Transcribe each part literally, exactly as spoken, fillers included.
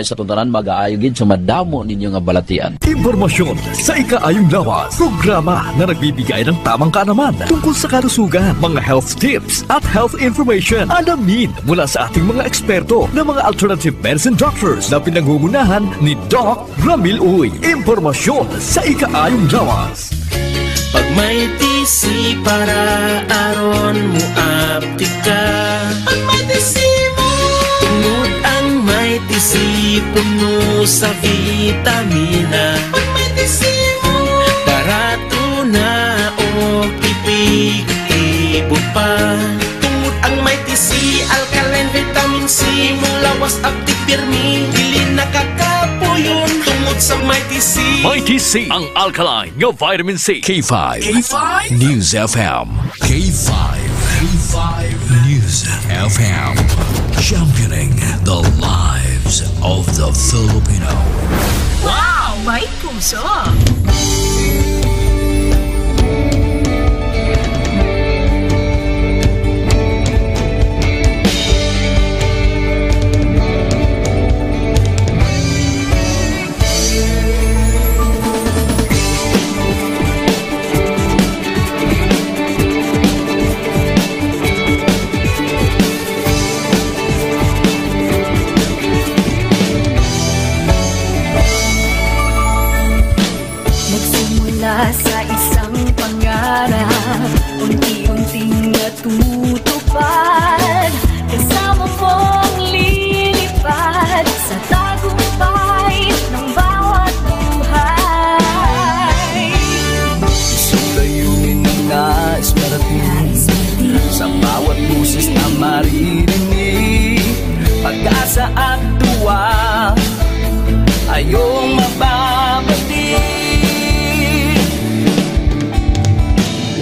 Sa tuntanan, mag-aayo gid sa madamo ninyo nga balatian. Impormasyon sa ikaayong lawas. Programa na nagbibigay ng tamang kaalaman tungkol sa kalusugan, mga health tips, at health information. Alamin mula sa ating mga eksperto na mga alternative medicine doctors na pinangungunahan ni Doc Ramil Uy. Impormasyon sa ikaayong lawas. Pag may T C para aron mo aptika. Pag may T C mo. Tungod ang may T C puno sa vitamina. Pag may T C mo. Barato na o epektibo pa. Tungod ang may T C, alkaline vitamin C, mulawas aptik pirmi, dili nakakapuyon. Tungod sa may T C. May T C, ang alkaline nga vitamin C. K five. K five. News F M. K five. K five. News F M. Championing the lives of the Filipino. Wow! May puso! Nagsimula sa isang pangarap, unti-unting natutupad. Kasama mong lilipad sa tagumpay ng bawat buhay. Isang layunin na nais marating, sa bawat boses na maririnig, pag-asa at tuwa ay iyong mababati.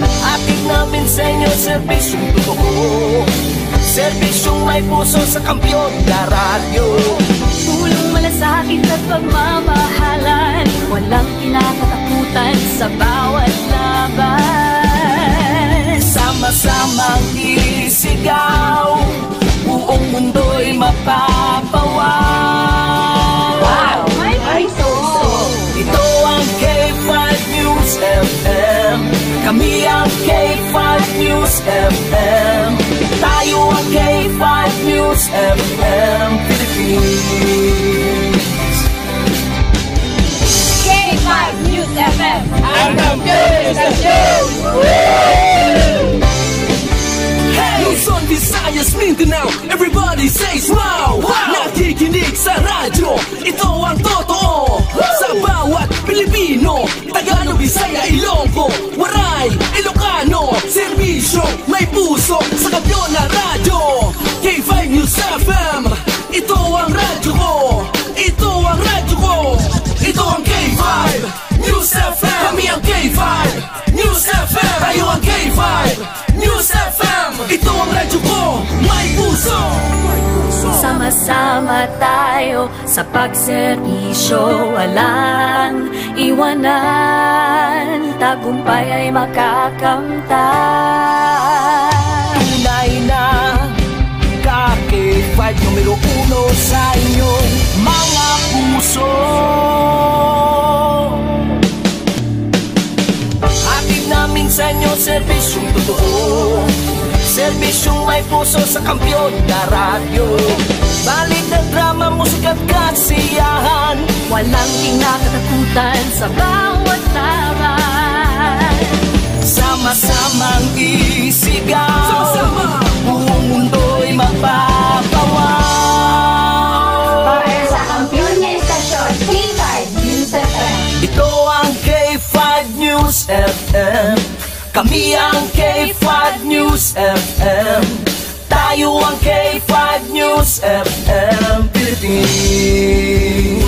Hatid namin sa inyo serbisyong totoo, serbisyong may puso sa Kampiyon na Radyo. Pulong malasakit at pagmamahalan, walang kinakatakutan sa bawat laban. Sama-samang isigaw, buong mundo'y mapapawaw. Wow! May puso! Ito ang K five News F M. Kami ang K five News F M. Tayo ang K five News F M Philippines. K five News F M. Ang kampiyon sa show! Hey! Luzon, Visayas, Mindanao, everybody says wow! Wow! Nakikinig sa radyo, ito ang totoo. Sa bawat Pilipino, Tagalog, Bisaya, Ilonggo, Waray, Ilocano, serbisyo, may puso, sa Kampiyon na Radyo. K five News F M, ito ang radyo ko. Ito ang radyo ko. Ito ang K five News F M. Kami ang K five News F M. Tayo ang K five News F M. Ito ang radyo ko. May puso. Sama-sama tayo sa pagserbisyo, walang iwanan, tagumpay ay makakamtan. Tunay na ka K five numero uno sa inyong mga puso. Hatid namin sa inyo serbisyong totoo, serbisyong may puso sa Kampiyon na Radyo. Balita, drama, musika at kasiyahan, walang kinakatakutan sa bawat laban. Sama-samang isigaw, sama-sama, buong mundo'y mapapawaw. Para sa kampiyon nga istasyon, K five News F M. Ito ang K five News F M. Kami ang K five News F M. Tayo ang K five News F M Philippines.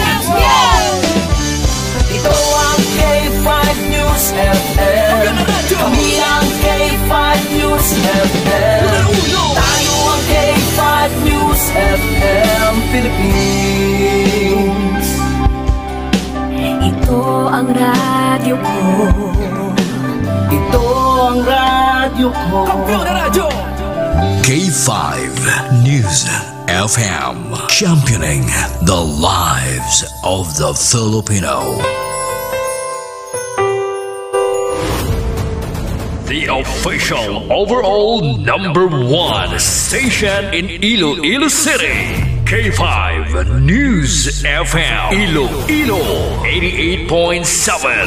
Ito ang K five News F M. Kami ang K five News F M. Tayo ang K five News F M Philippines. Ito ang radyo ko. Ito ang radyo ko. Kampiyon na radyo. K five News F M, championing the lives of the Filipino. The official overall number one station in Iloilo City, K five News F M, Iloilo, eighty-eight point seven.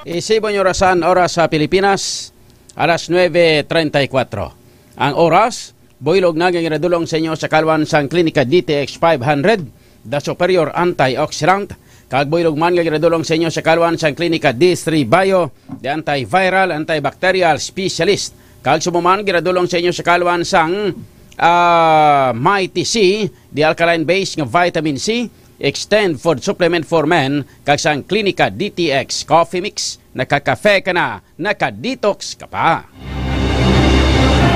Isibon yung orasan, oras sa Pilipinas, alas nuebe treinta y cuatro. Ang oras, buylog na nga ginadulong sa inyo sa kalwan sang Klinika D T X five hundred, The Superior Antioxidant, kag buylog man nga ginadulong sa inyo sa kalwan sang Klinika D three Bio, The Antiviral, Antibacterial Specialist, kag subo man ginadulong sa inyo sa kalwan sang, ah, Mighty C, The Alkaline Base nga Vitamin C, Extend Food Supplement for Men, kag sang Klinika D T X Coffee Mix. Nakakafe ka na, naka-detox ka pa.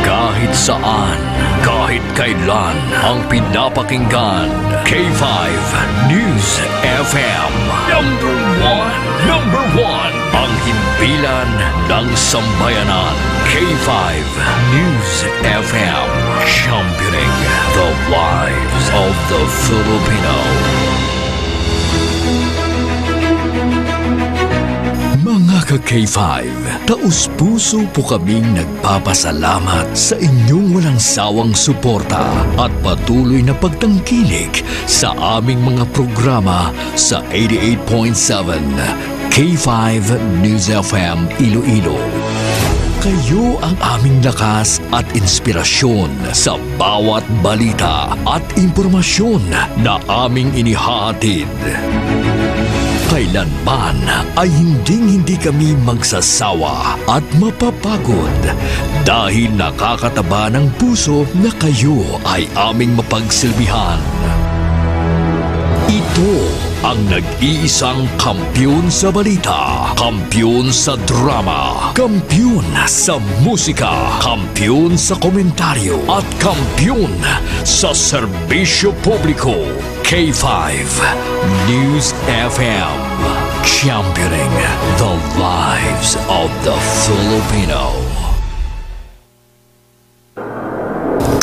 Kahit saan, kahit kailan, ang pinapakinggan, K five News F M. Number one, number one, ang himpilan ng sambayanan, K five News F M, championing the lives of the Filipino. Mga ka-K five, taus-puso po kaming nagpapasalamat sa inyong walang sawang suporta at patuloy na pagtangkilik sa aming mga programa sa eighty-eight point seven K five News F M Iloilo. Kayo ang aming lakas at inspirasyon sa bawat balita at impormasyon na aming inihahatid. Kailanman ay hinding-hindi kami magsasawa at mapapagod dahil nakakataba ng puso na kayo ay aming mapagsilbihan. Ito ang nag-iisang kampiyon sa balita, kampiyon sa drama, kampiyon sa musika, kampiyon sa komentaryo, at kampiyon sa serbisyo publiko. K five News F M, championing the lives of the Filipino.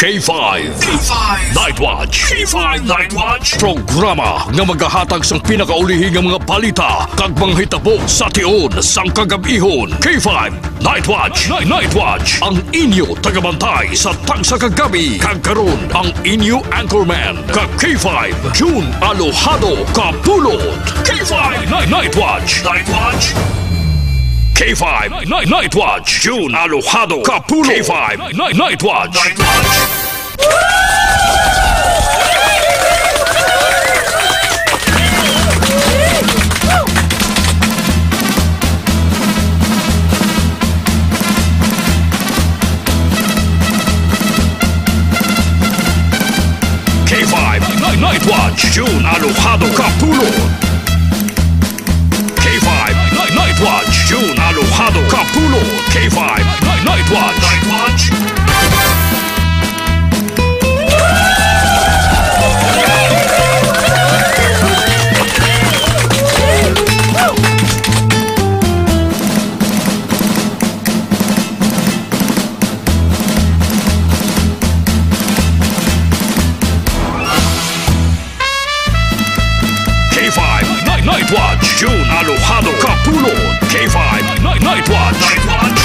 K five. K five Night Watch. K five Night Watch. Programa nga magahatag sang pinakaulihi nga mga balita kag mga hitabo sa tion sang kagab-ihon. K five Night Watch. Night, Night Watch. Ang inyo tagabantay sa tagsa ka gabi. Kag karon, ang inyo anchorman, ka K five, June Alojado Kapulot. K five Night, Night Watch. Night Watch. K five Night, Night Watch. June Alojado Kapulot. K five Night, Night Watch. Night Watch. K five Night, Night Watch, June Alojado Kapulot. K five Night, Night Watch, June Alojado Kapulot. K five Night, Night Watch. Night Watch. K five Night, Night Watch, June Alojado Kapulot. K five Night, Night Watch. Night Watch.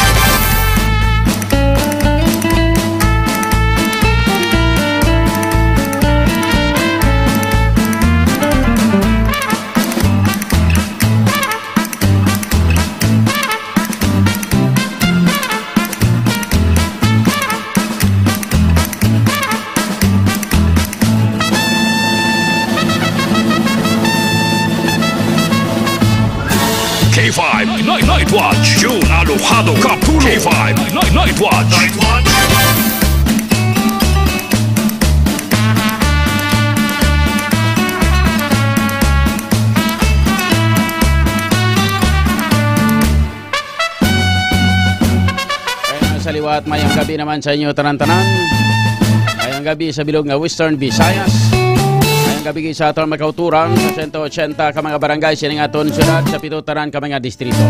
K five Night, Night Watch, June Alojado Kapulot. K five Night, Night Watch. Night Watch. Kaya sa liwat, mayang gabi naman sa inyo tanan-tanan. Mayang gabi sa bilog nga Western Visayas. Mayang gabi sa aton makauturan sa sento ochenta ka mga barangay sining aton syudad, sa pito tanan ka mga distrito.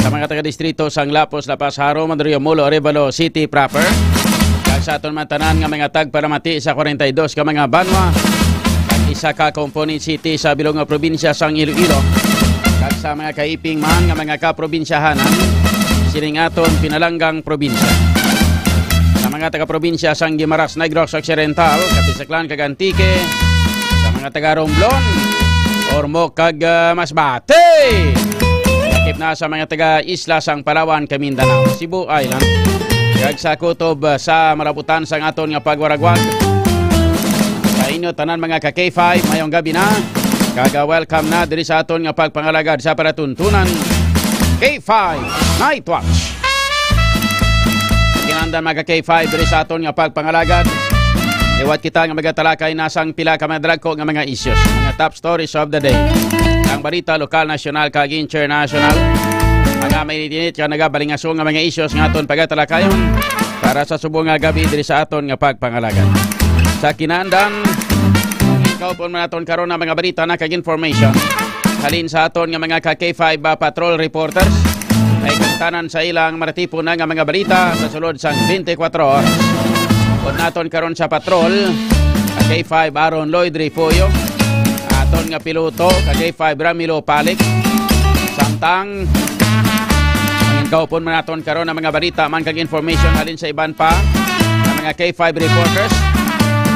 Sa mga taga-distrito sang Lapos, La Paz, Jaro, Mandaluyong, Molo, Arevalo City proper, kag sa aton man tanan nga mga tagpalamati sa kwarenta y dos ka mga banwa, kag isa ka component city sa bilog nga probinsya sang Iloilo, kag sa mga kaiping man nga mga kaprobinsyahanan sining aton pinalanggang probinsya. Sa mga taga-probinsya sang Guimaras, Negros Occidental, Capiz, Aklan, kag Antique, sa mga taga-Romblon, Ormoc, kag, ah, Masbate. Lakip na sa mga taga-isla sang Palawan, kag Mindanao, Cebu Island, kag sa kutob, ah, sa malabutan sang aton nga pagwaragwag. Sa inyo tanan, mga ka K five, mayong gabi na. Kag, ah, welcome na diri sa aton nga pagpangalagad sa palatuntunan, K five Night Watch. Kinahanglan, mga ka K five, diri sa aton nga pagpangalagad, liwat kita nga magatalakay na sang pila ka mga dagko nga mga issues, mga top stories of the day. Ang balita lokal, nasyonal, kag international, mga mainit-init kag nagabalingaso nga mga issues nga aton pagatalakayon para sa subong nga gabi diri sa aton nga pagpangalagad. Sa kinahanglan, kaupon man naton karon ang mga balita na kag information halin sa aton nga mga ka K five, ah, patrol reporters. Ay kung tanan sa ilang maratipon na nga mga balita sa sulod sang twenty-four oras. Upod naton karon sa patrol, ka K five Aaron Lloyd Refollo, aton nga piloto, ka K five Ramilo Palik, samtang ang kaupon man naton karon ang mga balita man kag information halin sa iban pa nga mga K five reporters.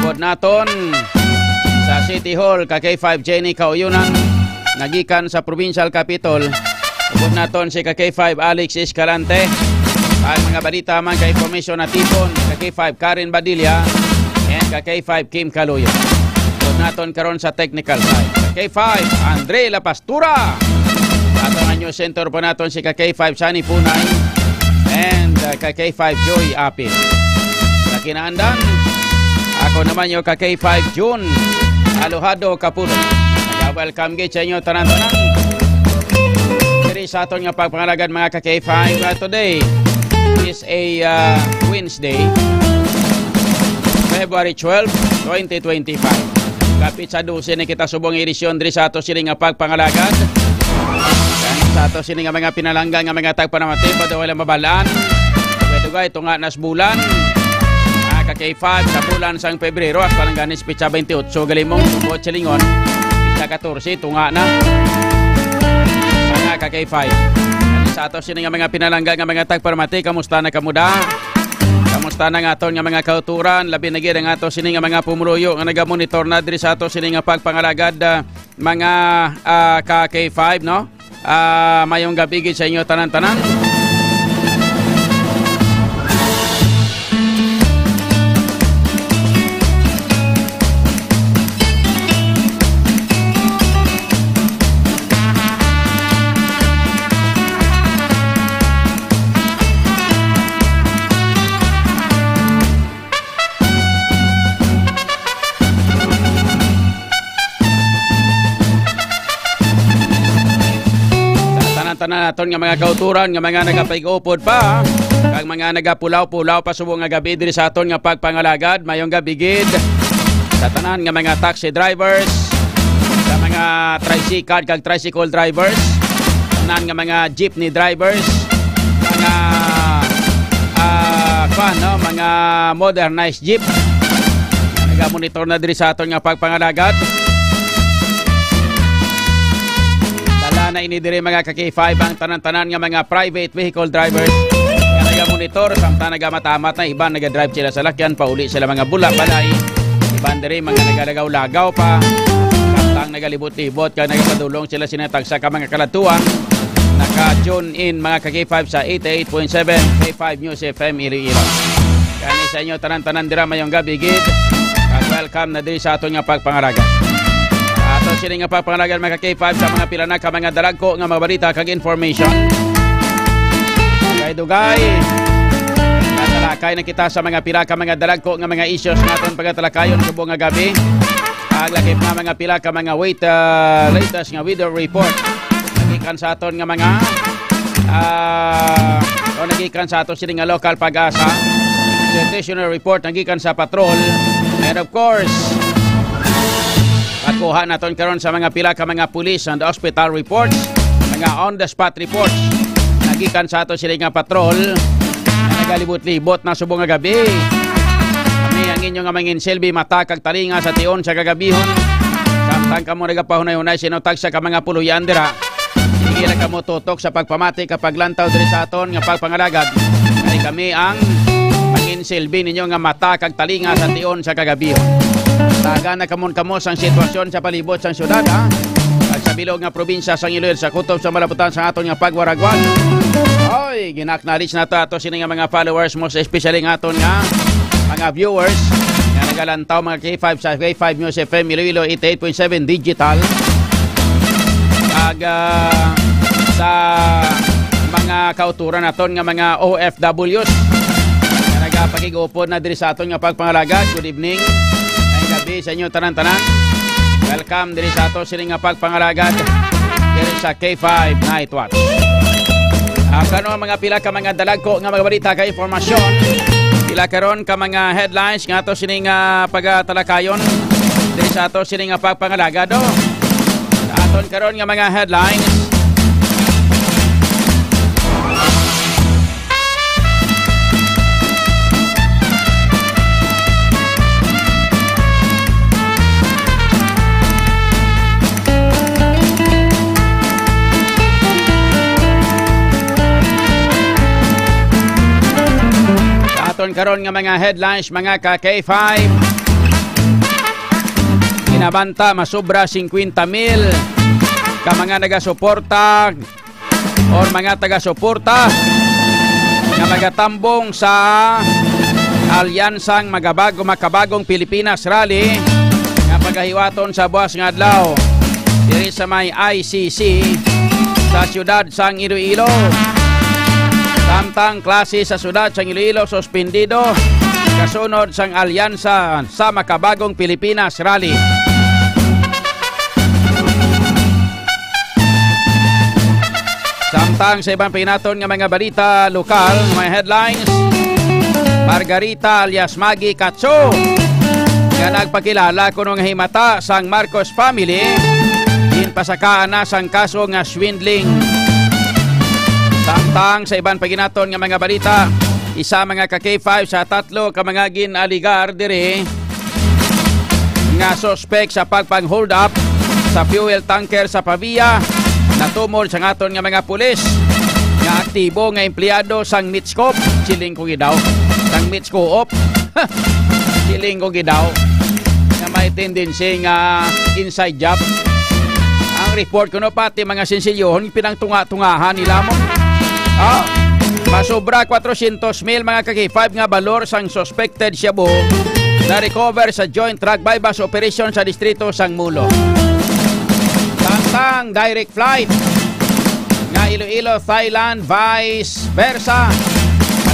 Upod naton sa City Hall, ka K five Jenny Kauyunan, nagikan sa Provincial Capitol. Upod naton si ka K five Alex Escalante. Ang mga balita man kag information natipon, ka K five Karen Badilla, and ka K five Kim Caloyo. Upod naton karon sa technical side, ka K five Andre La Pastura. Aton nga news center, upod naton si ka K five Sunny Punay and, uh, ka K five Joy Apil. Sa kinahanglan, ako naman inyo ka K five June Alojado Capullo. Welcome gid sa inyo tanan-tanan diri sa aton nga pagpangalagad, mga ka K five. Uh, today is a, uh, Wednesday, February twelve, twenty twenty-five. Kapit sa dose na kita subong edisyon diri sa ato sini nga pagpangalagad. Sa ato sini nga mga pinalangga nga mga tagpanamati, pa daw wala mabalaan. Dugay-dugay, tunga nas bulan. Ah, ka K five, sa bulan sang Pebrero, hasta lang ganis petsa twenty-eight, galimong, buot silingon, petsa katorse, tunga na. Mga ka K five. Sa ato sini nga mga pinalangga nga mga tagpanamati, kamusta na kamo da? Kamusta na nga aton nga mga kauturan, labi na gid ang ato sini nga mga pumuluyo nga nagamonitor na diri sa ato sini nga pagpangalagad, ah, mga, ah, ka K five, no? Ah, mayong gabi gid sa inyo tanan-tanan. Sa tanan-tanan naton nga mga kauturan, nga mga nagapaig-upod pa, kag mga nagapulaw-pulaw pa subong nga gabi diri sa aton nga pagpangalagad, mayong gabi gid. Sa tanan nga mga taxi drivers, sa mga tricycle kag tricycle drivers, tanan nga mga jeepney drivers, mga, ah, kwan, no, mga modernized jeep. Nagamonitor na diri sa aton nga pagpangalagad. Dala na ini diri, mga ka K five, ang tanan-tanan nga mga private vehicle drivers nga nagamonitor, samtang nagamatamat na, iban nagadrive sila sa lakyan, pauli sila mga bula, balay. Iban diri, mga nagalagaw-lagaw pa. Samtang nagalibot-libot, kag nagapadulong sila sina tagsa ka mga kaladtuan. Naka-tune in, mga ka K five, sa eighty-eight point seven K five News F M Iloilo. Kani sa inyo tanan-tanan dira, mayong gabi gid. Kag welcome na diri sa aton nga pagpangalaga. Ato sini nga pagpangalaga, mga ka K five, sa mga pila na ka mga dalagko nga mga balita kag information. Dugay-dugay, natalakay na kita sa mga pila ka mga dalagko nga mga issues nga aton pagatalakayon subong nga gabi. Ang lakip na mga pila ka mga wait, ah, latest nga weather report. Nagikan sa aton nga mga, ah, o nagikan sa aton sini nga local Pag-asa. Situational report nagikan sa patrol. And of course, makuha naton karon sa mga pila ka mga police and hospital reports, mga on the spot reports. gikan sa ato sini nga patrol nga nagalibot-libot na subong nga gabi. Kami ang inyo nga manginsilbi, mata kag talinga sa tion sa kagabihon. Samtang kamo nagapahunay-hunay, sinutag sa ka mga puloy-an dira. Sige lang kamo tutok sa pagpamati kag paglantaw diri sa aton nga pagpangalagad. Kay kami ang manginsilbi ninyo nga mata kag talinga sa tion sa kagabihon. Taga na kamon kamo sang sitwasyon sa palibot sang syudad, ha? Kag sa bilog nga probinsya sang Iloilo, sa kutob sa malabutan sa aton nga pagwaragwag. Oy, gina-acknowledge nato ato sini nga mga followers, most especially nga aton nga mga viewers nga nagalantaw, mga K five sa K five News F M Iloilo eighty-eight point seven Digital. Kag, ah, sa mga kauturan naton nga mga O F Ws nga nagapakig-upod na diri sa aton nga pagpangalagad, good evening. Maayong gabi sa inyo tanan-tanan. Welcome diri sa ato sini nga pagpangalagad diri sa K five Night Watch. Ah, kano ang mga pila ka mga dalagko nga mga balita kag impormasyon? Pila karon ka mga headlines nga ato sini nga pagatalakayon diri sa ato sini nga pagpangalagad, oh. Sa aton karon nga mga headlines. Sa aton karon nga mga headlines, mga ka K five, ginabanta masubra singkwenta mil ka mga nagasuporta or mga taga-suporta nga magatambong sa Alyansang Magabago-, Makabagong Pilipinas Rally nga pagahiwaton sa buas nga adlaw diri sa may I C C sa siyudad sang Iloilo. Samtang klase sa siyudad sang Iloilo suspendido kasunod sang Alyansa sa Makabagong Pilipinas Rally. Samtang sa iban pa naton nga mga balita lokal, mga headlines, Margarita alias Maggie Katso, nga nagpakilala kuno nga himata sang Marcos family, ginpasakaan na sang kaso nga swindling. Samtang sa iban pa naton nga mga balita, isa mga ka K five sa tatlo ka mga gin-aligar diri nga suspek sa pagpang-hold up sa fuel tanker sa Pavia natumod sang aton nga mga pulis nga aktibo nga empleyado sang Mitscoop. Siling ko gid daw, sang Mitscoop. Siling ko gid daw nga may tendency nga inside job. Ang report kuno, pati mga sinsilyohon pinangtunga-tungahan nila mo. Ah, masobra kwatrosyentos mil mga ka K five nga balor sang suspected shabu na-recover sa Joint Drug Buy-Bust Operation sa distrito sang Molo. Samtang direct flight nga Iloilo, Thailand, vice versa,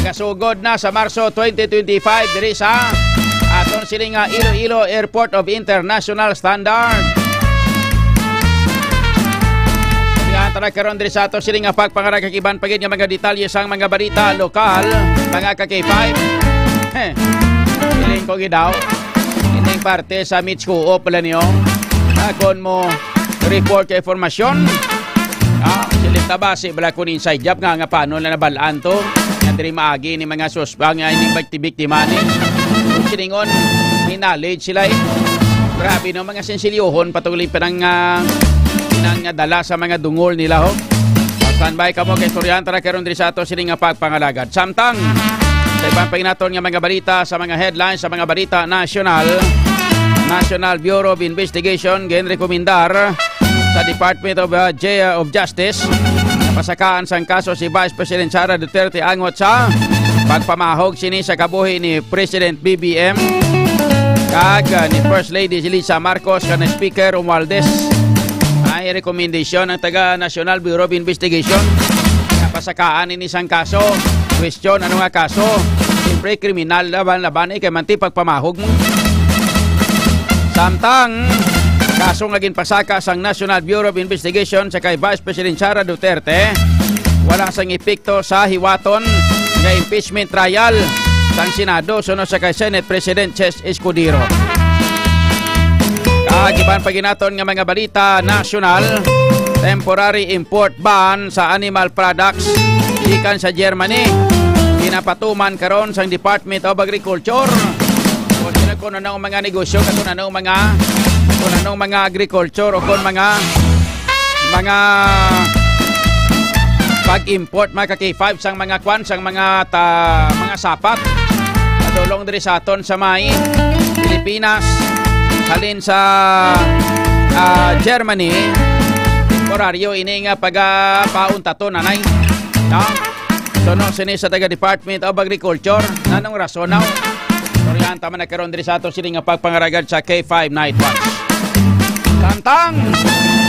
magasugod na sa Marso twenty twenty-five diri sa aton sini nga Iloilo Airport of International Standard. Yan, tara karon diri sa ato sini nga pagpangalagad kag iban pa gid nga mga detalye sang mga balita lokal, mga ka K five. Heh. Feeling ko gid daw, ining parte sa Mitsuo pala niyo. Ah, kon mo report ka impormasyon, ah, silip ta ba si bala kun inside job nga, nga paano na nabalaan to? Nga diri maagi ni mga suspang nga ining biktima ni. Siningon, may knowledge sila eh. Grabe no, mga sinsilyohon, patungli pinang, ah, pinang, ah, dala sa mga dungol nila, ho. Standby kamo kay istoryahan ta ra karon diri sa ato sini nga pagpangalagad. Samtang sa iban pa naton nga mga balita, sa mga headlines, sa mga balita nasyonal, National Bureau of Investigation ginrekomendar sa Department of, uh, J-, of Justice nga pasakaan sang kaso si Vice President Sara Duterte angot sa pagpamahog sini sa kabuhi ni President B B M kag, uh, ni First Lady Lisa Marcos kag ni Speaker Romualdez. May rekomendasyon ang taga National Bureau of Investigation nga pasakaan ini sang kaso. Question, ano nga kaso? Siyempre, kriminal laban-laban eh, kay manti pagpamahog mo. Samtang, kaso nga ginpasaka sang National Bureau of Investigation sa kay Vice President Sara Duterte, wala sang epekto sa hiwaton nga impeachment trial sang Senado sunod sa kay Senate President Chis Escudero. Kag iban pa ginaton nga mga balita nasyonal, temporary import ban sa animal products gikan sa Germany, ginapatuman karon sang Department of Agriculture. O sila kung anong mga negosyo, kung anong mga, kung anong mga agriculture, o kung mga, mga pag-import, mga ka-K five, sang mga kwan, sang mga ta-, mga sapat. Padulong diri sa aton sa may Pilipinas, halin sa, ah, Germany. Temporaryo ini nga pagapauntaton, anay. No? So, no, sini sa taga Department of Agriculture, nanong rason, no? Istoryahan ta man na karon diri sa ato sini nga pagpangaragad sa K five Night Watch. Tangtang!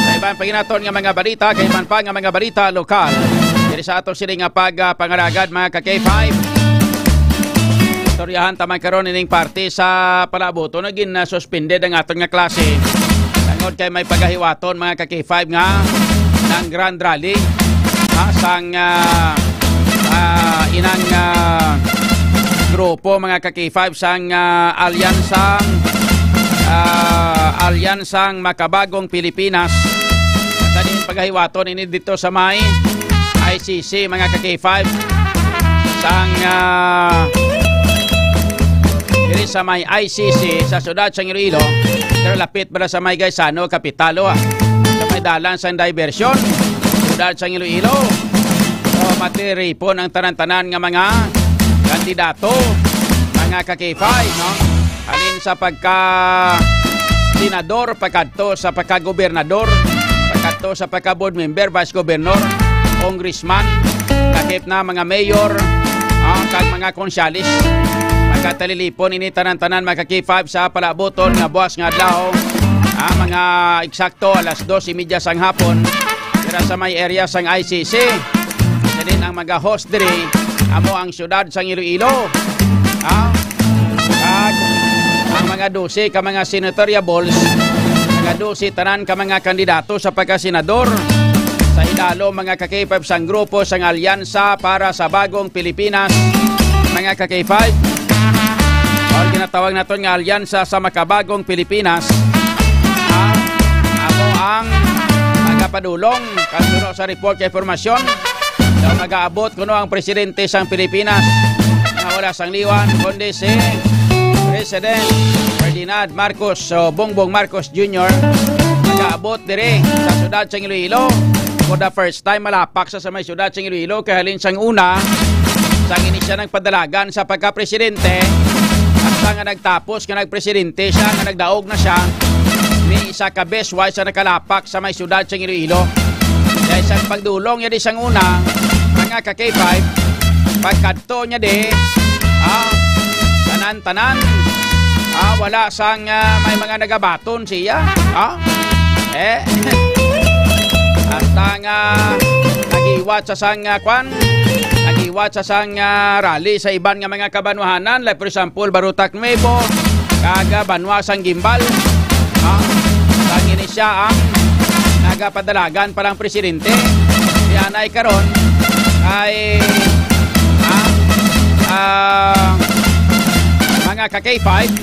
Sa iban pa ginaton nga mga balita, kay iban pa nga mga balita lokal. Diri sa ato sini nga pagpangaragad, mga ka-K five. Istoryahan ta man karon ining parte sa palabuto na gin-suspended ang aton nga klase. Tungod kay may pagahiwaton, mga ka-K five, nga nang Grand Rally, ha, sang, ah, ah, inang, ah, grupo, mga ka-K five, sang, ah, Alyansang, ah, Alyansang Makabagong Pilipinas. Sa diin pagahiwaton ini dito sa may I C C, mga ka-K five, sang, ah, diri sa may I C C sa siyudad sang Iloilo, pero lapit ba sa may Gaisano, kapital, oh, ah, sa may dalan sang diversyon, siyudad sang Iloilo. So, matiripon ang tanan-tanan nga mga kandidato, mga ka-K five, no? Halin sa pagka senador, pagkadto sa pagkagobernador, pagkadto sa pagka-board member, vice governor, congressman, lakip na mga mayor, ah, kag mga konsyalis. Magkatalilipon ini tanan-tanan, mga ka-K five, sa palabuton nga buwas nga adlaw, ah, mga eksakto alas dos y media sang hapon, dira sa may area sang I C C. Sa din ang mga host diri, amo ang siyudad sang Iloilo. Ha? Kag ang mga dose ka mga senatorial balls, mga dose tanan ka mga kandidato sa pagkasenador sa idalom, mga ka-K five, sang grupo sang Alyansa para sa Bagong Pilipinas, mga ka-K five. O ginatawag naton nga Alyansa sa Makabagong Pilipinas. Ha? Amo ang nagapadulong kasuno sa report kay formasyon. Daw magaabot kuno ang presidente sang Pilipinas nga wala sang liwan kundi si President Ferdinand Marcos, o Bongbong Marcos Junior. Magaabot diri sa siyudad sang Iloilo. For the first time, malapak sa, sa may siyudad sang Iloilo kay halin sang una, sang ini siya nagpadalagan sa pagkapresidente, hasta nga nagtapos nga nagpresidente siya, nga nagdaog na siya, ni isa ka beses wa siya nakalapak sa may siyudad sang Iloilo. Kay sa pagdulong niya di sang una, mga ka-K five, pagkadto niya di, ah, tanan-tanan, ah, wala sang, ah, may mga nagabaton siya, ah, eh, hasta nga nagiwat sa sang, ah, kwan, nagiwat sa sang, ah, rally sa iban nga mga kabanwahanan, like for example, Barotac Nuevo, kag, ah, banwa sang Guimbal. Ah, sang ini siya ang nagapadalagan pa lang presidente. Si anay karon ay, ah, ah, mga ka-K five,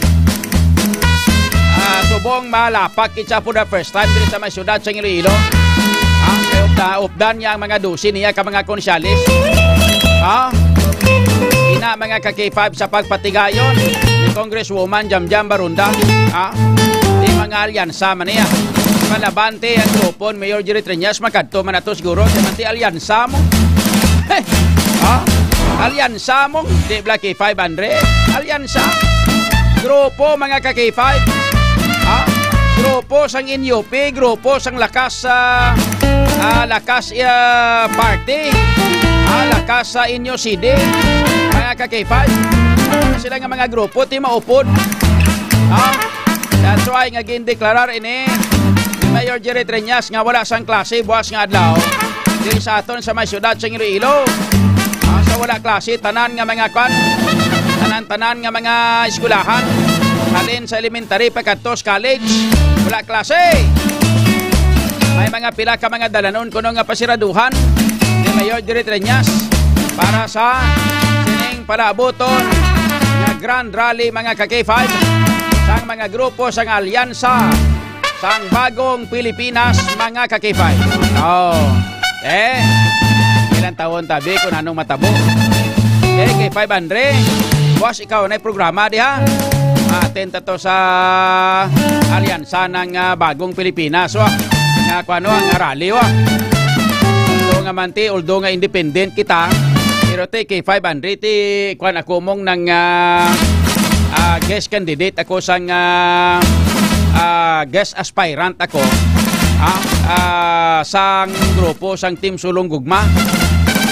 ah, subong malapak kita for the first time diri sa may siyudad sang Iloilo. Ah, kay upda-, updan niya ang mga dose niya ka mga konsyalis. Ah, ina, mga ka-K five, sa pagpatigayon ni Congresswoman Jamjam Baronda, ah, di mga alyansa man niya. Malabante ang grupo ni Mayor Jerry Treñas, makadto man ato siguro, di man ti alyansa mo. Ah, alyansa mo, di bala K five, Andre. Alyansa. Grupo, mga ka-K five. Ah, grupo sang N U P, grupo sang Lakas, ah, ah, Lakas, ah, Party, ah, Lakas sa inyo C D, mga ka-K five. Sila nga mga grupo, ti maupod. Ah, that's why nga gindeklarar ini ni Mayor Jerry Treñas nga wala sang klase buwas nga adlaw diri sa aton sa may siyudad sa Iloilo. Ah, sa wala klase, tanan nga mga kwan, tanan-tanan nga mga eskwelahan, halin sa elementary pagkadto sa college, wala klase. May mga pila ka mga dalanon kuno nga pasiraduhan ni Mayor Jerry Treñas para sa sining palabuton nga Grand Rally, mga ka-K five, sang mga grupo sang Alyansa sang Bagong Pilipinas, mga ka-K five. Oh. Eh, pila Tawon tabi kung anong matabo. Okay, kay five hundred. Boss, ikaw na programa diha. Atin ta to sa alyansa ng ah, bagong Pilipinas. Wa. Nga kung ano ang rally, wa. Although nga man ti, although nga independent kita, pero ti kay five hundred ti kwan ako mong nang ah, ah, guest candidate ako sang ah, ah, guest aspirant ako, ah, ah, sang grupo sang Team Sulong Gugma.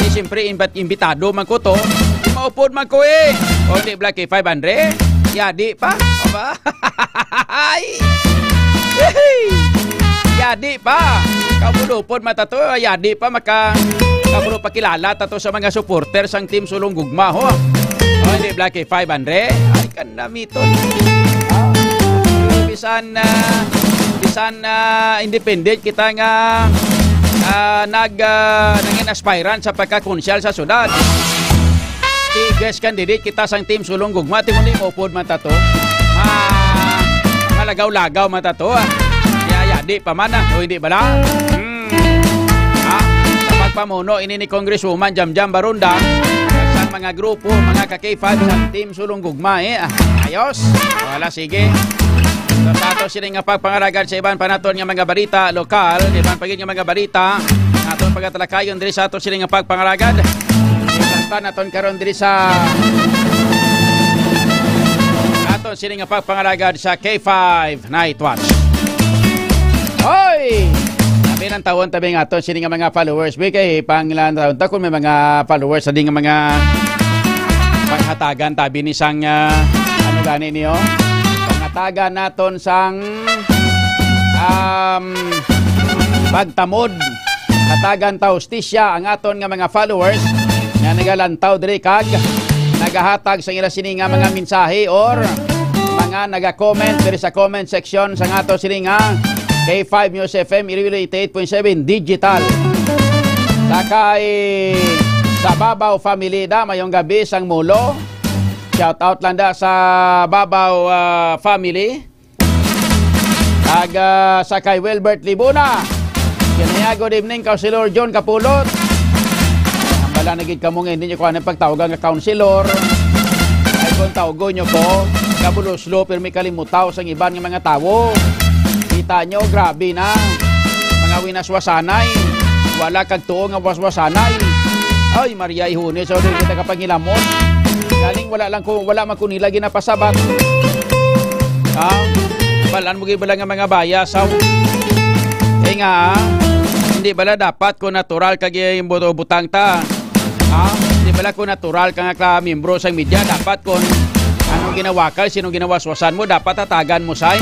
Di siyempre, imbat-, imbitado man ko to. Di maupod man ko eh. O, di bala kay five hundred? Yadi pa? Aba? Ay! Yay! Yadi pa! Kapulupod mata to, yadi pa maka kapulo pakilala ta to sa mga supporter sang Team Sulong Gugma, ho. O, hindi bala kay five hundred? Ay, kanamiton. Ah, bisan, ah, bisan, ah, independent kita nga, ah, nag, ah, nangin aspirant sa pagkakonsyal sa syudad. Ti guest candidate kita sang Team Sulong Gugma, ti kundi maupod man ta to. Ah, malagaw-lagaw man ta to, ah. Kaya yadi pa man, ah. O hindi bala? Hmm. Ah, sa pagpamuno ini ni Congresswoman Jamjam Baronda, sa mga grupo, mga ka-K five sa Team Sulong Gugma, eh. Ah, ayos. Wala, sige. So, sa ato sini nga pagpangalagad sa iban pa naton nga mga balita lokal, iban pa gid nga mga balita, aton pagatalakayon diri sa ato sini nga pagpangalagad. Basta naton karon diri sa aton sini nga pagpangalagad sa K five Night Watch. Hoy! Tabi ng tawon, tabi nga aton sini nga mga followers. Bi, kay panglan tawon ta kung may mga followers sa di nga mga paghatagan tabi ni sang, ah, ano gani niyo? Pangatagan naton sang, um, pagtamod. Hatagan ta hustisya ang aton nga mga followers nga nagalantaw diri kag nagahatag sa ila sini nga mga mensahe or mga naga-comment diri sa comment section sa ato sini nga K five News F M Iloilo eighty-eight point seven Digital. Sa kay sa Babaw family da, mayong gabi sang Mulo. Shout out lang da sa Babaw, ah, family. Ag, ah, sa kay Wilbert Libuna. Kinaya, good evening, Councilor John Kapulot. Ang bala na gid kamo nga hindi nyo kuha ng pagtawagan nga councilor. Ay kung tawgo nyo ko, kabuluslo, pero may kalimutaw sa iban nga mga tawo. Kita nyo, grabe na. Mga winaswasanay. Wala kag tuo nga waswasanay. Ay, Maria Ihunes, so doon kita kapangilamot. Galing wala lang ko, wala man ko nila ginapasabat. Ah, balan mo gid bala nga mga bias, aw. Eh nga, hindi bala dapat ko natural kag yung buto-, butang ta? Ah, hindi bala ko natural ka nga ka membro sang media, dapat kon anong ginawakay, sinong ginawaswasan mo, dapat hatagan mo say.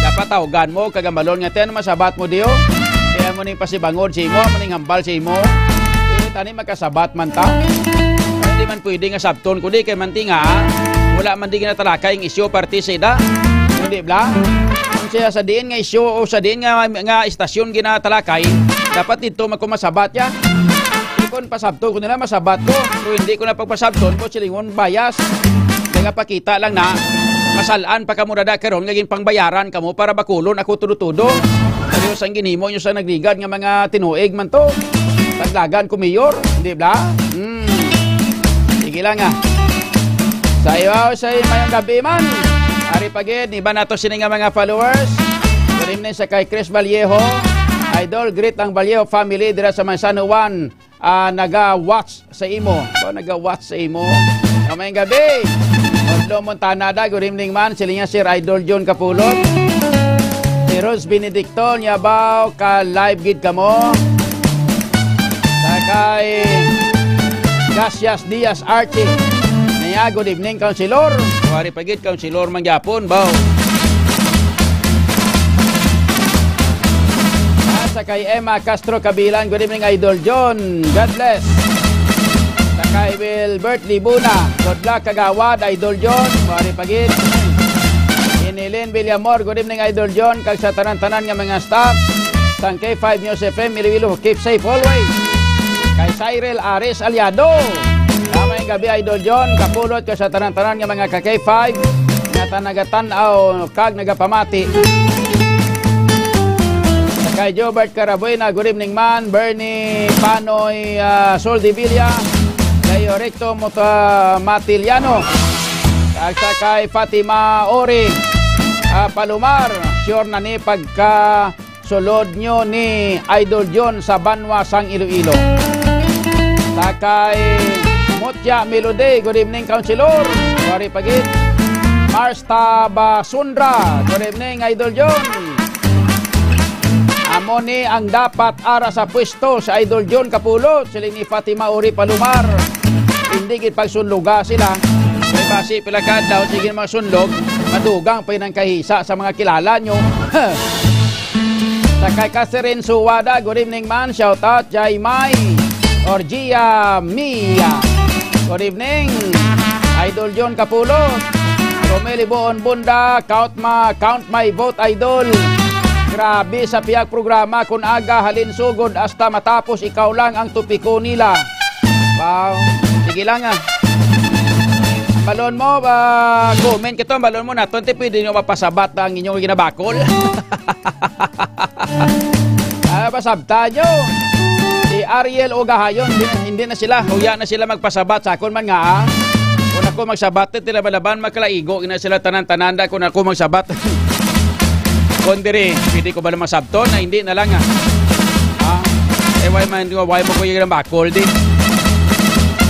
Dapat tawgan mo, kagambalon nga, "Ten, masabat mo diyo." Kaya mo ning pasibangod sa imo, mo ning hambal sa imo. Eh, tani makasabat man ta. Hindi man pwede nga sabton ko di kay manti nga, wala man di ginatalakay ang isyu parte sa ida. Hindi bla? Kung siya sa diin nga isyu o sa diin nga, nga istasyon ginatalakay, dapat dito magkumasabat ya. Kung pasabton ko nila, masabat ko. Kung hindi ko na pagpasabton ko, silingon bias. Nagapakita lang na, masalaan pa kamo dada karon nga ginpangbayaran kamo para bakulon ako tudo-tudo. Pero sang ginhimo nyo sa nagligad nga mga tinuig man to. Taglagan ko mayor, hindi bla? Hmm. Sige lang, ah. Sa iyo, sa iyo, mayong gabi man. Ari pa gid, iba nato sini nga mga followers. Good evening sa kay Chris Vallejo. Idol, greet ang Vallejo family dira sa Manzano one. Ah, naga-watch sa imo. So, naga-watch sa imo. Kamayong gabi. Odlo Montana da, good evening man. Sila niya, Sir Idol John Kapulot. Si Rose Benedicto, niya ba, ka-live gid kamo? Sa kay Gracias Diaz Archie. Niya, good evening, Councilor. Wari pa gid, Councilor, mangyapon, baw. Ah, sa kay Emma Castro Kabilan, good evening, Idol John. God bless. Sa kay Wilbert Libuna, good luck, kagawad, Idol John. Wari pa gid. Inilin Villamor, good evening, Idol John. Kag sa tanan-tanan nga mga staff sang K five News F M Iloilo, keep safe always. Kay Cyril Aris Aliado, kamayong gabi, Idol John. Kapulot ka sa tanan-tanan nga mga ka K five nga ta nagatan-aw kag nagapamati. Sa Kay Jobert Carabuena, good evening man. Bernie Panoy, ah, Soldevilla. Kay Recto Mota-, Matiliano. Kag sa kay Fatima Ori, ah, Palomar, sure na ni pagka sulod nyo ni Idol John sa banwa sang Iloilo. Sa kay Mutya Melody, good evening, Councilor. Wari pa gid. Mars Tabasundra, good evening, Idol John. Amo ni ang dapat ara sa pwesto sa Idol John Kapulot, siling ni Fatima Ori Palomar. Hindi gid pagsunloga sila. Kay basi pila ka adlaw, sige mga sunlog, madugang pa yun ang kahisa sa mga kilala nyo. Sa kay Catherine Suwada, good evening man. Shout out, Jai Mai. Or Gia Mia. Good evening. Idol John Kapulot. Romeli Boon Bunda, count ma, count my vote, Idol. Grabe sa pihak programa, kun aga halin sugod hasta matapos ikaw lang ang topiko nila. Wow. Sige lang, ah. Balon mo, ba, comment ka to, balon mo naton, ti pwede nyo mapasabat ang inyong ginabakol. Ah, pasabta nyo. Si Ariel Ogahayon, hindi, hindi na sila, huya na sila magpasabat sa akon man nga, ah. Kung ako magsabat, tila balaban, makalaigo na sila tanan-tanan, da kung ako magsabat. Kung diri, pwede ko ba lang masabton na hindi na lang, ah. Ah, eh, why man, why mo ko yung bakol, di?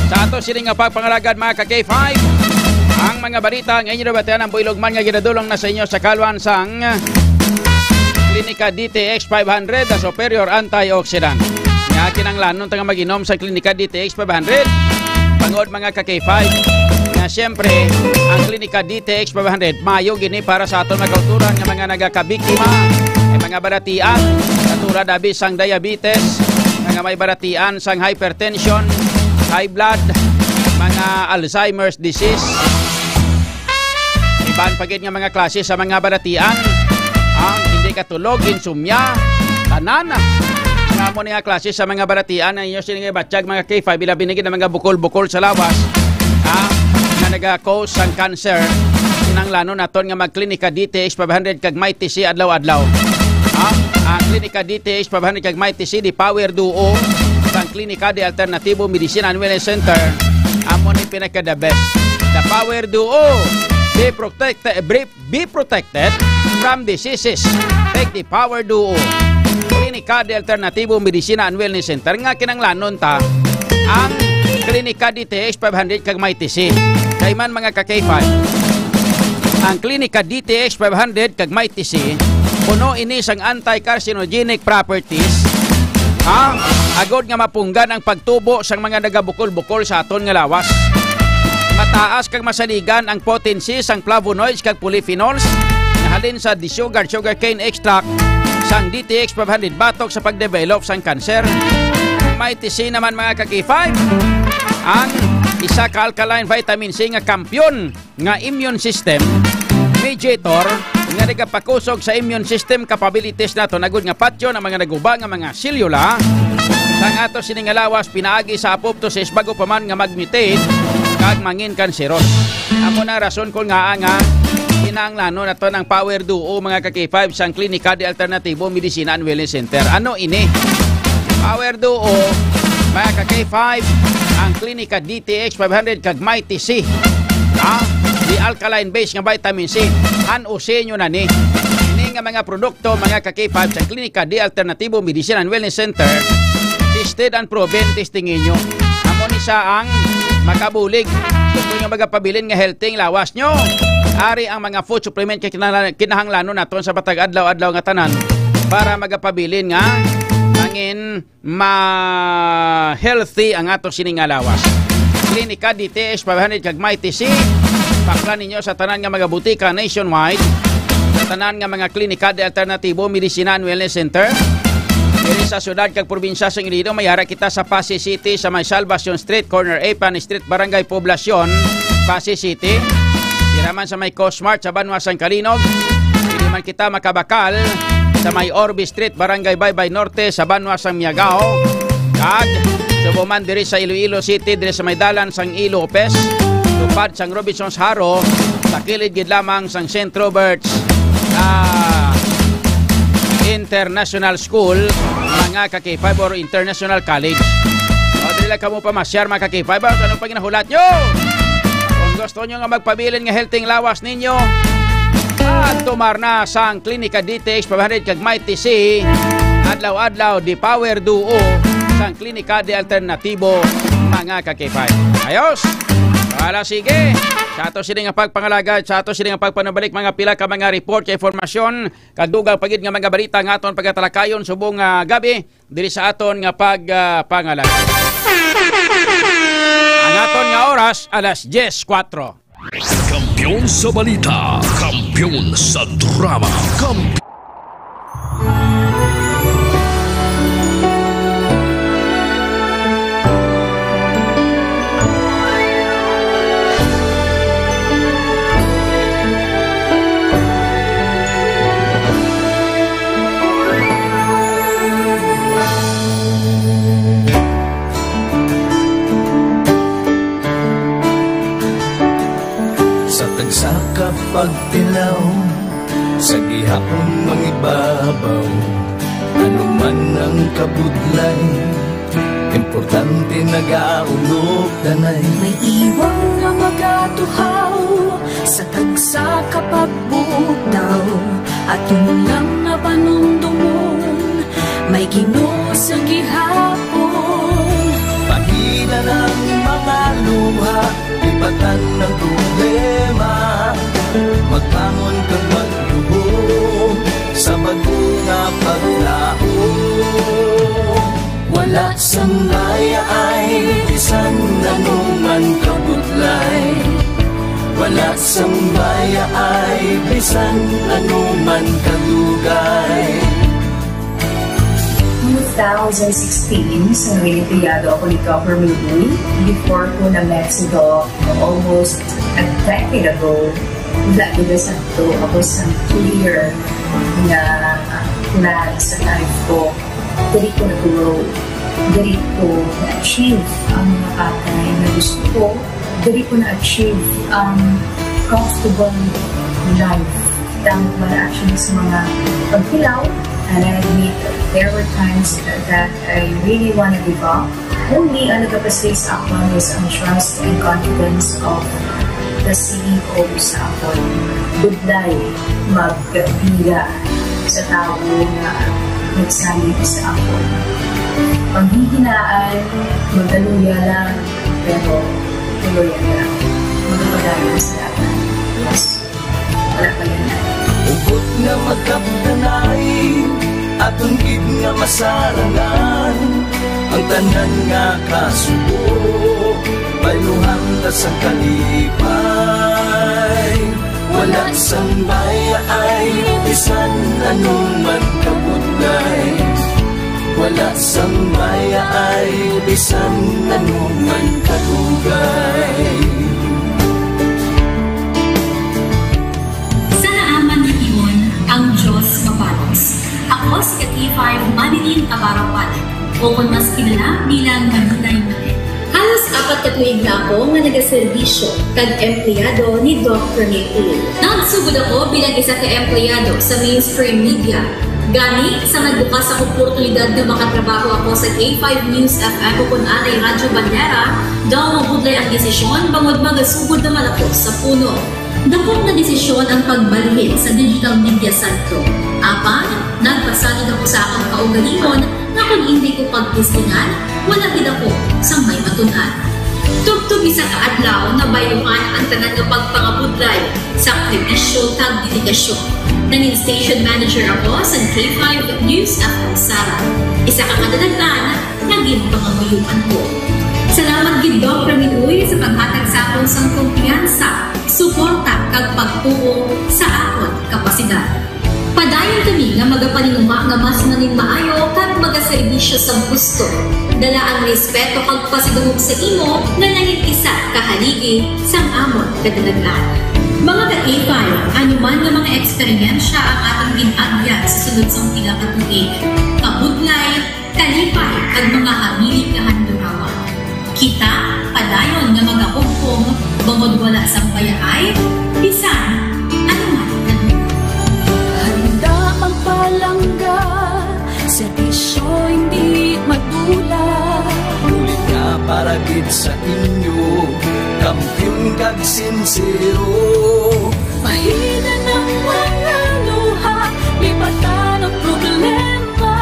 Sa ato sini nga pagpangalagad, mga ka-K five, ang mga balita nga inyo nabatian ang builog man nga ginadulong na sa inyo sa kalwan sang Klinika D T X five hundred, the superior antioxidant. Nga kinanglanon ta nga mag-inom sa Klinika D T X five hundred. Bangod, mga ka-K five, nga siyempre, ang Klinika D T X five hundred, mayo gini para sa aton mga kauturan nga mga nagakabiktima, may mga baratian, katulad abi sang diabetes, mga may baratian sang hypertension, high blood, mga Alzheimer's disease. Iban pa gid nga mga klase sa mga baratian. Ah, hindi katulog, insomnia, tanan. Nga mo ni nga klase sa mga baratian ang inyo sini nga ibatyag, mga K five, ilabi na gid ang mga bukol-bukol sa lawas. Ah, nga naga-cause sang cancer. Kinanglanon naton nga mag-Klinika D T X five hundred kag Mighty C adlaw-adlaw. Ah, ang Klinika D T X five hundred kag Mighty C, the power duo sang Klinika de Alternativo Medicine and Wellness Center. Amo ni pinaka the best. The power duo. Be protected, be, be protected from diseases. Take the power duo. Klinika de Alternativo Medicina and Wellness Center nga kinanglanon ta ang Klinika D T X five hundred kag Mighty C. Kay man, mga ka-K five, ang Klinika D T X five hundred kag Mighty C, puno ini sang anti-carcinogenic properties, ha? Agod nga mapunggan ang pagtubo sang mga nagabukol-bukol sa aton nga lawas. Mataas kag masaligan ang potency sang flavonoids kag polyphenols nga halin sa desugared sugarcane extract sang D T X five hundred batok sa pagdevelop sang cancer. Ang Mighty C naman, mga ka-K five, ang isa ka alkaline vitamin C nga kampiyon nga immune system mediator nga nagapakusog sa immune system capabilities naton, agud nga patyon ang mga naguba nga mga selula sang ato sini nga lawas pinaagi sa apoptosis bago pa man nga mag-mutate kag mangin kanseros. Amo na rason kon ngaa nga kinahanglanon naton ang Power Duo, mga ka-K five, sang Klinika de Alternativo Medicina and Wellness Center. Ano ini? Power Duo, mga ka-K five, ang Klinika D T X five hundred kag Mighty C. Ha? Di alkaline base nga vitamin C. Han-usi nyo na ni. Ini nga mga produkto, mga ka-K five, sa Klinika de Alternativo Medicine and Wellness Center, tested and proven, testingin nyo. Amo ni sa ang makabulig. Gusto nyo magapabilin nga healthy ang lawas nyo? Ari ang mga food supplement nga kinahanglan-, kinahanglanon naton sa matag adlaw-adlaw nga tanan para magapabilin nga mangin ma-healthy ang ato sini nga lawas. Klinika D T X five hundred kag Mighty C. Paklan ninyo sa tanan nga mga butika nationwide, sa tanan nga mga klinika de alternatibo, medisina and wellness center. Diri sa syudad kag probinsya sa Iloilo, may ara kita sa Passi City, sa may Salvacion Street, corner Apan Street, Barangay Poblacion, Passi City. Dira man sa may Cosmart sa banwa sang Calinog. Diri man kita makabakal sa may Orbe Street, Barangay Baybay Norte, sa banwa sang Miagao. Kag subong man diri sa Iloilo City, diri sa may dalan sang E. Lopez, tupad sang Robinsons Jaro, sa kilid gid lamang sang Saint Robert's, ah, International School, mga ka-K five, or International College. O, dili lang kamo pamasyar, mga ka-K five, ano pang ginahulat nyo? Kung gusto nyo nga magpabilin nga healthy ang lawas ninyo, at tumar na sang Klinika D T X five hundred kag Mighty C, adlaw-adlaw, the power duo sang Klinika de Alternatibo, mga ka-K five. Ayos! Wala, sige. Sa ato sini nga pagpangalagad, sa ato sini nga pagpanubalik, mga pila ka mga report kay informasyon, kag dugang pa gid nga mga balita nga aton pagatalakayon subong nga gabi diri sa aton nga pag, ah, pangalagad. Ang aton nga oras, alas diyes kuwatro. Kampiyon sa balita, kampiyon sa drama, kampiyon sa tagsa ka pagtilaw, sa gihapon mangibabaw, ano man ang kabudlay, importante nagaulog danay. May iwang nga magatuhaw sa tagsa ka pagbugtaw, aton lang nga panumdumon, may Ginoo sa gihapon. Pahina ng mga luha, lipatan ng problema, magbangon kag magluhod sa bag-o nga paglaom. Wala sang bayaay bisan ano man kabudlay, wala sang bayaay bisan ano man kadugay. Two thousand sixteen, sa Reynoleado ako ni Governor Lee, before ko na-met si Doc almost a decade ago. Wala gid sa to ako sa clear nga plan sa life ko. Diri ko na-grow. Diri ko na-achieve ang mga bagay na gusto ko. Diri ko na-achieve ang comfortable life. Tama man actually sa mga pagkilaw, and I admit there were times that I really wanna give up. Only ang nagapasig sa akon is ang trust and confidence of the C E O sa akon. Budlay magbiya sa tawo nga nagsalig sa akon. Panghihinaan, magaluya lang, pero tuloy lang. Magpadayon sa dalan. Yes. Wala pa yan. Hugot nga magkapdanay, aton gid nga masarangan ang tanan nga kasubo, bayluhan ta sa kalipay. Wala sang bayaay, bisan ano man kabudlay. Wala sang bayaay, bisan ano man kadugay. Sa naaman nga timon, ang Dios mapalos. Ako si ka K five Manilyn Abarawan, o kon mas kilala bilang Manilay Manilyn. Halos apat ka tuig na ako nga nagaserbisyo kag empleyado ni Doc Ramil Uy. Nagsugod ako bilang isa ka empleyado sa mainstream media. Gani, sa nagbukas ang oportunidad nga makatrabaho ako sa K five News F M o kon anay Radyo Banera, daw mabudlay ang desisyon bangod magasugod naman ako sa puno. Dakop nga desisyon ang pagbalhin sa digital media santo. Apan, nagpasalig ako sa akon kaugalingon nga kon indi ko pagtistingan, wala gid ako sang may matun-an. Tubtob isa ka adlaw, nabayluhan ang tanan nga pagpangabudlay, sakripisyo, kag dedikasyon. Nangin station manager ako sa K five News F M Sara, isa ka kadalagan nga ginpangamuyoan ko. Salamat gid, Doc Ramil Uy, sa paghatag sa akon sang kumpiyansa, suporta, kag pagtuo sa akon kapasidad. Padayon kami nga magapaninguha nga mas manginmaayo kag magaserbisyo sa gusto. Dala ang respeto kag pasidungog sa imo nga nangin isa ka haligi sang amon kadalagan. Mga ka-K five, ano man nga mga eksperyensya ang atong gin-agyan sa sulod sang pila ka tuig, kabudlay, kalipay, kag mga hamili nga handurawan. Kita padayon nga magahugpong bangod wala sang bayaay bisan ano man. Handa ang palangga Gid sa inyo, kampiyon kag sinsero. Pahinan ang mga luha, lipatan ang problema.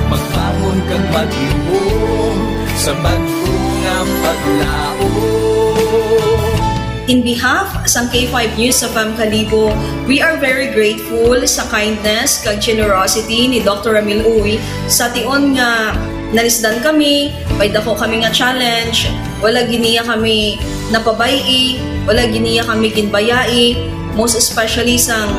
Magbangon kag maghimom sa bag-o nga paglaom. In behalf sang K five News F M Kalibo, we are very grateful sa kindness kag generosity ni Doctor Ramil Uy. Sa tion nga nalisdan kami, may dako kami nga challenge, wala gid niya kami napabay-i, wala gid niya kami ginbayai, most especially sang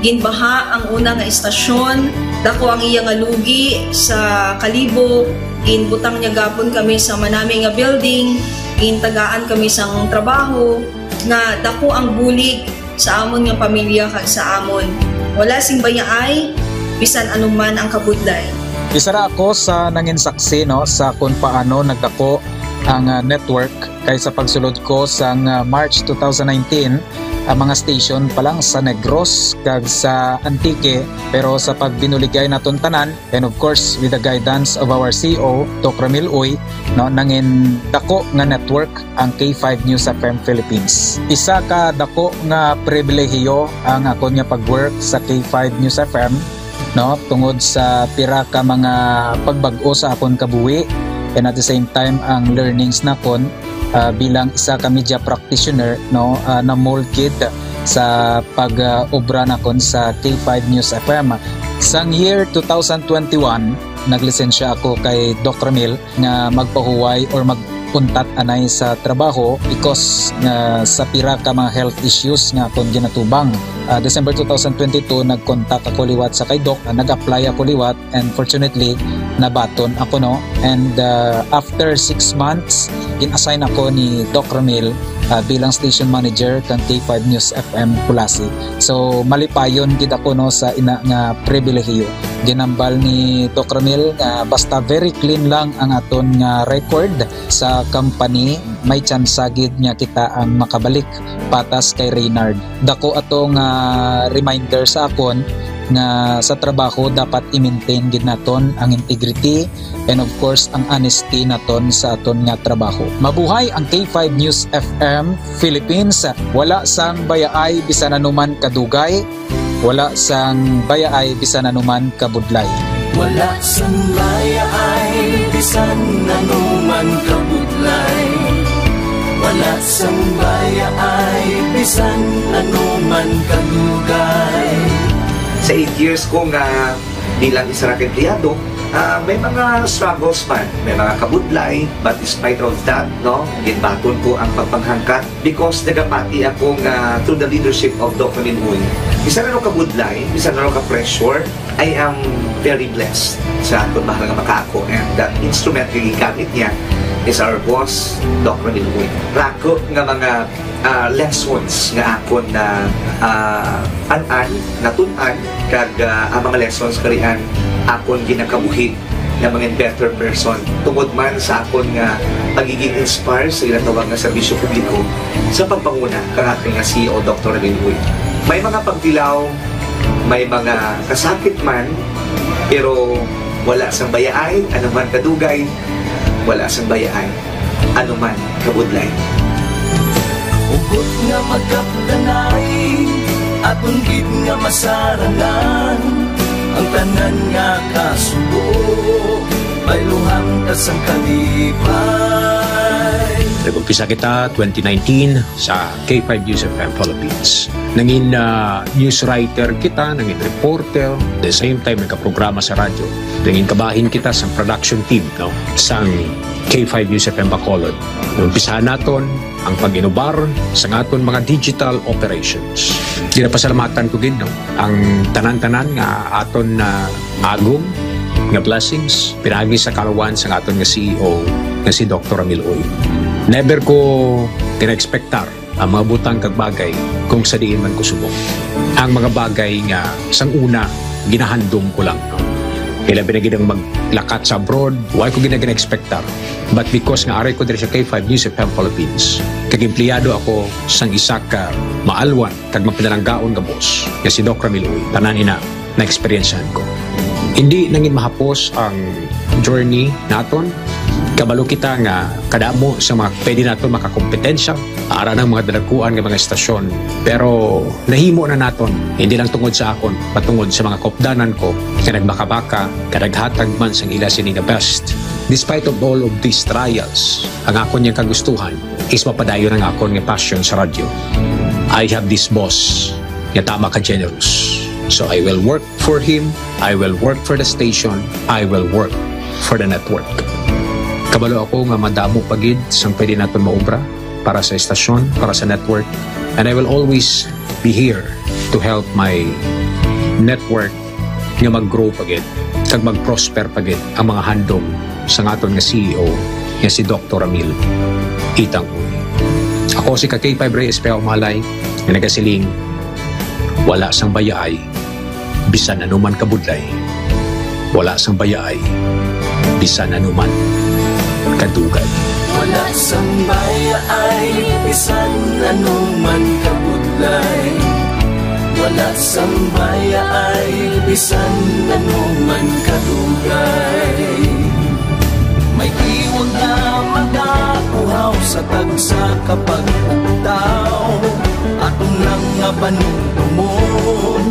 ginbaha ang una nga istasyon. Dako ang iya nga lugi sa Kalibo, ginbutang niya gapon kami sa manami nga building, gintagaan kami sang trabaho, nga dako ang bulig sa amon nga pamilya kag sa amon. Wala sing bayaay, bisan anuman ang kabudlay. Isa ra ako sa nanginsaksi, no, sa kung paano nagdako ang, ah, network, kay sa pagsulod ko sang, ah, March two thousand nineteen, ang mga station pa lang sa Negros kag sa Antique, pero sa pagbinuligay naton tanan, and of course, with the guidance of our C E O, Doc Ramil Uy, no, nangin dako nga network ang K five News F M Philippines. Isa ka dako nga pribilehiyo ang akon nga pag-work sa K five News F M, no, tungod sa pira ka mga pagbag-o sa akon kabuhi, and at the same time ang learnings nakon, ah, bilang isa ka media practitioner, no, ah, na-mold gid sa pag, ah, obra nakon sa K five News F M. Sang year two thousand twenty-one, naglisensya ako kay Doc Ramil nga magpahuway or magpuntat anay sa trabaho because nga sa pira ka mga health issues nga akon ginatubang. Ah, December two thousand twenty-two, nag-contact ako liwat sa kay Doc, ah, nag-apply ako liwat, and fortunately, nabaton ako, no? And, ah, after six months, gin-assign ako ni Doc Ramil, ah, bilang station manager kang K five News F M Culasi. So, malipayon gid ako, no, sa ina nga pribilehiyo. Ginambal ni Doc Ramil nga basta very clean lang ang aton nga record sa company, may tsansa gid nga kita ang makabalik patas kay Reynard. Dako ato nga reminder sa akon nga sa trabaho dapat i-maintain gid naton ang integrity and of course ang honesty naton sa aton nga trabaho. Mabuhay ang K five News F M Philippines. Wala sang bayaay bisan anuman kadugay, wala sang bayaay bisan anuman kabudlay. Wala sang bayaay bisan anuman kabudlay. Wala sang bayaay bisan anuman kadugay. Sa eight years ko nga bilang isa ra ka empleyado, ah, may mga struggles man, may mga kabudlay, but despite of that, no, ginbaton ko ang pagpanghangkat because nagapati ako nga through the leadership of Doc Ramil Uy, bisan ano kabudlay, bisan ano ka pressure, I am very blessed sa akon mahal nga makaako, and that instrument nga gigamit niya is our boss, Doc Ramil Uy. Rako nga mga, ah, lessons nga akon na, ah, an-an, natun-an, kag, ah, ang mga lessons karian akon ginakabuhi nga mangin better person tungod man sa akon nga pagiging inspire sa ginatawag nga serbisyo publiko sa pagpanguna kang akon nga C E O, Doctor Ramil Uy. May mga pagtilaw, may mga kasakit man, pero wala sang bayaay, ano man kadugay, wala sang bayaay, ano man kabudlay. Hugot nga magkapdanay, aton gid nga masarangan, ang tanan nga kasubo, bayluhan ta sang kalipay. Nag-umpisa kita twenty nineteen sa K five News F M Philippines. Nangin, ah, news writer kita, nangin reporter, the same time nagkaprograma sa radyo. Nangin kabahin kita sa production team, no, sang K five News F M Bacolod. Umpisahan naton ang pag-inubar sa aton mga digital operations. Ginapasalamatan ko gid, no, ang tanan-tanan nga aton na agom nga blessings pinaagi sa kaluwan sa aton nga C E O nga si Doctor Ramil Uy. Never ko gina-expectar ang mga butang kag bagay kung sa diin man ko subong. Ang mga bagay nga sang una ginahandom ko lang, no? Ilabi na gid ang maglakat sa abroad, wa ko gina-, gina-expectar. But because nga ari ko diri sa K five News F M Philippines, kag empleyado ako sang isa ka maalwan kag mapinalanggaon nga boss, nga si Doc Ramil Uy, tanan ina na-eksperyensyahan ko. Hindi nangin mahapos ang journey naton, Kabalo kita nga kadamo sa mga pwede naton makakompetensya ara ng mga dalakuan nga mga estasyon. Pero nahimo na naton, hindi lang tungod sa akon, patungod sa mga kaupdanan ko nga nagmakabaka nga naghatag man sang ila sini nga best. Despite of all of these trials, ang akon yang kagustuhan is mapadayon ang akon nga passion sa radyo. I have this boss nga tama ka generous. So I will work for him, I will work for the station, I will work for the network. Kabalo ako nga madamo pa gid sang pwede naton maubra para sa estasyon, para sa network, and I will always be here to help my network nga mag-grow pa gid kag mag-prosper pa gid ang mga handom sa aton nga C E O nga si Doktor Ramil Itang. Ako si ka K five Reyes Pea Umalay nga nagasiling, wala sang bayaay bisan anuman kabudlay. Wala sang bayaay bisan anuman kadugay. Wala sang bayaay bisan anuman kabudlay. Wala sang bayaay bisan anuman kadugay. May iwag nga magauhaw sa tagsa ka pag-ugtaw. Aton lang nga panumdumon,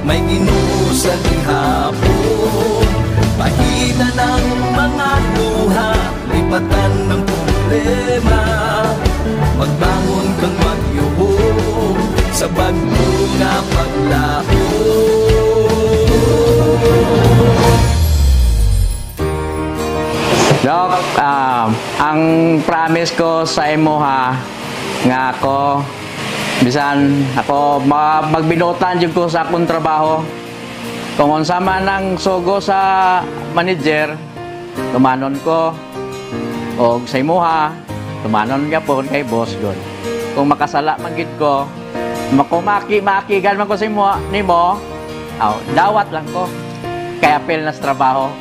may Ginoo sa gihapon. Pahina ng mga luha, lipatan ng problema. Magbangon kang magyuhong sa bagyo nga paglaom. Doc, ah, ang promise ko sa imo ha, nga ako, bisan ako ma-, magbinuotan jud ko sa akong trabaho. Kung unsa man ang sugo sa manager, tumanon ko. Og sa imuha, tumanon gyapon kay boss gud. Kung makasala man gid ko, makumaki, maakigan man ko sa imo, nimo, aw, dawat lang ko. Kay apil na sa trabaho.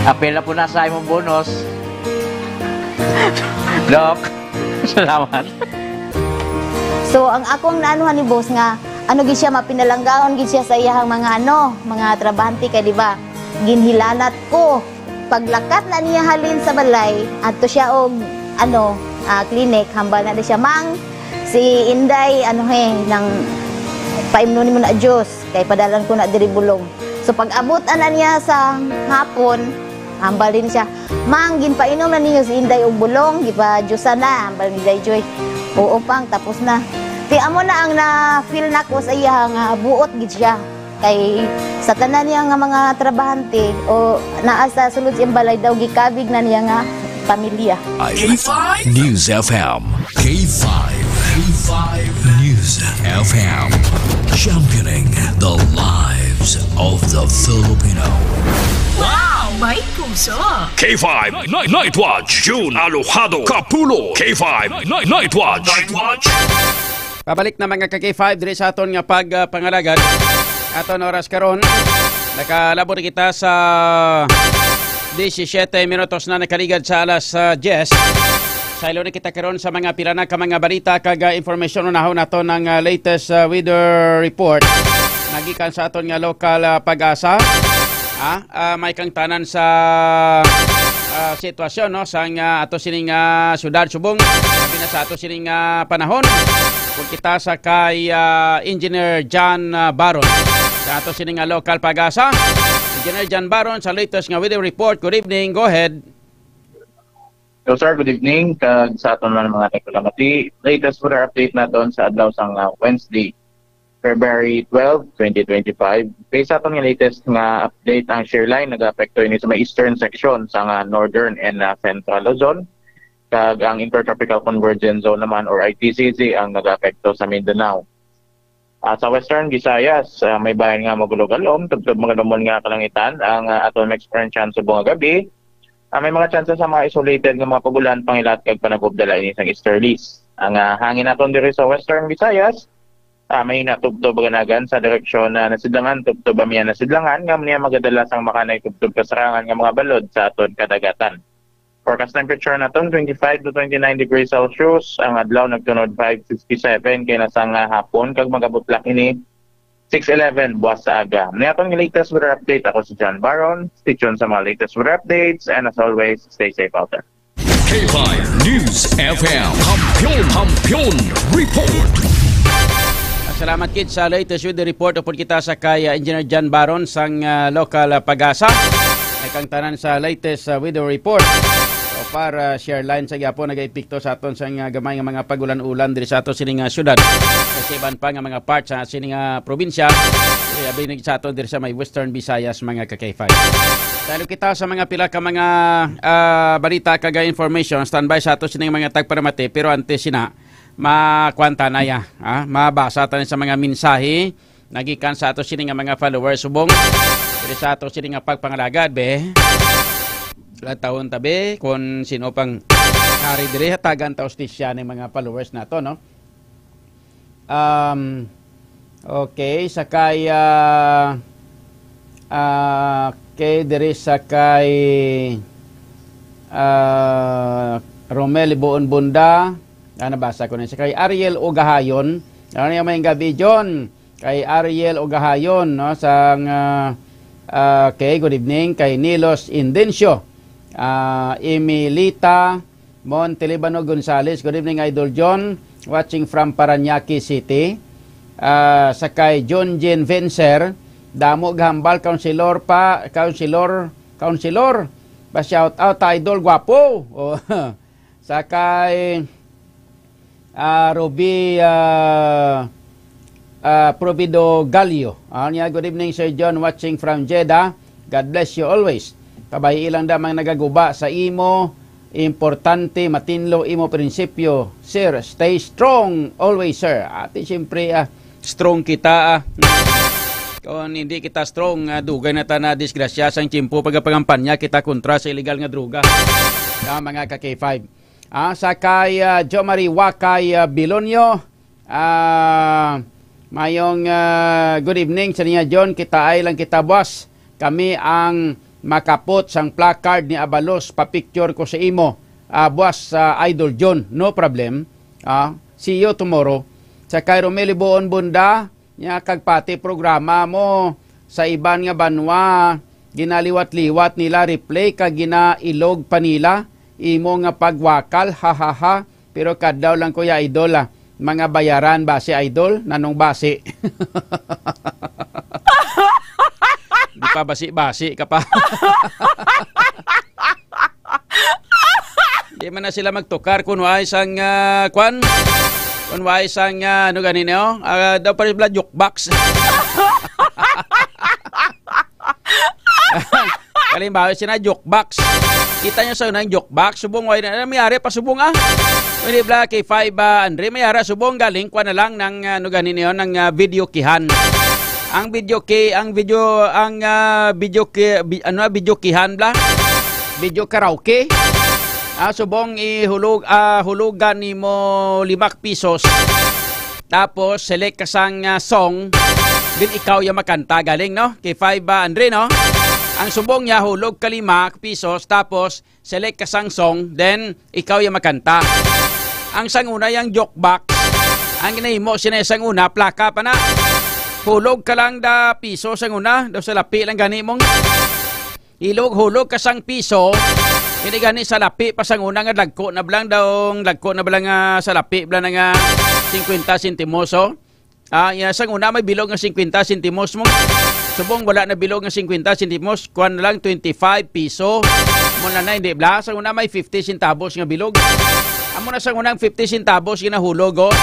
Apil na po na sa imong bonus. Doc, salamat. So, ang akong naanuhan ni boss nga, ano gid siya, mapinalanggaon gid siya sa iyahang mga ano, mga trabahante kay, di ba? Ginhilanat ko. Paglakat na niya halin sa balay, adto siya og, ano, ah, clinic, hambal na di siya, "Mang, si Inday, ano he, nang paimno nimo na juice, kay padalan ko na diri bulong." So, pag-abot ana niya sa hapon, hambal din siya, "Mang, ginpainom na ninyo si Inday og bulong, gipa-juice na," hambal ni Day Joy. "Oo, Pang, tapos na." Ti amo na ang na-feel nako sa iya nga buot gid siya. Kay sa tanan niya nga mga trabahante o naa sa sulod sa iyang balay daw, gikabig na niya nga pamilya. K five News F M. K five. K five News F M. Championing the lives of the Filipino. Wow! May puso! K five Night, Night Watch, June Alojado Kapulo. K five Night, Night Watch. Night Watch. Pabalik na, mga ka-K five, diri sa aton nga pag, ah, pangalagad. Aton oras karon, nakalabot kita sa disisyete minutos na nakaligad sa alas, ah, diyes. Saylo na kita karon sa mga pila na ka mga balita kag, ah, impormasyon. Unahon nato ng, ah, latest, ah, weather report nagikan sa aton nga lokal, ah, Pag-asa. Ah, ah, may kang tanan sa, ah, sitwasyon, no, sang, ah, ato sining, ah, syudad subong, labi na sa ato sining, ah, panahon. Kung kita sa kay, ah, Engineer John, ah, Baron, sa ato sining, ah, lokal Pag-asa. Engineer John Baron, sa latest nga weather report. Good evening. Go ahead. Hello, sir. Good evening. Kag sa aton man mga nagpalamati, latest weather update naton sa adlaw sang, ah, Wednesday, February twelve, twenty twenty-five. Based sa aton nga latest nga update, ang shear line nagaapekto ini sa may eastern section sang, ah, northern and, ah, central Luzon. Kag ang intertropical convergence zone naman or I T C Z ang nagaapekto sa Mindanao. Ah, sa Western Visayas, ah, may bahin nga magulog-alom, tubtob magalumon nga kalangitan ang, ah, aton ma-experience subong nga gabi. Ah, may mga tsansa sa mga isolated nga mga pag-ulan, pangilat kag panagubdala ini sang easterlies. Ang, ah, hangin naton diri sa Western Visayas, ah, may hinatubtob ganagan sa direksyon na Nasidlangan, tubtob Amihan, Nasidlangan, nga niya magadala sang makanay tubtob kasarangan nga mga balod sa aton kadagatan. Forecast temperature naton, twenty-five to twenty-nine degrees Celsius. Ang adlaw nagtunod five fifty-seven kay nasa nga hapon kag magabutlak ini six eleven buwas sa aga. Ni aton nga latest weather update, ako si John Baron. Stay tuned sa mga latest weather updates, and as always, stay safe out there. K five News F M. Kampiyon, Kampiyon Report. Salamat kid sa latest weather report. Upod kita sa kay uh, Engineer John Baron sang uh, local uh, Pag-asa. Ay kang tanan sa latest uh, weather report. So far, uh, share line sa gyapon nagaepekto sa aton sang uh, gamay nga mga pag-ulan-ulan diri sa ato sini nga syudad. Sa iban pa nga mga part sa sini nga probinsya, abi sa ato diri sa may Western Visayas, mga ka-K five. Dalo kita sa mga pila ka mga ah, balita kag information. Standby sa ato sini nga mga tagparamati, pero antes sina, makuan ta na ya, ah, mabasa ta na sa mga mensahe nagikan sa ato sini nga mga followers. Subong diri sa ato sini nga pagpangalagad, be. Latawon ta, be, kung sino pang hari diri, hatagan ta ustisya ning mga followers nato, no? Um, okay, sa kay, ah, ah, okay, diri sa kay, ah, Romel Ibuon Bunda. Ah, nabasa ko na. Sa kay Ariel Ugahayon. Ano niya, may gabi, John? Kay Ariel Ugahayon, no? Sang, ah, ah, okay, good evening. Kay Nilos Indencio. Ah, Emilita Montelibano Gonzales, good evening, Idol John. Watching from Parañaque City. Ah, sa kay John Jean Vencer, damo gahambal, Councilor pa, Councilor, Councilor. Pa shout out ta, Idol Guapo. Oh. Sa kay ah, Ruby ah, ah, Provido Galio. Ah, niya, good evening, Sir John, watching from Jeddah. God bless you always. Kabay ilang da mga nagaguba sa imo, importante, matinlo imo prinsipyo. Sir, stay strong always, sir. Ati, siyempre, ah, strong kita, ah. Kung hindi kita strong, ah, dugay na ta na disgrasya sang tiyempo pagapangampanya kita kontra sa illegal nga droga. Ah, mga ka-K five. Ah, sa kay ah, Jo Marie Wakay ah, Bilonyo, ah, mayong ah, good evening sa niya, John. Kita ay lang kita, boss. Kami ang makapot sang placard ni Abalos, pa-picture ko sa imo, ah, boss, ah, Idol John. No problem. Ah, see you tomorrow. Sa kay Romel Ibuon Bunda, nya kag pati programa mo sa iban nga banwa, ginaliwat-liwat nila, replay kag ginailog pa nila imo nga pagwakal, ha, ha, ha. Pero kadlaw lang, Kuya Idol, ah, mga bayaran ba si Idol? Nanong basi? Di pa basi-basi ka pa. Di man na sila magtukar kung waay sang, ah, kwan? Kung waay sang, ah, ano gani niyo? Ah, daw pa rin sila jukebox. Kalimbawa, sina jukebox. Kita nyo sa unang jukebox, subong waay na, ano mayari pa subong, ah? Pwede bla kay five, ah, Andre, mayara subong galing, kwa na lang ng, ah, ano gani niyo, ng, ah, video kihan. Ang video ki, ang video, ang, ah, video ki, bi-, ano, video kihan bla? Video karaoke. Ah, subong ihulog, ah, hulugan nimo lima ka pisos. Tapos select ka sang, ah, song, then ikaw ya makanta galing, no? Kay five ba, Andre, no? Ang subong niya, hulog ka lima ka pisos, tapos select ka sang song, then ikaw ya makanta. Ang sang una yang jukebox, ang ginahimo sina sang una, plaka pa na. Hulog ka lang da piso sang una, daw sa lapi lang gani mong. Hilog, hulog ka sang piso, hindi gani sa lapi pa sang una nga dagko na blang daw, dagko na blang, ah, sa lapi blang nga singkwenta sentimos, oh. Ah, ya, sang una may bilog nga singkwenta sentimos mo. Subong wala na bilog nga singkwenta sentimos, kuan na lang, twenty-five piso. Mo na na, hindi bla. Sang una may fifty centavos nga bilog. Amo na sang unang fifty centavos ginahulog, oh.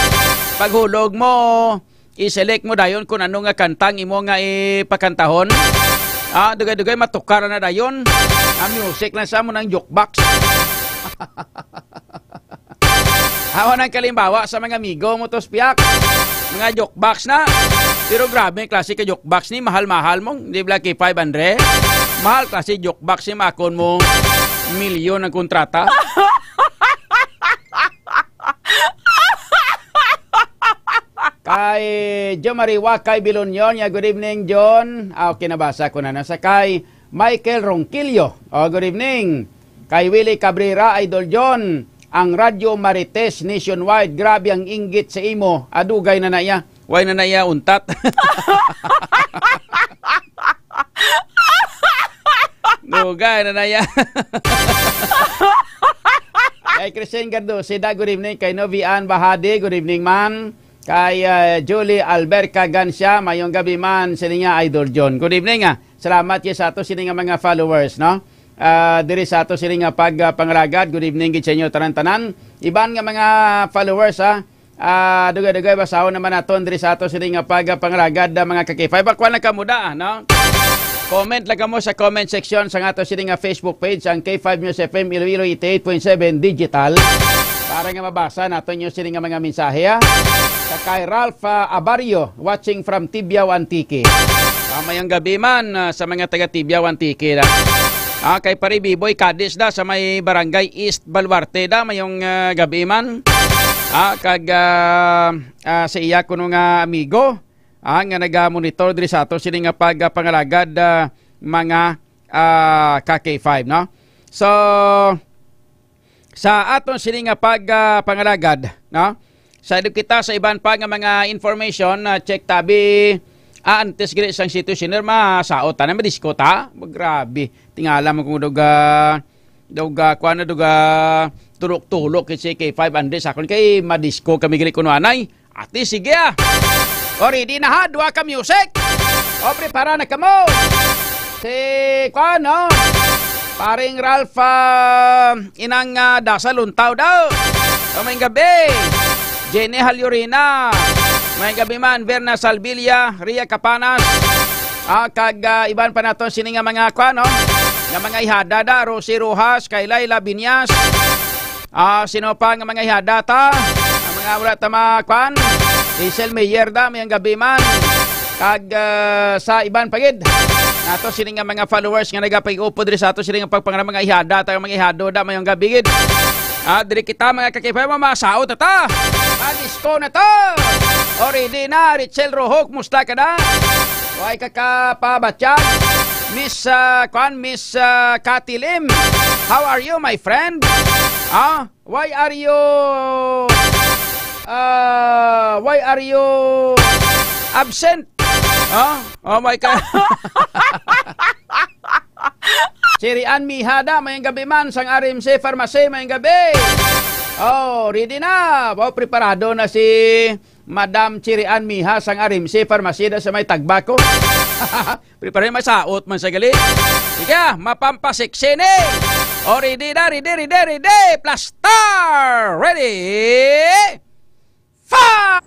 Paghulog mo, i-select mo dayon kung ano nga kantang imo nga ipakantahon. Ah, dugay-dugay matukar na dayon. Ang music lang sa mo ng jukebox. Awa ng kalimbawa sa mga amigo mo to, Spiak. Mga jukebox na. Pero grabe, klase ka jukebox ni, mahal-mahal mong, di bla kay five hundred? Mahal klase jukebox ni, makon mo milyon ang kontrata. Kay Jo Marie Wakay Bilonyon, ya, good evening, John. Ah, okay, nabasa ko na. Nasa kay Michael Ronquillo. Oh, good evening. Kay Willie Cabrera, Idol John, ang Radyo Marites nationwide, grabe ang inggit sa imo. Adugay na na iya. Pwede na naya untat. Dugay na naya. Kay Christine Gardo, Sida, good evening. Kay Novian Bahadi, good evening, man. Kay, ah, Julie Alberca Gancia, mayong gabi, man. Sini nga, Idol John. Good evening, ah. Salamat, yes, sa ato sini nga mga followers, no? Ah, diri sa ato sini nga pag, ah, pangalagad. Good evening gid sa inyo tanan-tanan. Iban nga mga followers, ah. Ah, dugay-dugay, basahon naman naton diri sa ato sini nga pag, ah, pangalagad, ah, mga ka-K five. Bakwa na kamo da, no? Comment lang kamo sa comment section sa ato sini nga Facebook page, ang K five News F M Iloilo eighty-eight point seven Digital. Para nga mabasa naton yung sini nga mga mensahe, ha? Sa kay Ralph, ah, Abario, watching from Tibiao, Antique. Ah, mayong gabi, man, ah, sa mga taga Tibiao, Antique, da. Ah, kay Pare Biboy Cadiz, da, sa may Barangay East Baluarte, da, mayong, ah, gabi, man. Ah, kag, ah, ah, sa iya kuno nga amigo, ah, nga naga-monitor diri sa ato sini nga pag, ah, pangalagad, ah, mga, ah, ka K five, no? So, sa aton sini nga pag, ah, pangalagad, no? Sa kita sa iban pa nga mga information, ah, check tabi, ah, antes gid sang sitio siner, masaot ta na, madisko ta. Grabe. Tingala mo kung duga, duga, kuwan na, duga, tulok-tulok kay si K five Andes. Akon kay madisko kami gid kuno anay. Ati, sige, ah. O, ready na ha? Duha ka music. O, prepara na kamo. Si, kuwan, no? Paring Ralph, ah, inang, ah, Dasa Luntaw daw. O, mayong gabi. Jenny Halyorina. Mayong gabi man, Verna Salvilla, Ria Capanas. Ah, kag, ah, iban pa nato sini nga mga, kuwan, no? Nga mga ihada da, Rosie Rojas, kay Laila Binyas. Ah, sino pa nga mga ihada ta? Ang mga wala ta ma-, kwan? Hazel Mayer da, mayong gabi man. Kag, ah, sa iban pa gid. Nato sini nga mga followers nga nagapag-upod diri sa ato sini nga pagpangalan, mga ihada ta, mga ihado da, mayong gabi gid. Ah, diri kita, mga ka-K five, masaot na ta. Pag-disco na ta. O, ready na, Richel Rojo, kumusta ka na? Way ka kapabatyag? Miss, ah, kwan, Miss, ah, Cathy Lim. How are you, my friend? Ah, why are you, ah, why are you absent? Ah, oh my God. Si Rian Mihada, mayong gabi man, sang R M C Pharmacy, mayong gabi. Oh, ready na. Oh, preparado na si Madam Chirian Miha sang R M C Pharmacy da sa may Tagbaco. Prepare, masaot man sa gali. Sige, ah, mapampasiksi ni. O, ready na, ready, ready, ready. Plastar! Ready? Fire!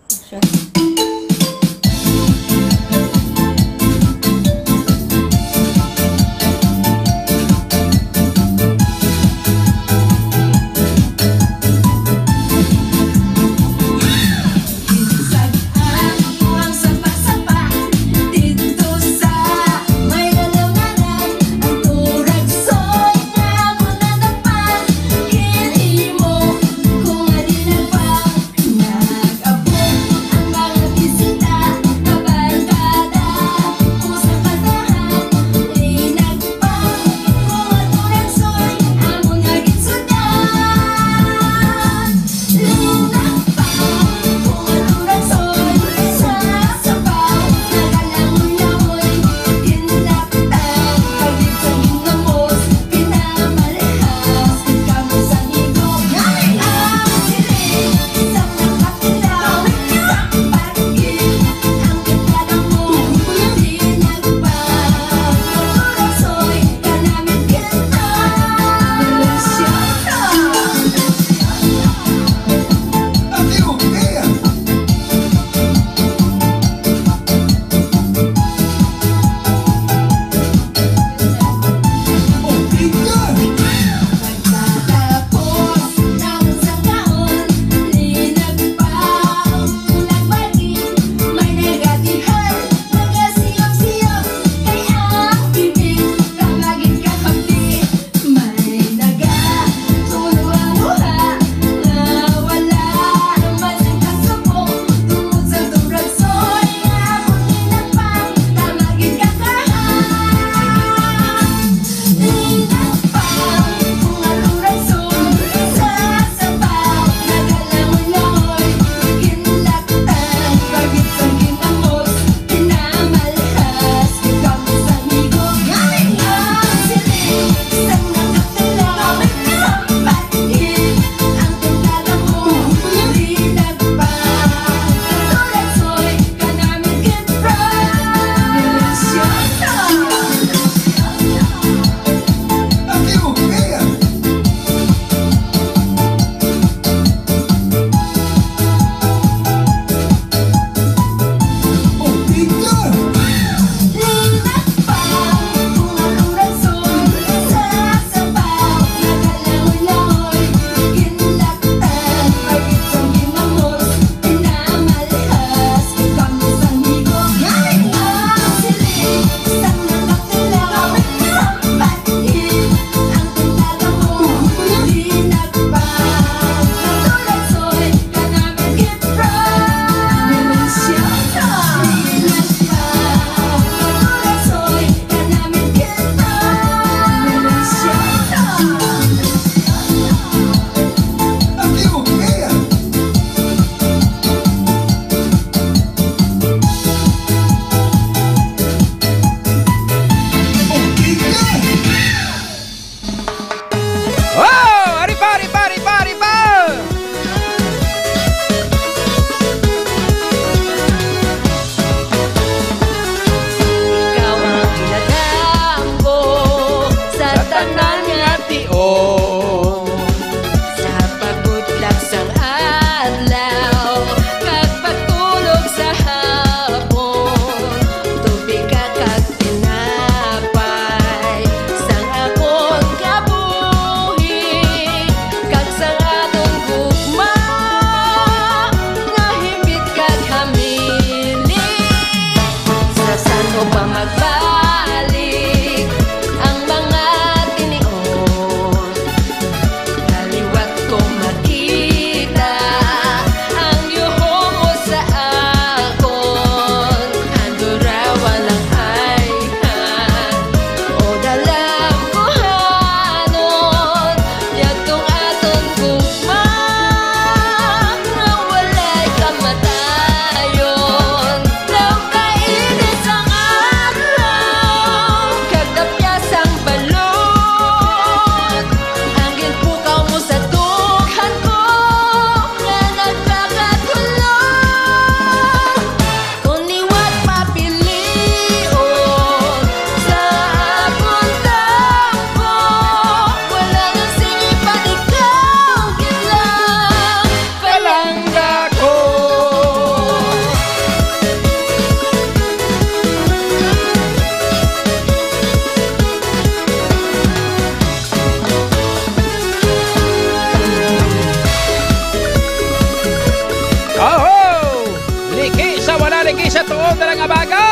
Sa wala lagi sa tuod na nga baga.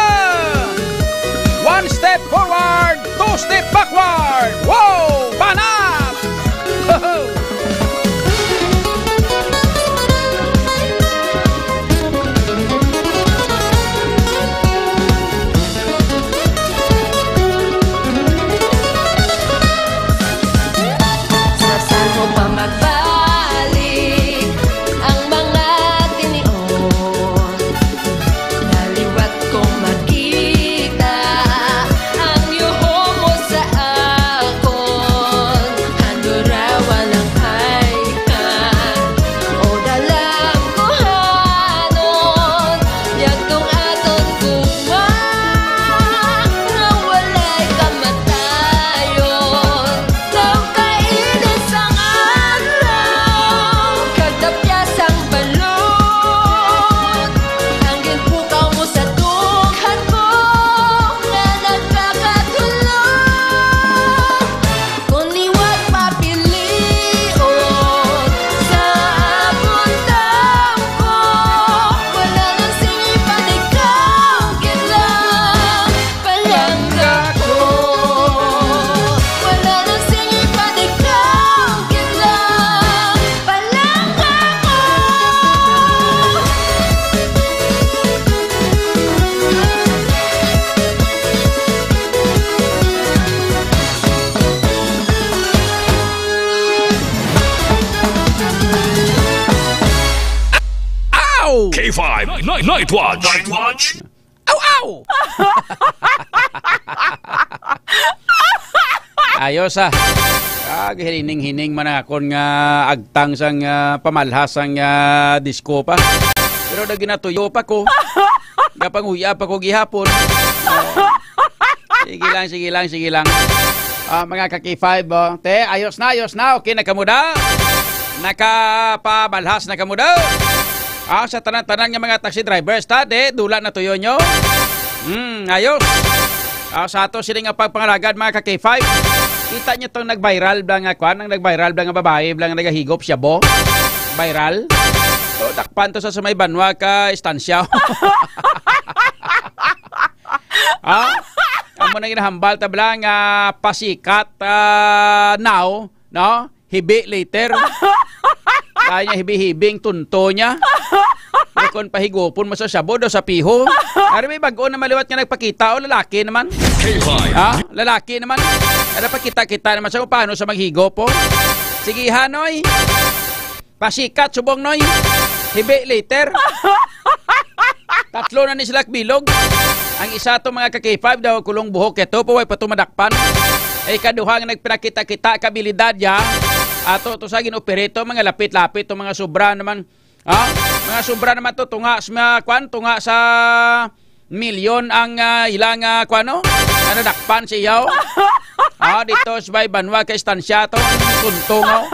One step forward, two step backward. Wow! Panat! Sa saan mo pa magbalik ang mga tinion? Naliwat kong makita ang yuho mo sa akon. Handurawan ang ayhan o dalang kuhanon. Yadtong aton gugma nga walay kamatayon. Daw kainit sang adlaw, kag tapya sang balod, ang ginpukaw mo sa dughan ko nga nagkakatulo. Kon liwat mapilion sa buntag ko, wala na sing iban ikaw, gid lang. Palangga ko, wala na sing iban ikaw, gid lang. Palangga ko. Ow! K five Night, Night Watch. Night Watch. Aw, aw! Ayos, ah. Ah, hining-hining man ang akon nga agtang sang, ah, pamalhas sang, ah, disco pa. Pero daw ginatuyo pa ko. Gapanguya pa ko gihapon. Oh. Sige lang, sige lang, sige lang. Ah, mga ka-K five, oh. Te, ayos na, ayos na. Okay na kamo da? Nakapamalhas na kamo da? Ah, sa tanan-tanan nga mga taxi drivers, ta, de, dula na tuyo nyo. Hmm, ayos. Ah, sa ato sini nga pagpangalagad, mga ka-K five. Kita nyo tong nag-viral bla nga kwan, ang nag-viral bla nga babae bla nga nagahigop siya, bo? Viral? So, dakpan to sa, sa may banwa ka istansya. Ha? Amo na ginahambal ta bla nga pasikat, ah, now, no? Hibi later. Kaya niya hibi-hibing tunto niya. Pero kung pahigupon mo sa shabu daw sa piho. Ari may bag-o na maliwat nga nagpakita o lalaki naman. K five. Ha? Lalaki naman. Ano pakita-kita naman sa kung paano sa maghigop, oh. Sige, Hanoy. Pasikat, subong, Noy. Hibi later. Tatlo na ni sila bilog. Ang isa to, mga ka-K five, daw kulong buhok ito, pa way pa to madakpan. Ay, kaduha nga nagpinakita-kita kabilidad ya. Ato to sa gin-operate to, mga lapit-lapit to, mga sobra naman. Ha? Mga sobra naman to, tunga sa mga kwan, tunga sa milyon ang, ah, ilang, ah, kwan, no? Ang nadakpan siya, oh. Ah, dito sa may banwa kay istansya to, tuntungaw.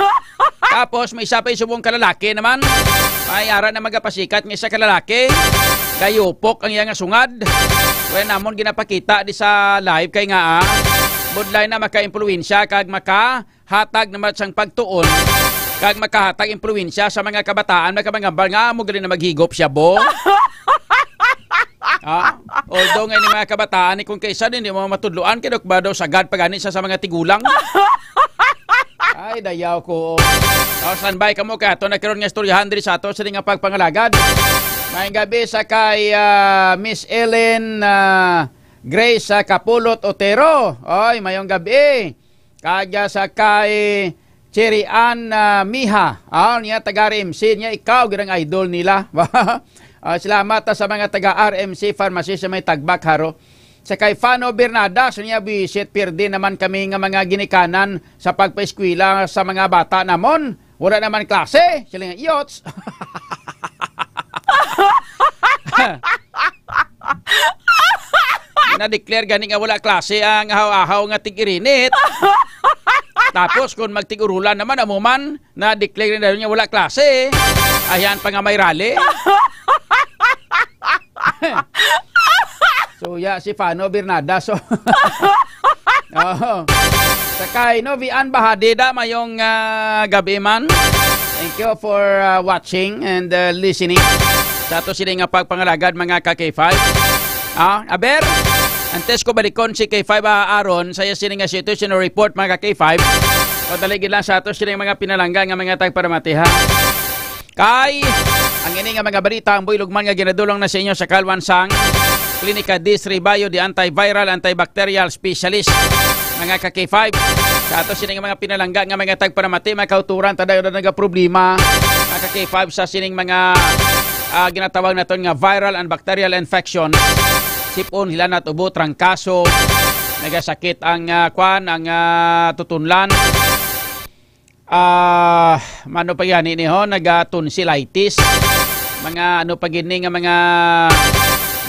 Tapos may isa pa yung subong kalalaki naman. May ara na magapasikat nga isa kalalaki. Gayupok ang iya nga sungad. Wala namon ginapakita di sa live kay nga, ah, budlay na maka-impluwensya kag makahatag naman sang pagtuon kag makahatag impluwensya sa mga kabataan, mga kamangambal nga amo gali na maghigop siya, bo. Ah, although nga ni mga kabataan, ni kung kaisa din, di mo matudloan, kay ba daw sagad pa gani sa, sa mga tigulang. Ay, dayaw ko. Oh, standby kamo kay ato na karon nga istoryahan diri sa ato sini nga pagpangalagad. Maayong gabi sa kay, ah, Miss Ellen, ah, Grace, ah, Kapulot Otero. Oy, mayong gabi. Kag, ah, sa kay Cherry Ann, ah, Miha. Ah, niya taga R M C niya, ikaw gid ang idol nila. Ah, salamat, ah, sa mga taga R M C Pharmacy sa may Tagbak, Haro. Sa kay Fano Bernada, sa niya buwisit, pirdi naman kami nga mga ginikanan sa pagpaeskwela sa mga bata namon. Wala naman klase. Sila nga, yots. Na-declare gani nga wala klase ang ahaw-ahaw nga tig-irinit. Tapos kung magtig-urulan naman, amo man, na-declare na nga wala klase. Ayan pa nga may rally. So, ya, si Fano Bernada. So, oh. Sa kay Novian Bahadida, mayong, ah, gabi man. Thank you for, ah, watching and, ah, listening. sa ato sini nga pagpangalagad, mga ka K five. Ah, aber, antes ko balikon si K five, ah, Aaron, sa iya sini nga situation report, mga ka K five. Padali gid lang sa ato sini mga pinalangga nga mga tagparamati, ha. Kay ang ini nga mga balita, ang buylog man nga ginadulong na sa inyo sa kalwan sang Klinika Disri Bayo, the antiviral, antibacterial specialist, mga ka K five. Sa ato sining mga pinalangga nga mga tagparamati, mga kauturan, ta dayon na nagaproblema, mga ka K five, sa sining mga, ah, ginatawag naton nga viral and bacterial infection. Sipon, hilanat, ubo, trangkaso, nagasakit ang, ah, kwan, ang, ah, tutunlan. Ah, ano pa gani ni ho? Naga-tonsillitis. Mga ano pa gini nga mga,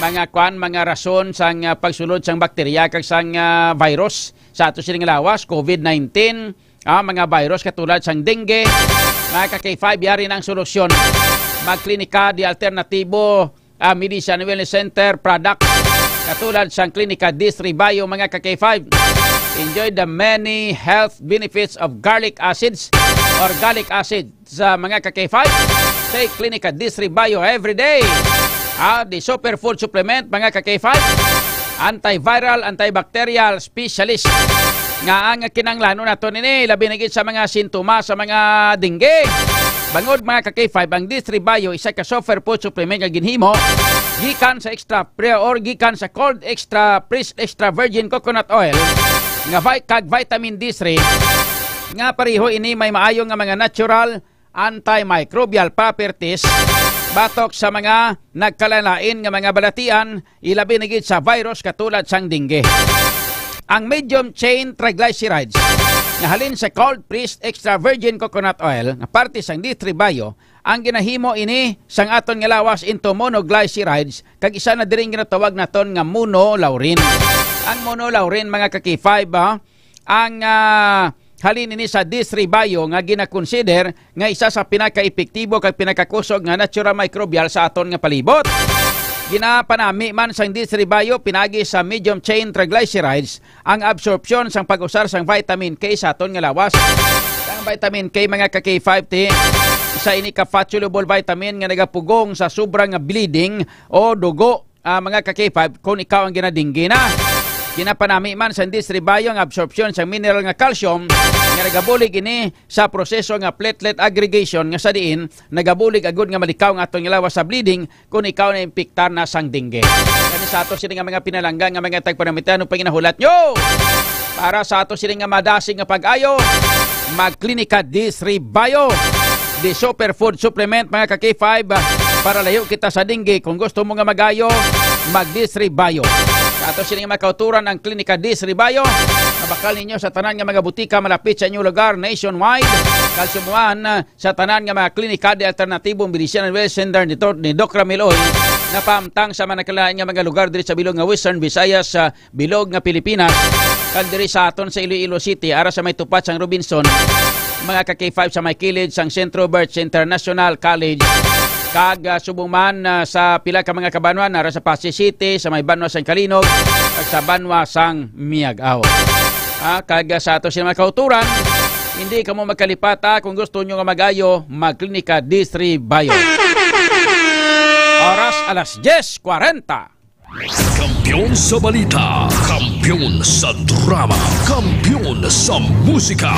mga kwan, mga rason sang, ah, pagsulod sang bakterya kag sang, ah, virus sa ato sining lawas, covid nineteen, ah, mga virus katulad sang dengue. Mga ka K five, yari na ang solusyon. Magklinika di alternatibo, ah, Medicine Wellness Center products, katulad sang Klinika Disri Bio, mga ka K five. Enjoy the many health benefits of garlic acids or garlic acid sa mga ka K five. Take Klinika Disri Bio every day. Ah, the superfood supplement, mga ka K five. Antiviral, antibacterial, specialist nga ang kinahanglanon nato nini, labi na gid sa mga sintomas sa mga dengue. Bangod, mga ka K five, ang Disri Bio isa ka superfood supplement nga ginhimo gikan sa extra pre or gikan sa cold extra pressed extra virgin coconut oil nga vi-, kag vitamin D three, nga pareho ini may maayo nga mga natural antimicrobial properties batok sa mga nagkalain-lain nga mga balatian, ilabi na gid sa virus katulad sang dengue. Ang medium chain triglycerides nga halin sa cold pressed extra virgin coconut oil nga parte sang D three Bio, ang ginahimo ini sang aton nga lawas into monoglycerides, kag isa na diri ang ginatawag naton nga monolaurin. Ang monolaurin, mga ka K five, ah, ang, ah, halin ini sa D three Bio nga ginakonsider nga isa sa pinakaepektibo kag pinakakusog nga natural microbial sa aton nga palibot. Ginapanami man sang D three Bio pinagi sa medium chain triglycerides ang absorpsyon sang pag-usar sang vitamin K sa aton nga lawas. Ang vitamin K, mga ka K five, ti, isa ini ka fat-soluble vitamin nga nagapugong sa sobra nga bleeding o dugo, ah, mga ka K five, kung ikaw ang ginadinggi na. Ginapanami man sa D three Bio ang absorpsyon sa mineral nga calcium nga nagabulig ini sa proseso nga platelet aggregation, nga sa diin nagabulig agud nga malikaw nga aton nga lawas sa bleeding kung ikaw na impiktar na sang dengue. Gani sa ato sini nga mga pinalangga nga mga tagpanamitan, ano panginahulat nyo? Para sa ato sini nga madasig nga pag-ayo, magklinika D three Bio. The superfood supplement, mga ka K five, para layo kita sa dengue. Kung gusto mo nga magayo, mag D three Bio. Sa ato sini nga mga kauturan, ang Klinika D three Bio, mabakal ninyo sa tanan nga mga butika malapit sa inyong lugar nationwide. Kalsubuan sa tanan nga mga klinika di alternatibong medisina and wellness center ni Dok-, ni Doc Ramil Uy, napahamtang sa mga nagkalain nga mga lugar diri sa bilog nga Western Visayas, sa bilog nga Pilipinas, kag diri sa aton sa Iloilo City, ara sa may tupad sang Robinson, mga ka K five, sa may kilid sang Centro Birch International College, kag, ah, subong man, ah, sa pila ka mga kabanwa, ara sa Passi City, sa may banwa sang Calinog, kag sa banwa sang Miag-ao. Ah, kag, ah, sa ato sini mga kauturan, hindi kamo magkalipata kung gusto nyo nga magayo, magklinika D three Bio. Oras, alas diyes kwarenta. Kampiyon sa balita, kampiyon sa drama, kampiyon sa musika.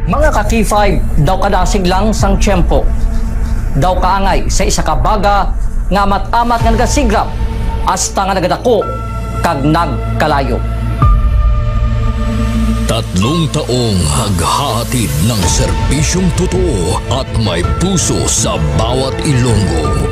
Mga ka-K five, daw kadasig lang sang tiyempo. Daw kaangay sa isa ka baga nga amat-amat nga nagasigrap hasta nga nagadako kag nagkalayo. Tatlong taong naghahatid ng serbisyong totoo at may puso sa bawat Ilonggo.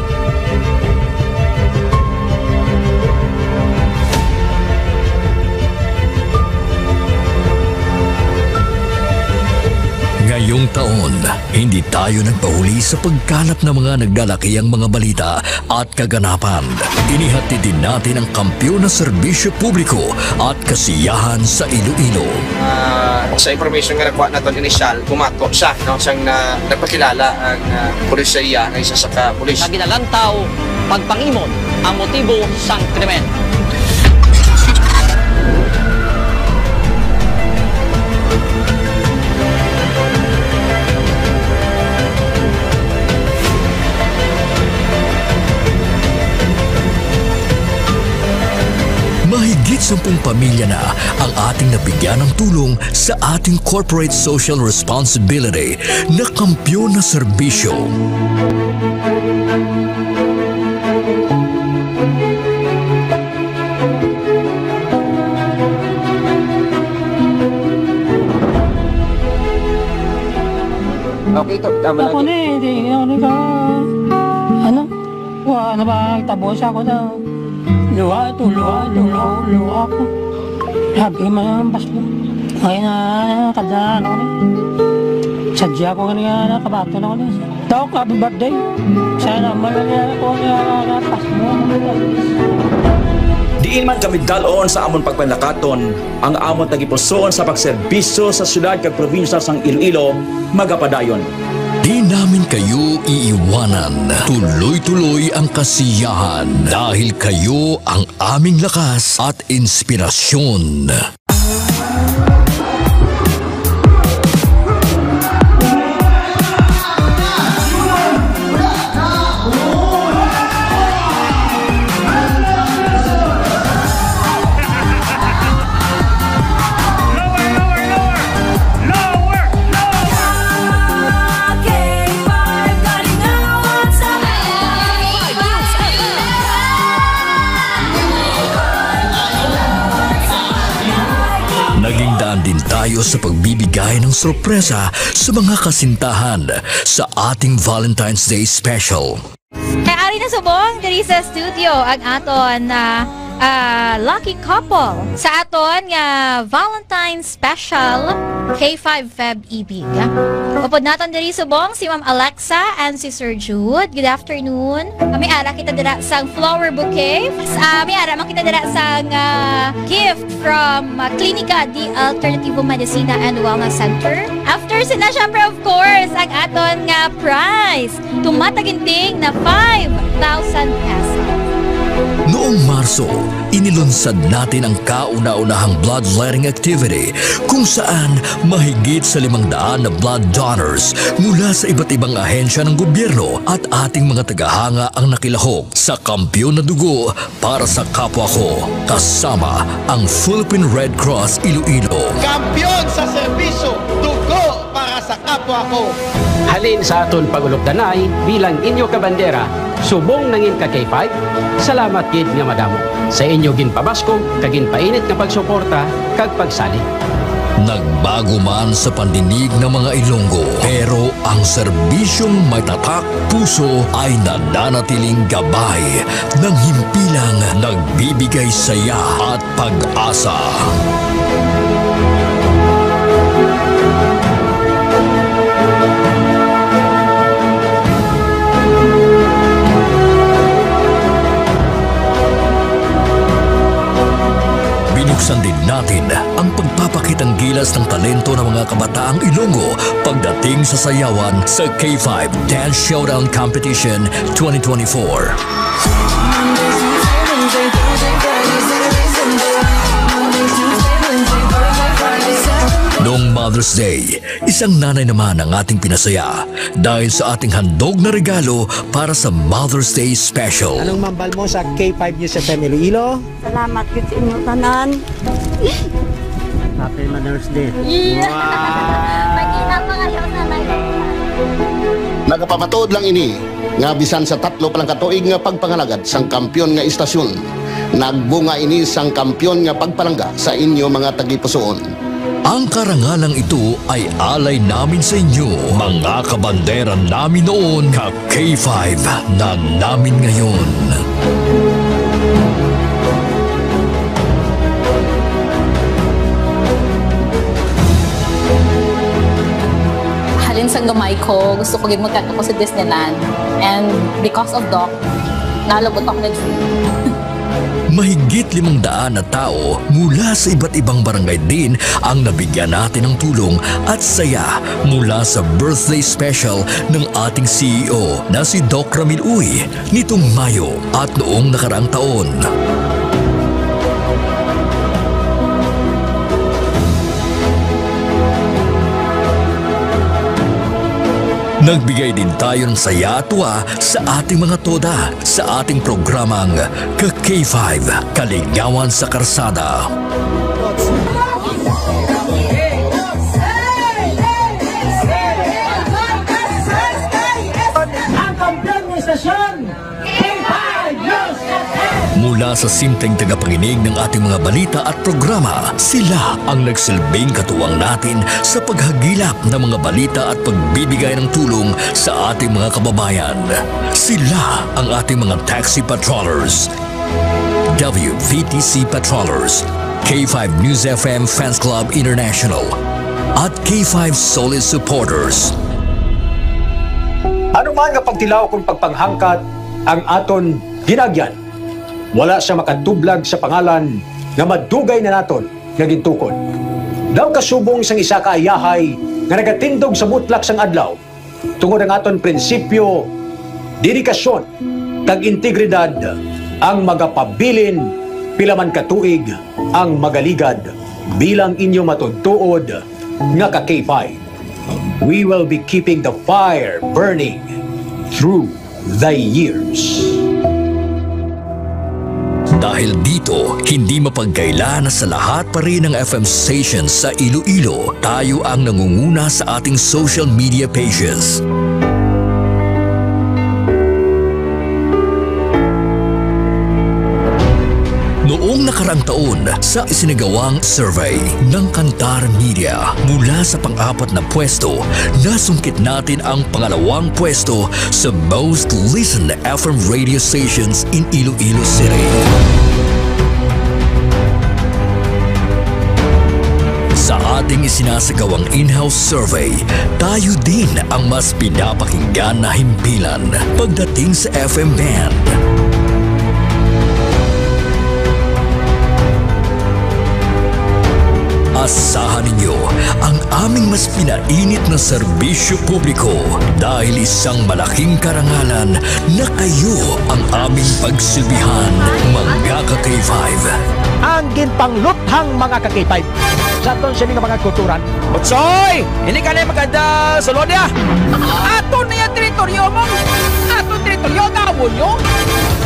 Hindi tayo nagpahuli sa pagkalap ng mga naglalakihang mga balita at kaganapan. Inihatid din natin ang kampiyon na serbisyo publiko at kasiyahan sa Iloilo. Ah, sa information nga nakuha naton initial, bumato siya, no, siyang na, nagpakilala ang, ah, pulis sa iya nga isa sa ka pulis. Nga ginalantaw pagpangimon ang motibo sang krimen. Mahigit sampung pamilya na ang ating nabigyan ng tulong sa ating corporate social responsibility na kampiyon na serbisyo. Okay, to, tama lang. Ako ni, di, ano ka, ano? Wa na ba ang tabo sa ako daw? Luha to, luha to, luha, luha ko. Sabi man ang Pasko. Ngayon na, kada ano ni. Sadya ko nga nga nakabato na ko ni. Tok, happy birthday. Sana malala ko nga Pasko. Diin man kami dalon sa amon pagpanakaton, ang amon tagipusoon sa pagserbisyo sa siyudad kag probinsya sang Iloilo magapadayon. Di namin kayo iiwanan. Tuloy-tuloy ang kasiyahan dahil kayo ang aming lakas at inspirasyon. Lower, lower, lower! Lower, lower! K five, kalingawan sa Naging daan din tayo sa pagbibigay ng sorpresa sa mga kasintahan sa ating Valentine's Day Special. Kay ari na subong diri sa studio ang aton, ah, ah, lucky couple sa aton nga Valentine's Special, K five Feb Ibig. Upod naton diri subong si Ma'am Alexa and si Sir Jude. Good afternoon. Ah, may ara kita dira sang flower bouquet. Ah, may ara man kita dira sang, ah, gift from, ah, Clinica de Alternativo Medicina and Wellness Center. After sila, syempre, of course, ang aton nga prize. Tumataginting na five thousand pesos. Noong Marso, inilunsad natin ang kauna-unahang bloodletting activity kung saan mahigit sa limang daan na blood donors mula sa iba't ibang ahensya ng gobyerno at ating mga tagahanga ang nakilahok sa Kampiyon na Dugo para sa Kapwa Ko, kasama ang Philippine Red Cross Iloilo. Kampiyon sa serbisyo, dugo para sa kapwa ko. Halin sa aton pag-ulupdanay bilang inyo kabandera, subong nangin ka K five, salamat gid nga madamo sa inyo ginpabaskog kag ginpainit nga pagsuporta kag pagsalig. Nagbago man sa pandinig ng mga Ilonggo, pero ang serbisyong may tatak puso ay nananatiling gabay ng himpilang nagbibigay saya at pag-asa. Binuksan din natin ang pagpapakitang gilas ng talento ng mga kabataang Ilonggo pagdating sa sayawan sa K five Dance Showdown Competition twenty twenty-four. Noong Mother's Day, isang nanay naman ang ating pinasaya dahil sa ating handog na regalo para sa Mother's Day Special. Anong mambal mo sa K five News F M Iloilo? Salamat gid sa inyo tanan. Happy Mother's Day. Yeah. Wow! Magkita pa kayo sa live. Nagapamatuod lang ini nga bisan sa tatlo pa lang ka tuig nga pagpangalagad sang kampiyon nga istasyon, nagbunga ini sang kampiyon nga pagpalangga sa inyo mga tagipusoon. Ang karangalang ito ay alay namin sa inyo, mga kabandera namin noon, ka K five na namin ngayon. Halin sang gamay Ko, gusto ko gid magkadto ko sa Disneyland. And because of Doc, nalabot ako na. Mahigit limang daan na tao mula sa iba't ibang barangay din ang nabigyan natin ng tulong at saya mula sa birthday special ng ating C E O na si Doc Ramil Uy nitong Mayo at noong nakaraang taon. Nagbigay din tayo ng saya at tuwa sa ating mga toda sa ating programang Ka K five, Kalingawan sa Karsada. Ang kampiyon ng istasyon, K five News F M. Mula sa simpleng tagapakinig ng ating mga balita at programa, sila ang nagsilbing katuwang natin sa paghagilap ng mga balita at pagbibigay ng tulong sa ating mga kababayan. Sila ang ating mga taxi patrollers, W V T C patrollers, K five News F M Fans Club International, at K five Solid Supporters. Ano man nga pagtilaw kung pagpanghangkat ang aton ginagyan, wala sia makatublag sa pangalan nga madugay na naton nga gintukod. Daw kasubong sang isa ka ayahay nga nagatindog sa mutlak sang adlaw, tungod ang aton prinsipyo, dedikasyon, kag integridad ang magapabilin pila man ka tuig ang magaligad bilang inyo matuod-tuod nga ka K five. We will be keeping the fire burning through the years. Dahil dito, hindi mapagkaila na sa lahat pa rin ng F M stations sa Iloilo, tayo ang nangunguna sa ating social media pages. Noong nakaraang taon, sa isinagawang survey ng Kantar Media, mula sa pang-apat na pwesto, nasungkit natin ang pangalawang pwesto sa most listened F M radio stations in Iloilo City. Sa ating isinasagawang in-house survey, tayo din ang mas pinapakinggan na himpilan pagdating sa F M band. Asahan ninyo ang aming mas pinainit na serbisyo publiko dahil isang malaking karangalan na kayo ang aming pagsilbihan, mga ka-K five. Ang ginpangluthang mga ka-K five. Sa aton sini nga mga kulturan. Utsoy! Hindi ka na maganda, Solodia! Aton na yung teritoryo mo! Aton teritoryo, gawon nyo!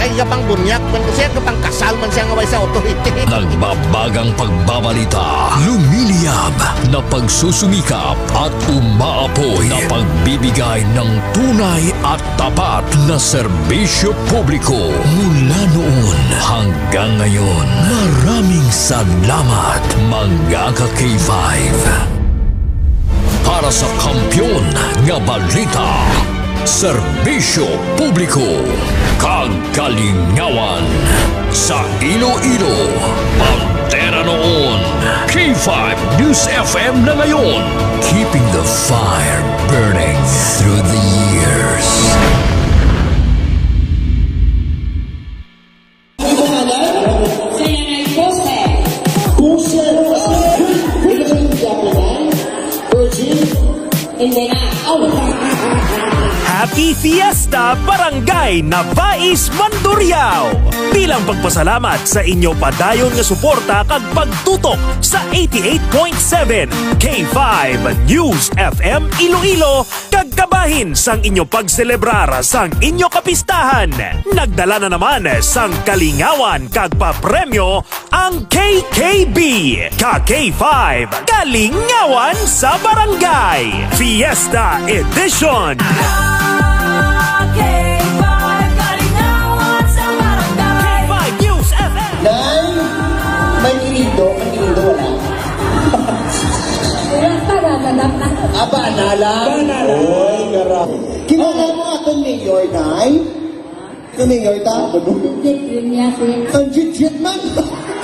Ay, iya pang bunyak, kung siya ka pang kasal man siya nga way sa authority. Nagbabagang pagbabalita, lumiliyab na pagsusumikap at umaapoy na pagbibigay ng tunay at tapat na serbisyo publiko. Mula noon hanggang ngayon, maraming salamat, mga ka-K five. Para sa kampiyon nga balita, serbisyo publiko, kag kalingawan sa Iloilo. Bandera noon, K five News F M na ngayon. Keeping the fire burning through the years. Ang pangalan? Kaya nga yung poste. Poste. Hindi ka siya pinapinay? Virgin? Hindi na. Oh. Happy Fiesta, Barangay Nabais, Mandurriao! Bilang pagpasalamat sa inyo padayon nga suporta kag pagtutok sa eighty-eight point seven K five News F M Iloilo, kag kabahin sang inyo pagselebrar sang inyo kapistahan, nagdala na naman sang kalingawan kag papremyo ang K K B, ka K five, Kalingawan sa Barangay Fiesta Edition. K five News F M. Nay, may kinindo, may kinindo, wala. Wala pa, naganap na. Aba, na lang. Ba, na lang. Oy, gara-. Kilala mo atong mayor, Nay? Sino mayor ta? Jit, yun niya, si Ang jit-jit man!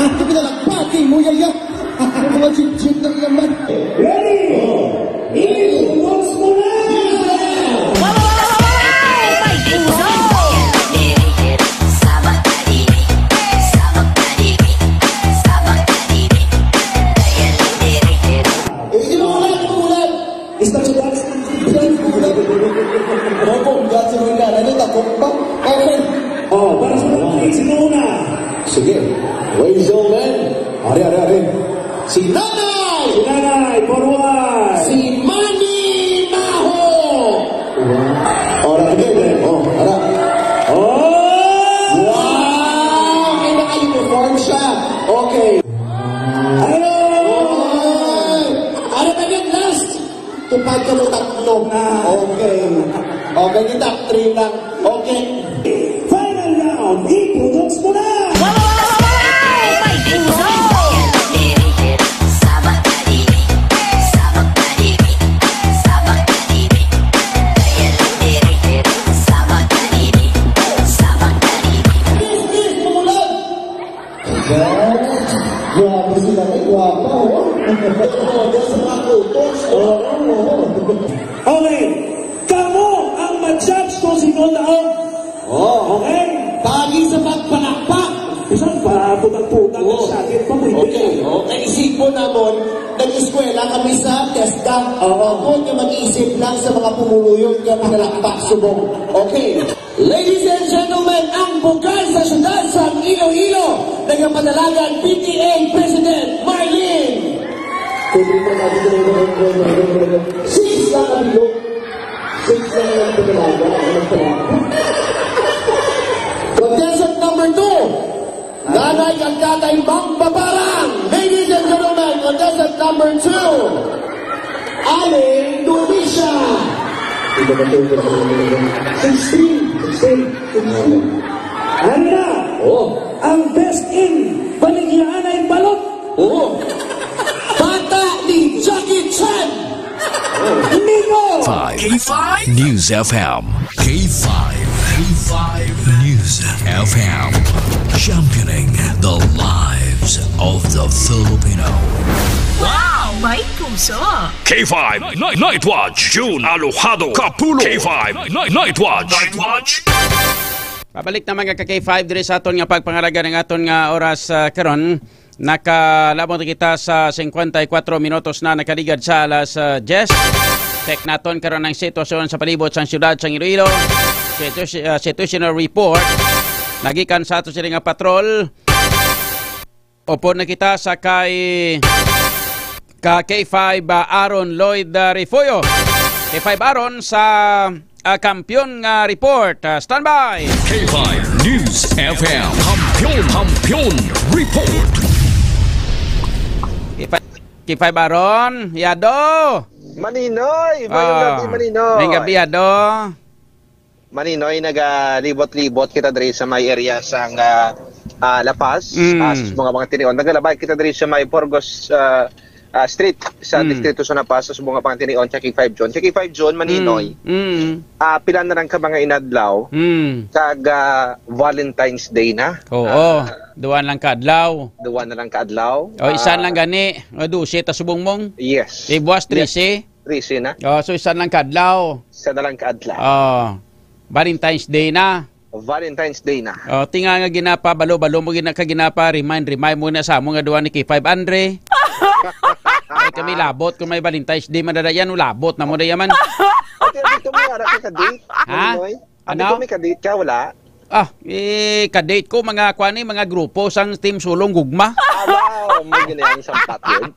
Ito pinalagbati mo, yaya! Ang mga jit-jit na iyan man! Ready? Ibuhos mo na! Ari, ari, ari. Si Nanay! Si Nanay, forward! Si Manny Maho! Wow. Ora, okay, okay. Oh, ara. Oh! Wow! Kaya naka-uniform siya. Okay. Hello! Oy! Ano ba yun? Last! Tupad ka mo tatlo. Ah. Okay. Okay, kita three lang. Okay. Final round, ipudok mo na! Guwapo sila, eh, guwapa, oh. Guwapa sa mga kutos, oh. Oo, oo. Okay, kamo ang ma-judge kung sino ang taong. Oh. Okay? Pagi sa pagpalakpak. Bisan pa, putang-putang ang sakit pa, pwede. Okay, oh. Naisipon namon, nag-eskwela kami sa TESDA. Oo. Ako nga mag-iisip lang sa mga pumuluyo nga pinalakpak subong. Okay. Ladies and gentlemen, ang bukal sa siyudad sang Iloilo, nagapadalagan P T A President Marlene. Six lang ang bilog. Six lang ang padalagan. Ang padalagan. Contestant number two, Nanay kag Tatay Mangbabarang. Ladies and gentlemen, contestant number two, Aling Domisha. Sixteen. Sixteen. Sixteen. Ano na? Oh. Ang best in Baligyaanay Balot. Oh. Bata ni Jackie Chan. Mino. Five. K five News F M. K five. K five News F M. Championing the lives of the Filipino. Wow! May puso! K five Night, Night Watch, June Alojado Kapulo. K five Night, Night Watch. Night Watch. Pabalik na, mga ka K five, diri sa aton nga pagpangalaga ng aton nga oras, ah, karon. Nakalabot na kita sa singkwenta y kuwatro minutos na nakaligad sa alas, ah, diyes. Check naton karon ang sitwasyon sa palibot sang siyudad sang Iloilo. Situ-, ah, situational report. Nagikan sa ato sila nga patrol. Upod na kita sa kay ka K five, ah, Aaron Lloyd, ah, Refollo. K five Aaron sa, ah, kampiyon nga report. Ah, standby. K five News F M. Kampiyon, kampiyon report. K five, K five Aaron, yado. Maninoy, mayong Ah, gabi, Maninoy. Mayong gabi, yado. Maninoy, nagalibot-libot kita diri sa may area sang, ah, ah, La Paz, Mm. ah, sa mga, mga tinion. Nagalabay kita diri sa may Burgos, ah, ah, Street sa Mm. distrito sa La Paz, sa mga, mga tinion, sa K five Zone. Sa K five Zone, Maninoy, Mm. Mm. ah, pila na lang ka mga inadlaw, Mm. kag, ah, Valentine's Day na. Oo, Ah, duwa lang ka adlaw. Duwa na lang ka adlaw. O, isa Ah, lang gani, nga dose ta subong mong. Yes. Ibuwas, Yes. trese. Trese na. Oh, so isa lang ka adlaw. Isa na lang ka adlaw. Oh, Valentine's Day na. Valentine's Day na. Oh, tinga nga ginapabalo-balo mo gina-, ka ginapa-remind-remind mo na sa amo nga duwa ni K five Andre. Ay, kami labot kung may Valentine's Day, madada yan, labot na mo na yaman. Ate, dito mo ara ka ka-date, Ha? Maninoy? Ano? Dito may ka-date ka, wala? Ah, eh, ka-date ko, mga kwan eh, mga grupo sang Team Sulong Gugma. Ah, wow, may ganyan, sampat yun.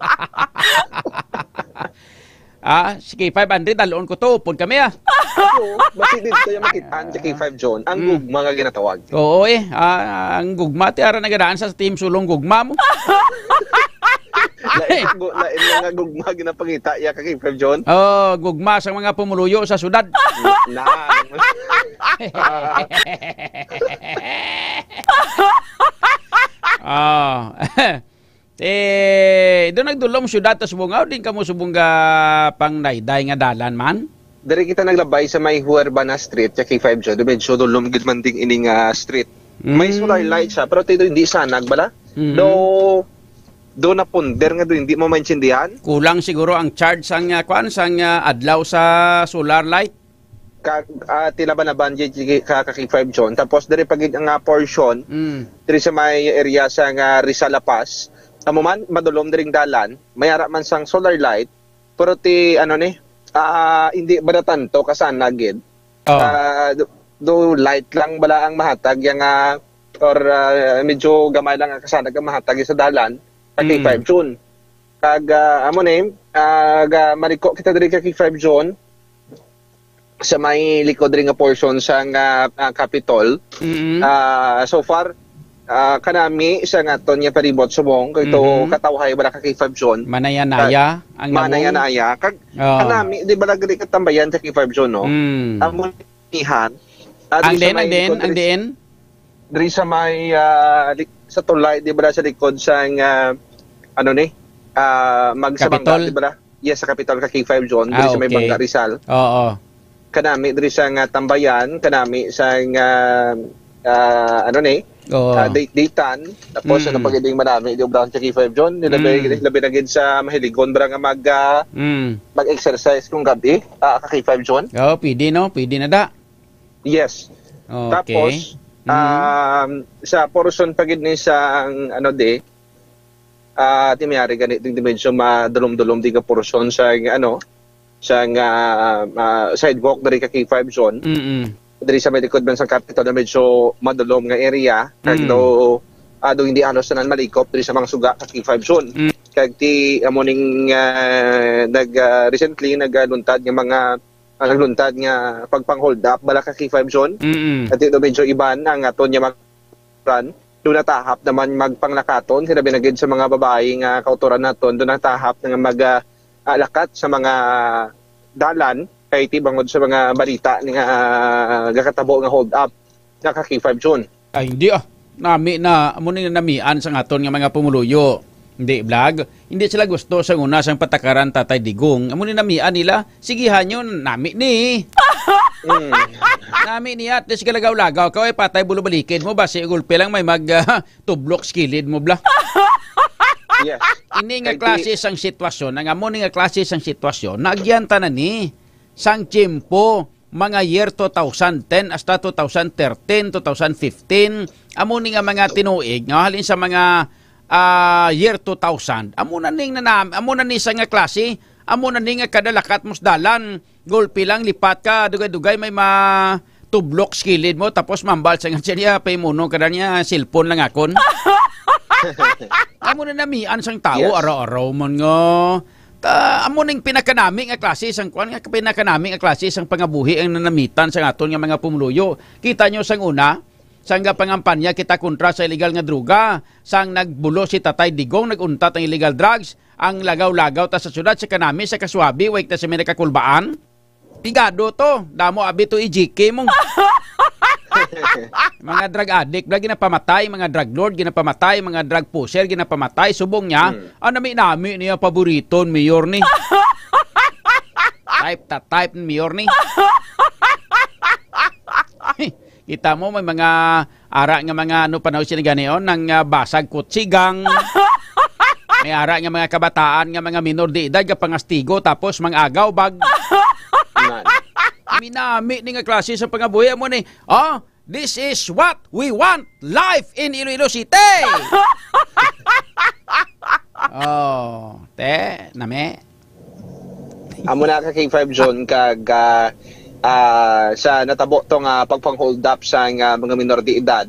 Ah, sige, five hundred, dalon ko to. Upod kami, ah. Oo, basi dito yung makita ang K five Zone. Ang Mm. gugma nga ginatawag. Oo, eh. Ah, ang gugma, ti ara nagadaan sa Team Sulong Gugma mo. Lain, gu-, lain nga gugma ginapangita, ya, ka K five Zone. Oh, gugma sa mga pumuluyo sa syudad. Na. Ah. Eh, doon nagdulom syudad tas bungaw, din kamo subong ga pangnayday nga dalan man? Diri kita naglabay sa may Huerbana Street, sa K five Zone. Medyo dulom gid man ding ini nga street. May Mm. solar light siya, pero tito, hindi sanag bala. Mhm. Though, do na punder nga do, hindi mo maintindihan. Kulang siguro ang charge sang, ah, kwan, sang, ah, adlaw sa solar light. Ka, ah, tila ba na bandage ka, ka K five Zone? Tapos diri pa gid nga portion, Mm. diri sa may area sa nga Rizal La Paz. Amo man, madulom diring dalan, may ara man sang solar light, pero ti, ano ni, ah, hindi ba na tanto kasanag gid? Oh. Ah, do, do light lang bala ang mahatag yang, ah, or, ah, medyo gamay lang ang kasanag ang mahatag sa dalan. Sa K five Mm. Zone. Kag, ah, amo ni, ah, ga-, maliko kita diri ka K five Zone, sa may likod rin nga portion sa nga, ah, Capitol. Mm-mm. Ah, so far, ah, kanami sa nga aton nga palibot subong, kay to Mhm. katawhay bala ka K five Zone. Manaya-naya Ka-, ang nawong. manaya-naya. Kag Oh. kanami, di bala gani katambayan sa K five Zone, no? Mm. Amo ni han. Ah, Ang diri sa din, ang may din, likod ang diri s-, din? diri sa may, ah, lik-, sa tulay, di bala sa likod sa nga, ano ni? Ah, mag sa Bangga, Capitol? di bala? Yes, sa Capitol ka K five Zone, diri Ah, sa may okay. Bangga Rizal. Oo. Kanami diri sa nga tambayan, kanami sa nga, ah, ano ni? Oo. Ah, date-datean. Tapos, Mm. ano pa gid yung manami, di obra sa K five Zone? Di labi, Mm. labi na gid sa mahiligon, bra nga mag, ah, Mm. mag-exercise kung gabi, ah, ka K five Zone? Oo, pwede, no? Pwede na da. Yes. Okay. Tapos, Mm. um, sa portion pa gid ni sa ang, ano di, ah, di mayari gani, di, di medyo madulom-dulom di nga portion sa, ano, sa nga, ah, sidewalk diri ka K five Zone. Mm-mm. Diri sa may likod man sa Capitol na medyo madulom nga area, kag Mm. do, ah, do hindi halos tanan malikop diri sa mga suga ka K five Zone. Mm. Kag ti, amo ning, ah, nag, ah, recently nagluntad nga mga, ah, nagluntad nga pagpang-hold up bala ka K five Zone. Mm-mm. At ito medyo iban ang aton nga mga run. Do natahap naman magpanglakaton, hilabi na gid sa mga babayi nga kautoran naton, do natahap nga mag, ah, ah, lakat sa mga dalan, kay ti bangod sa mga balita nga, ah, gakatabo nga hold up nga ka K five Zone. Ay, hindi ah. Nami na, amo ni namian sa aton nga mga pumuluyo. Hindi, vlog. Hindi sila gusto sa una sang patakaran Tatay Digong. Amo ni namian nila, sige hanyo, nami ni. Mm. Nami ni, at least galagaw-lagaw ka, ay patay bulo balikid mo, basi gulpi lang may mag, ah, tublok sa kilid mo, bla. Yes. Ini nga Kay klase di- sang sitwasyon, ang amo ni nga klase sang sitwasyon, nagyan ta na ni sang tiyempo, mga year two thousand ten hasta two thousand thirteen, two thousand fifteen, amo ni nga mga tinuig, nga halin sa mga, ah, year two thousand, amo na ning nanam-, amo na ni sa nga klase, amo na ni nga kada lakat mo sa dalan, gulpi lang, lipat ka, dugay-dugay may ma-, tublok sa kilid mo, tapos mambal sa nga siya niya, paimuno ka na niya, cellphone lang akon. Amo na namian sang tawo, Yes. araw-araw man nga. Ta, amo ning pinakanami nga klase sang kuan, nga pinakanami nga klase sang pangabuhi ang nanamitan sa aton nga mga pumuluyo. Kita nyo sang una, sang pangampanya kita kontra sa illegal nga droga, sang nagbulo si Tatay Digong, nag-untat ang illegal drugs, ang lagaw-lagaw ta sa syudad, sa kanami, sa kaswabi, way ta sa may nakakulbaan. Pigado to. Damo abi to i-G K mo. Mga drug addict, bla, ginapamatay, mga drug lord, ginapamatay, mga drug pusher, ginapamatay. Subong niya, Hmm. ang nami-nami niya paboriton, mayor ni. Type ta, type ni mayor ni. Kita mo, may mga ara nga mga, ano, panahon sila gani, oh, nang, ah, basag kutsigang. May ara nga mga kabataan nga mga minor de edad nga pangastigo, tapos mang-agaw bag. Nan. Minami ni nga klase sa pangabuhi mo ni, oh, this is what we want life in Iloilo City. Oh, te, nami. Amo na ka K five Zone kag, ah, ah, sa natabo to nga pagpang-hold up sa nga mga minor de edad,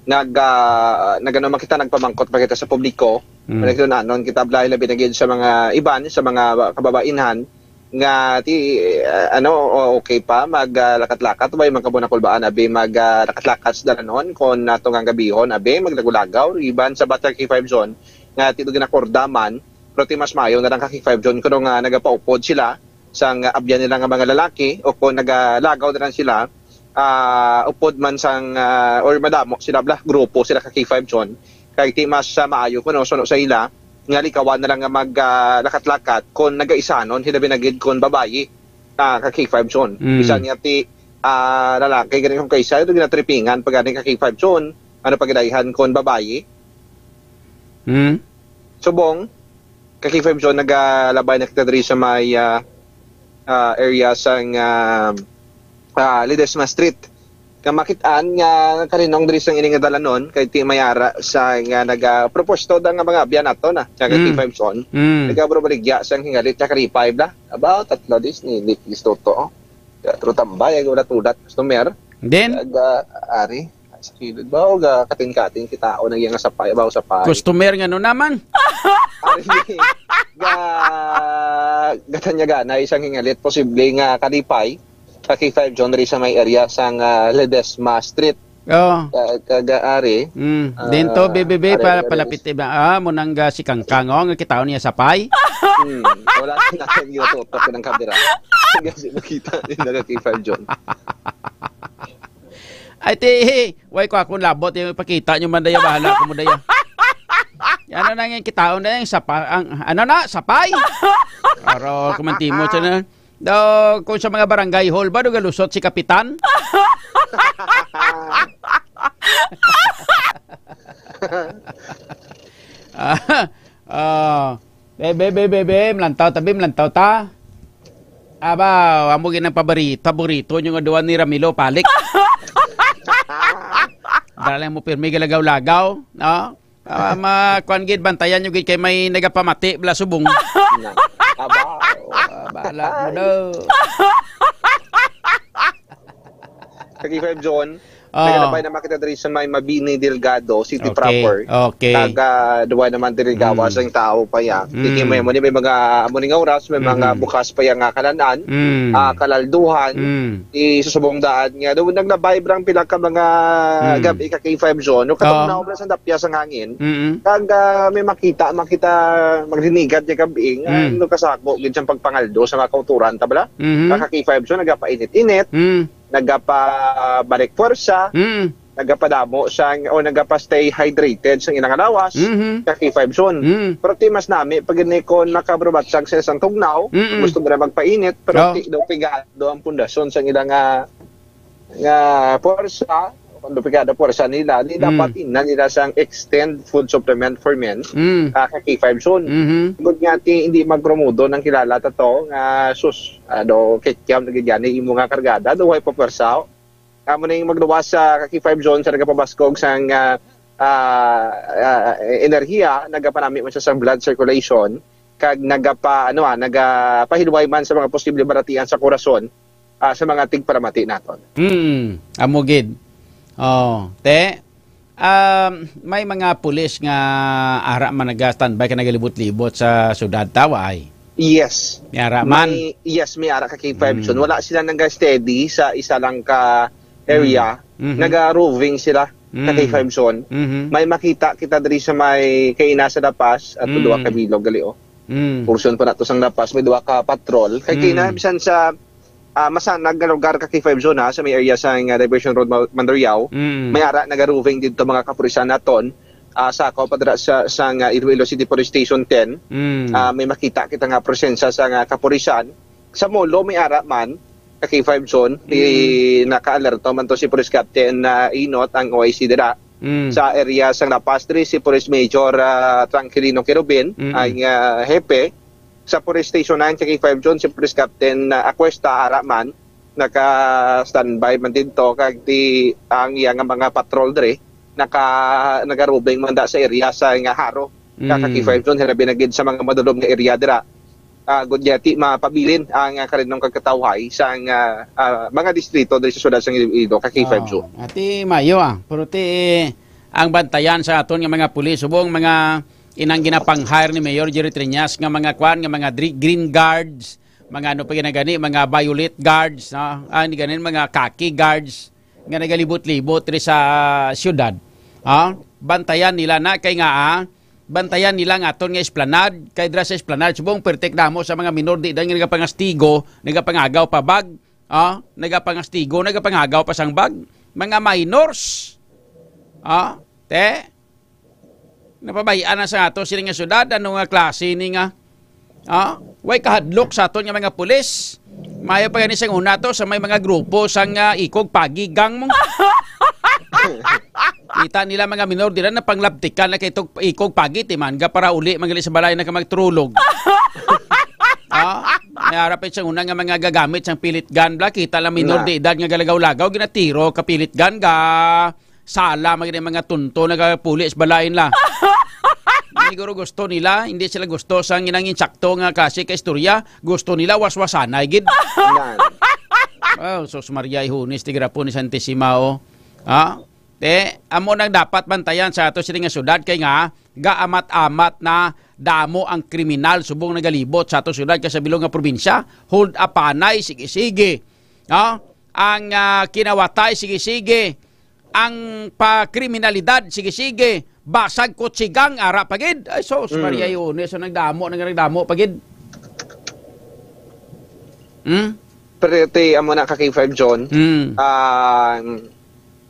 nag, ah, nagano man kita, nagpamangkot pa kita sa publiko, Mm. nagtunanon kita, bla, labi na gid sa mga iban, sa mga kababainhan, nga ti, ah, ano, o-, okay pa, mag, ah, lakat-lakat, way magkabon na kulbaan, abi, mag, ah, lakat-lakat sa dalanon, kon nato nga gabihon, abi, maglagaw-lagaw, iban sa Batang K five Zone, nga ti do ginakorda man, pero ti mas maayo na lang ka K five Zone, kuno nga nagapaupod sila, sang abyan nila nga mga lalaki, o kon nagalagaw na lang sila, ah, upod man sang, ah, or madamo sila, bla, grupo sila ka K five Zone. Kay ti mas, ah, maayo kuno suno sa ila, nga likawan na lang nga mag, ah, lakat-lakat kon nagaisanon, hilabi na gid kon babayi, ah, ka K five Zone. Mm. Bisan nga ti, ah, lalaki gani kung kaisa, ito ginatripingan pa gani ka K five Zone, ano pa gidayhan kon babayi? Mm. Subong, ka K five Zone, nagalabay na kita diri sa may, ah, ah, area sang, ah, ah, Ledesma Street. Nga makit-an nga kalinong diri sang ini nga dalanon, kay ti may ara sa nga nagaproposto da nga mga abyan nato na, sa Mm. K five Zone. Mm. Nagabaligya sang hingalit sa kalipay, bla. About tatlo dis, ni Nick Listoto, oh. Teatro Tambay, ay wala tudat, customer. Then? Aga, ari. Sa kilid ba, o ga kating-kating kita o nang iya nga sapay, baw sapay. Customer nga no naman. Ari, ga, gatanyaganay sang hingalit, posible nga kalipay, ka K five John, ri sa may area sang, ah, Ledesma Street. Oh. Ka-, kaga ari. Mm. Ah, Dento, bebe, be, ari, pa-, ari. Palapit, iba. Ah, mo nang ga si Kangkang, oh, nga kitaon niya sapay. Hmm. Wala na natin ginatutok ng kamera. Kasi makita nila ka K five John. Ay, ti, way ko akong labot, yung pakita nyo man daya, bahala ko mo daya. Ano na nga kitaon na yung sapa-, ang, ano na, sapay? Aro, kumantimo siya na. Daw, kung sa mga barangay hall ba, doon galusot si Kapitan? Ah, ah, be, be, be, be, be, mlantaw ta, be, mlantaw ta. Aba, amo gid ang paborito, paborito nyo nga duwa ni Ramilo Palik. Dala lang mo pirmi galagaw-lagaw, no? Ah, ma-, kuwan gid, bantayan nyo gid kay may nagapamati, bala subong. Na. Aba, oh. Ah, bahala mo daw. Ka K five John, Ah. Nagalabay naman kita diri sa may Mabini, Delgado City Okay, proper. Okay. Kag, ah, duwa naman diri gawas Mm. ang tao pa ya. Mm. Titi mo mo ni may mga amo ning oras, may mga Mm. bukas pa ya nga kalanan, Mm. ah, kalalduhan. Mm. Isusubong daan nga daw naglabay brang pila ka mga Mm. gabi ka K five John. No, katong Ah. naobra sa dapya sa hangin. Mm. Kag, ah, may makita, makita maglinigat ya gabi nga Mm. no kasako gid siyang pagpangaldo sa mga kauturan, ta bala? Mhm. Ka K five John, nagapainit-init. Mm. Nagapabalik pwersa, Mm. nagapadamo sang, o nagapa-stay hydrated sang ilang lawas, Mm-hmm. ka K five John. Mm. Pero ti mas nami, pag ini kon makabarubatsag sa isang tugnaw, Mm-mm. gusto nila magpainit, pero Oh. ti daw pigado ang pundasyon sang ilang nga, nga pwersa, kung daw pigado ang pwersa nila, di Mm. dapat ina nila sang extend food supplement for men, Mm. ah, ka K five John. Mm-hmm. Good nga ti, hindi magpromodo ng kilala ta to, nga sus, ano, kikiam na gid gani imo nga kargada, daw way pa pwersa. Amo ning magluwas sa ka K five John sa nagapabaskog sang, ah, ah, ah, enerhiya, nagapanami man siya sa blood circulation, kag nagapa-, ano, ah, nagapahilway man sa mga posible baratian sa korason, ah, sa mga tigparamati naton. Mm, amo gid. Oh, te, um, may mga pulis nga ara man naga-standby ka nagalibot-libot sa syudad, tawa ay? Yes. May ara man? May, yes, may ara ka K five Mm. John. Wala sila nag-steady sa isa lang ka area. Mm. Mhm. Naga-roving sila sa Mm. K five John. Mhm. May makita kita diri sa may kaina sa La Paz at Mm. duwa ka bilog gali, oh. Mm. Portion pa nato sang La Paz, may duwa ka patrol. Kay Mm. kaina, bisan sa, ah, masanag nga lugar ka K five John, ha, sa may area sa nga Diversion Road, Ma-, Mandurriao, Mm. may ara naga-roving didto mga kapulisan naton. Ah, sa ako pa dira sa, sa nga Iloilo City Police Station ten, Mm. ah, may makita kita nga presensya sa nga kapulisan. Sa Molo, may ara man, ka K five John, Mm. i-, naka-alerto man to si Police Captain, ah, Inot, ang O I C dira. Mm. Sa area sang La Paz, diri si Police Major, ah, Tranquilino Quirubin, Mm. ang, ah, hepe. Sa Police Station nine, ka K five John, si Police Captain, ah, Acuesta, ara man. Naka-standby man didto, kag di ang iya nga mga patrol diri, naka-, nagarubing man da sa area sa nga Jaro. Ka Mm. K five John, hilabi na gid sa mga madulom nga area dira. Ah, gud niya, ti mapabilin ang, ah, kalinong kagkatawhay sa, ah, ah, mga distrito diri sa siyudad sa Iloilo, ka K five Oh, John. Ati mayo, ah. Pero ti, ang bantayan sa aton nga mga pulis, subong mga inang ginapang-hire ni Mayor Jerry Triñas nga mga kwan, nga mga dri-, green guards, mga ano pa ginagani, mga violet guards, no? Ah, hindi ganin, mga khaki guards nga nagalibot-libot diri sa siyudad. Ah, bantayan nila na kay nga, ah, bantayan nila ang aton nga esplanade, kay dira sa esplanade, subong pertik damo sa mga minor de edad nga nagapangastigo, nagapangagaw pa bag, ah, nagapangastigo, nagapangagaw pa sang bag. Mga minors. Ah, te, napabay-an na sa ato sila nga syudad, ano nga klase ni nga, ah, way kahadlok sa aton nga mga pulis. Mayo pa gani sang una to sa may mga grupo sang, ah, ikog pagi gang mo. Kita nila mga minor dira na panglabtikan na kay tog-, ikog pagi, ti man ga para uli man gali sa balay na ka magturulog. Ah, may harap sa una nga mga gagamit sang pilit gun, bla, kita lang minor Na. de edad nga galagaw-lagaw, ginatiro ka pilit gun, ga sala, mga, mga tunto, nagapuli sa balay nila. Siguro gusto nila, hindi sila gusto sa ginang insakto nga klase ka istorya, gusto nila waswasanay gid. Nan. Oh, sus Maria, ihunis, tigrapon ni Santissima, oh. Ha? Eh, amo nang dapat bantayan sa ato sini nga syudad, kay nga gaamat-amat na damo ang kriminal subong nagalibot sa ato syudad kag sa bilog nga probinsya. Hold upanay, sige-sige. No? Ang, ah, kinawatay, sige-sige. Ang pakriminalidad, sige-sige. Basag kutsigang, ara pa gid. Ay, sus, Mm. Maria Iones, so nagdamo, nag-, nagdamo pa gid. Hmm? Pero ti, amo na ka K five John. Hmm. Ah,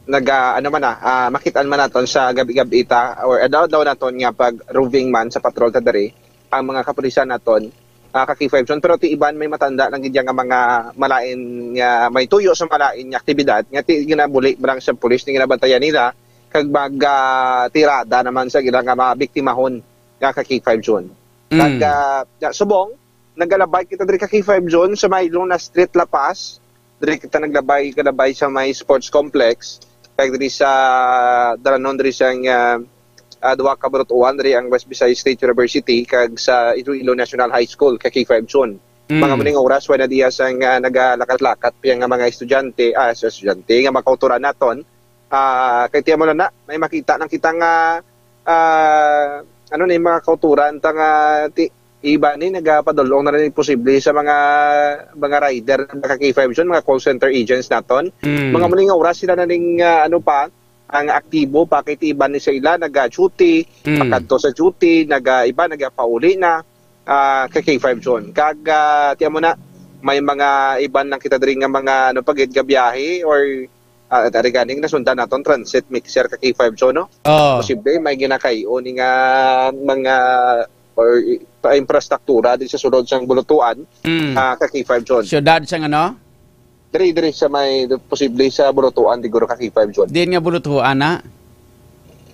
naga, ano man na, ah, makitaan man naton sa gabi-gabi ta, or adlaw-adlaw naton nga pag roving man sa patrol ta diri, ang mga kapulisan naton, ah, ka K five John. Pero ti iban may matanda lang gid nga mga malain nga may tuyo sa malain nga aktibidad, nga ti ginabuli lang sa pulis ni ginabantayan nila, kag mag, ah, tirada naman sa ila nga mga biktimahon nga ka K five John. Mm. Kag, ah, ya, subong, nagalabay kita diri ka K five John sa may Luna Street, La Paz. Diri kita naglabay, kalabay sa may sports complex. Kag diri sa Dalanon, diri sa, ah, ah, duha ka burutuan, diri ang West Visayas State University, kag sa Iloilo National High School, ka K five John. Mm. Mga muning oras, wala na diya sa nga nagalakat-lakat, piya nga mga estudyante, ah, sa estudyante, nga mga kauturan naton. Ah, kay tiyan mo na na, may makita lang kita nga, ah, ano ni, mga kauturan ta nga ti-, iba ni nagapadulong na rin posible sa mga, mga rider, mga ka K five John, mga call center agents naton. Mm. Mga muling oras sila na ning, ah, ano pa, ang aktibo pa, kay ti iba ni sa ila naga-duty, Mm. pakadto sa duty, naga, iba nagapauli na, ah, ka K five John. Kag, ah, tiyan mo na, may mga iban lang kita diri nga mga, ano, pagid nga biyahe or, ah, ari ganing nasundan naton transit mixer ka K five John, no? Oh. Posible may ginakay-o ni nga mga or i-, pa infrastruktura di sa sulod sang Bulutuan, Mm. ah, ka K five John. Syudad sang ano? Diri, diri sa may posible sa Bulutuan, siguro ka K five John. Diin nga Bulutuan na?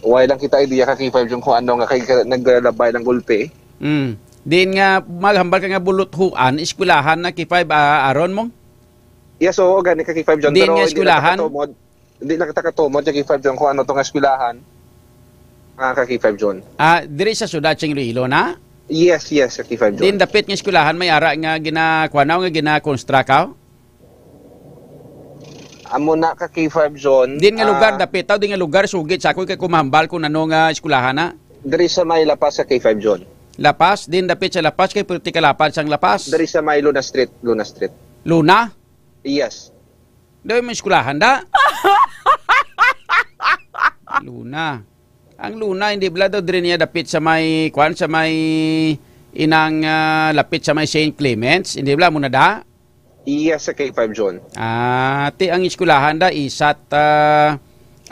Way lang kita idea ka K five John kung ano nga kay ka-, naglabay ng gulpi. Mm. Diin nga maghambal ka nga Bulutuan, eskwelahan na K five, ah, Aaron mo? Yes, oo, gani ka K five John. Diin Pero nga hindi na eskwelahan? Nakatumod. Hindi na kita katumod sa K five John kung ano to nga eskwelahan. Ah, ka K five John. Ah, diri sa syudad sa Iloilo na? Yes, yes, ka K five John. Din dapit nga eskwelahan may ara nga ginakuanaw nga ginakonstrakaw? Amo na ka K five John. Din nga lugar Ah, dapit, taw, din nga lugar sugit sa ako kay kumahambal kung ano nga eskwelahan na. Diri sa may La Paz ka K five John. La Paz, din dapit sa La Paz kay pwerte ka lapad sang La Paz. Diri sa may Luna Street, Luna Street. Luna? Yes. Daw may eskwelahan da. Luna. Ang Luna, hindi bala daw diri niya dapit sa may, kwan, sa may inang, ah, lapit sa may Saint Clements, hindi bala mo na da? Yes, sa K five John. Ah, ti ang eskwelahan da, isat, ah,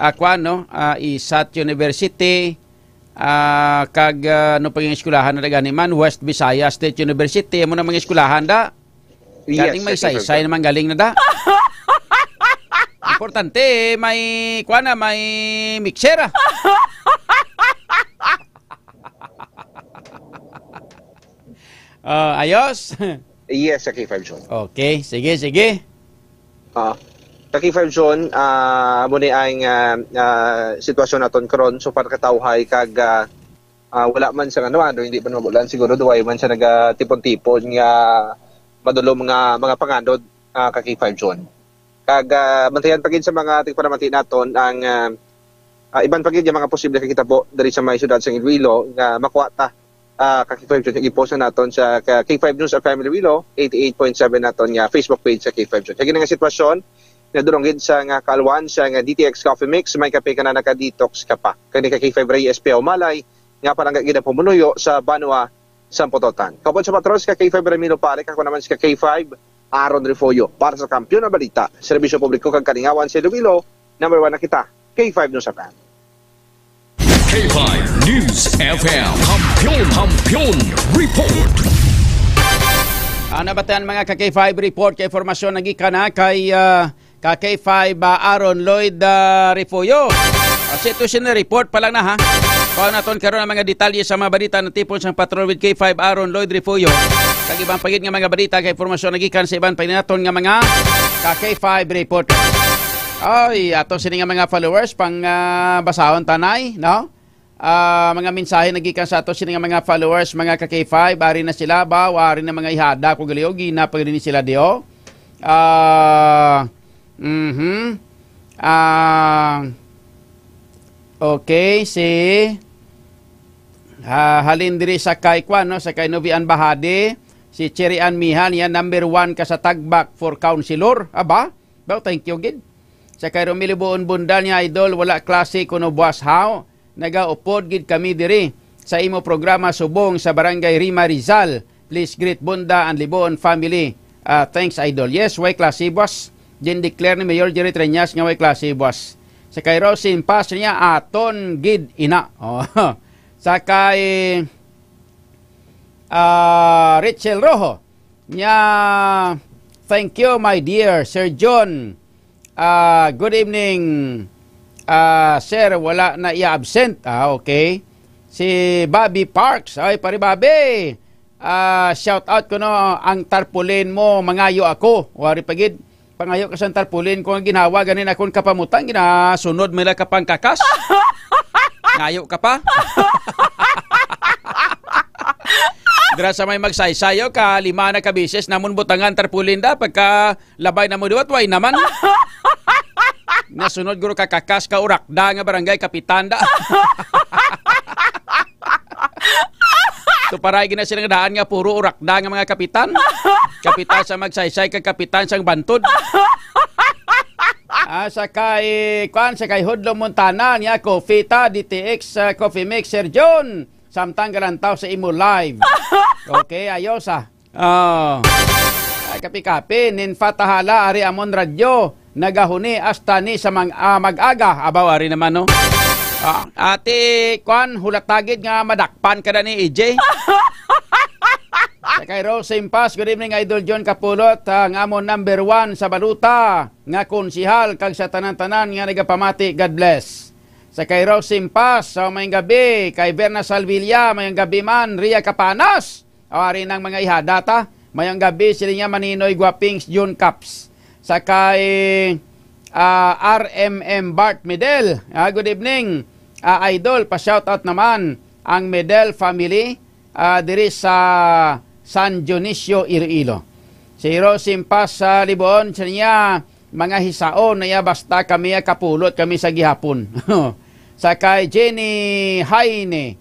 ah, kwan, no? Ah, isat University, ah, kag, ah, ano pa yung eskwelahan na gani man, West Visayas State University, amo na mga eskwelahan da. Yes, Galing may sa K five saysay John. Naman galing na da. Importante, may, kwan na, may mixer, ah. Ah, ayos. Yes, sa K five John. Okay, sige, sige. Ah, sa K five John, ah, amo ni ang, ah, ah, sitwasyon naton karon. So, para katawhay kag, ah, ah, wala man sa ano, ano, hindi man mabulan, siguro duway man sa nagatipon-tipon nga madulom nga mga panganod, ah, ka K five John. Kag, ah, bantayan pa gid sa mga tigpalamati naton ang, ah, ah, iban pa gid nga mga posible nga kitabo diri sa may siyudad sa Iloilo nga makuha ta, ah, ka K five John, i-post na naton sa ka-, K five News of Family Iloilo, eighty-eight point seven naton nga Facebook page sa K five John. Kag nga sitwasyon, nadulong gid sa nga kaalwan sa nga D T X Coffee Mix, may kape ka na, naka-detox ka pa. Kani ka K five Reyes Peo Malay, nga palangga gid ang pumunuyo sa banwa sa Pototan. Kaupod sa patron si ka K five Ramilo Pare, ako naman si ka K five Aaron Refugio. Para sa Kampiyon na Balita, Serbisyo Publiko kag Kalingawan sa Iloilo, number one na kita, K five News F M. K five News F M. Kampiyon, Kampiyon Report. Ang nabatian, mga ka K five Report, kay informasyon nagikan na kay, ah, ka K five, ah, Aaron Lloyd, ah, Refugio. Ah, sitwasyon na report pa lang na, ha. Kuha naton karon ang mga detalye sa mga balita na tipon sa Patrol with K five Aaron Lloyd Refugio. Kag iban pa gid nga mga balita kay informasyon nagikan sa iban pa naton nga mga ka K five reporter. Ay, ato sini nga mga followers pang, ah, basahon tanay, no? Ah, mga mensahe nagikan sa ato sini nga mga followers, mga ka K five, ari na sila ba? Wari na mga ihada ko gali, o gina pa gani sila di, oh. Ah, mhm. Ah, Okay, si, ah, halin diri sa kay kwan, no, sa kay Novian Bahadi, si Cherry Ann Mihal, yan number one ka sa tagbak for councilor. Aba? Daw, thank you gid. Sa kay Romilio Buon Bundal niya, idol, wala klase kuno buas haw. Nagaupod gid kami diri sa imo programa subong sa Barangay Rima Rizal. Please greet Bunda and Libuon family. Ah, thanks, idol. Yes, way klase, boss. Gin-declare ni Mayor Jerry Treñas nga way klase, boss. Sa kay Rosin Paz niya, aton gid ina. Oh. Sa kay, ah, Rachel Rojo niya, thank you, my dear Sir John. Ah, good evening, ah, sir. Wala na iya absent. Ah, okay. Si Bobby Parks. Ay, pare Bobby. Ah, shout out ko, no, ang tarpaulin mo, mangayo ako. Wari pa gid. Pangayo ka sang tarpaulin ko nga ginawa ganin akon kapamutang, ginasunod mo nila ka pangkakas. Ngayo ka pa. Dira sa may Magsaysayo ka, lima na ka bisis namon butangan tarpaulin da, pagka labay na mo liwat, way naman. Nasunod guro ka kakas ka urakda nga barangay kapitan da. So, paray gina sila nga daan nga puro urakda nga mga kapitan. Kapitan sa Magsaysay, kag kapitan sang Bantod. Ah, sa kay, kwan, sa kay Hudlo Montana, niya, Coffee ta, D T X, ah, Coffee Mix, Sir John. Samtang galantaw sa imo live. Okay, ayos, ah. Oh. Ay, kapi-kapi, nin fatahala, ari amon radyo. Nagahuni hasta ni sa mang-, ah, mag-aga. Abaw, ari naman, no? Ah, ate, kwan, hulatagid nga madakpan ka na ni E J. Sa kay Rose Simpas, good evening, Idol John Kapulot, ang amon number one sa baluta nga konsihal, kag sa tanan-tanan nga nagapamati, God bless. Sa kay Rose Simpas, sa mayong gabi, kay Verna Salvilla, mayong gabi man, Ria Capanas. O, ari nang mga ihada ta. Mayong gabi, sila niya Maninoy Guapings, June Caps. Sa kay, ah, R M M Bart Medel. Ah, good evening, ah, Idol. Pa-shoutout naman ang Medel family, ah, diri sa San Dionisio, Iloilo. Si Rose Simpas sa Libuon, sa niya, mga hisaon na iya, basta kami, ah, kapulot kami sa gihapon. Sa kay Jenny Haine,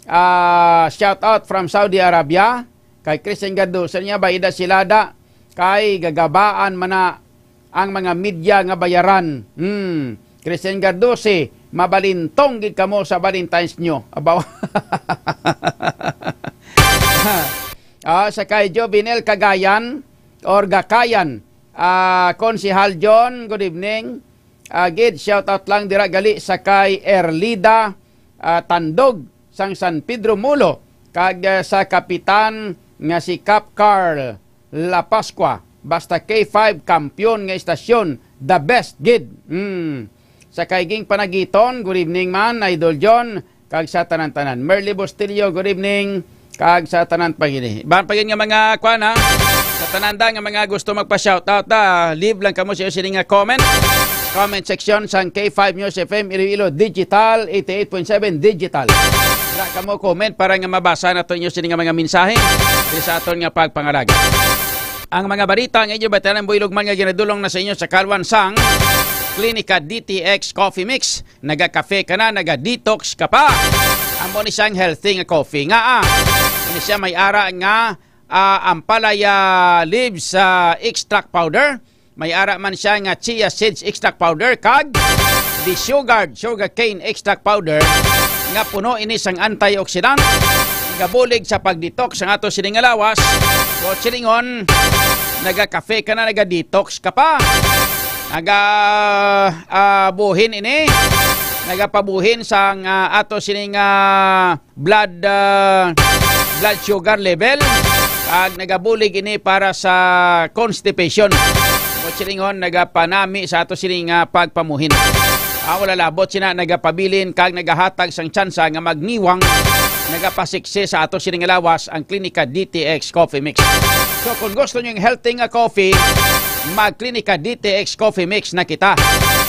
ah, shout out from Saudi Arabia. Kay Christian Garduso niya, baida sila da. Kay gagabaan man na ang mga media nga bayaran. Hmm. Christian Gardusi, mabalintong gid kamo sa Valentine's nyo. Abaw. Ah, sa kay Jovenel Cagayan or Gakayan, ah, Konsehal John, good evening. Ah, gid, shout out lang dira gali sa kay Erlida, ah, Tandog sang San Pedro Mulo, kag, ah, sa kapitan nga si Cap Carl La Pascua. Basta K five, kampiyon nga istasyon, the best gid. Hmm. Sa kay Ging Panagiton, good evening man, Idol John, kag sa tanan-tanan. Merly Bustillo, good evening, kag sa tanan pa gini. Iban pa gid nga mga kwan, ha? Sa tanan da nga mga gusto magpa-shoutout, ha? Leave lang kamo sa sini nga comment. Comment section sang K five News F M Iloilo Digital, eighty-eight point seven Digital. Wala kamo comment para nga mabasa nato inyo sini nga mga mensahe diri sa aton nga pagpangalaga. Ang mga balita nga inyo batian, buylog man nga ginadulong na sa inyo sa kalwan sang Klinika D T X Coffee Mix. Naga-cafe ka na, naga-detox ka pa. Amo ni siyang healthy nga coffee. Nga, ah, ini siya may ara nga, ah, ampalaya leaves, ah, extract powder. May ara man siya nga chia seeds extract powder kag the sugared sugarcane extract powder nga puno ini sang antioxidant. Gabulig sa pag-detox ang ato sining nga lawas. So, silingon, naga-cafe ka na, naga-detox ka pa. Naga, ah, buhin ini. Nagapabuhin sang, ah, ato sining, ah, blood, ah, blood sugar level. Kag nagabulig ini para sa constipation. Mo silingon, nagapanami sa ato sining, ah, pagpamuhin. Ah, wala labot sina nagapabilin kag nagahatag sang tsansa nga magniwang, nagapasiksi sa ato sining lawas ang Klinika D T X Coffee Mix. So, kung gusto niyo yung healthy nga coffee, mag Klinika D T X Coffee Mix na kita,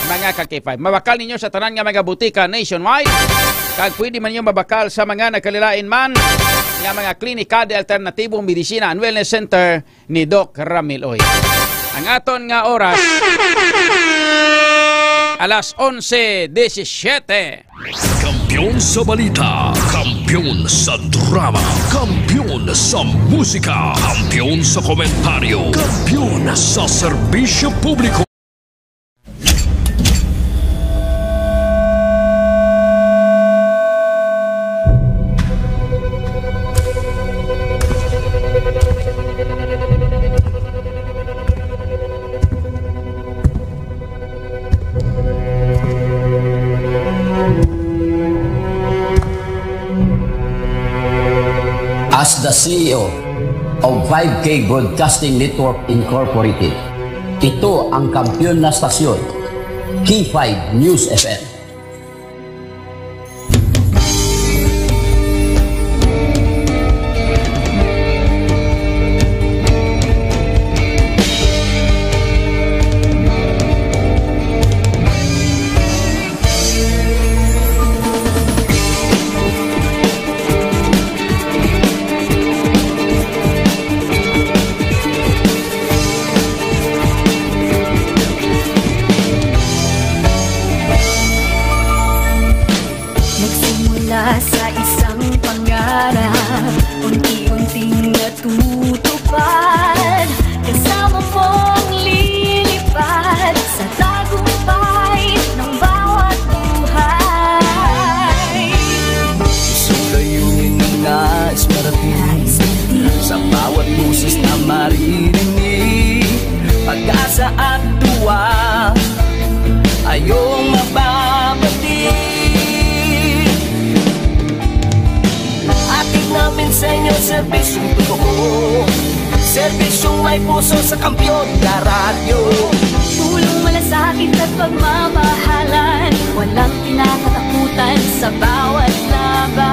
mga ka-K five. Mabakal ninyo sa tanan nga mga butika nationwide, kag pwede man ninyo mabakal sa mga nagkalilain man nga mga klinika de alternatibong medisina and wellness center ni Doc Ramil Uy. Ang aton nga oras, alas onse disisiete. Kampiyon sa balita, kampiyon sa drama, kampiyon sa musika, kampiyon sa komentaryo, kampiyon sa serbisyo publiko. As the C E O of five K Broadcasting Network Incorporated, ito ang kampiyon na stasyon, K five News F M. Nagsimula sa isang pangarap, unti-unting natutupad. Kasama mong lilipad sa tagumpay ng bawat buhay. Isang layunin na nais marating. Nais marating. Sa bawat boses na maririnig, pag-asa at tuwa ay iyong mababati. Hatid namin sa inyo serbisyong totoo, serbisyong may puso sa kampiyon na radyo. Tulong, malasakit at pagmamahalan, walang kinakatakutan sa bawat laban.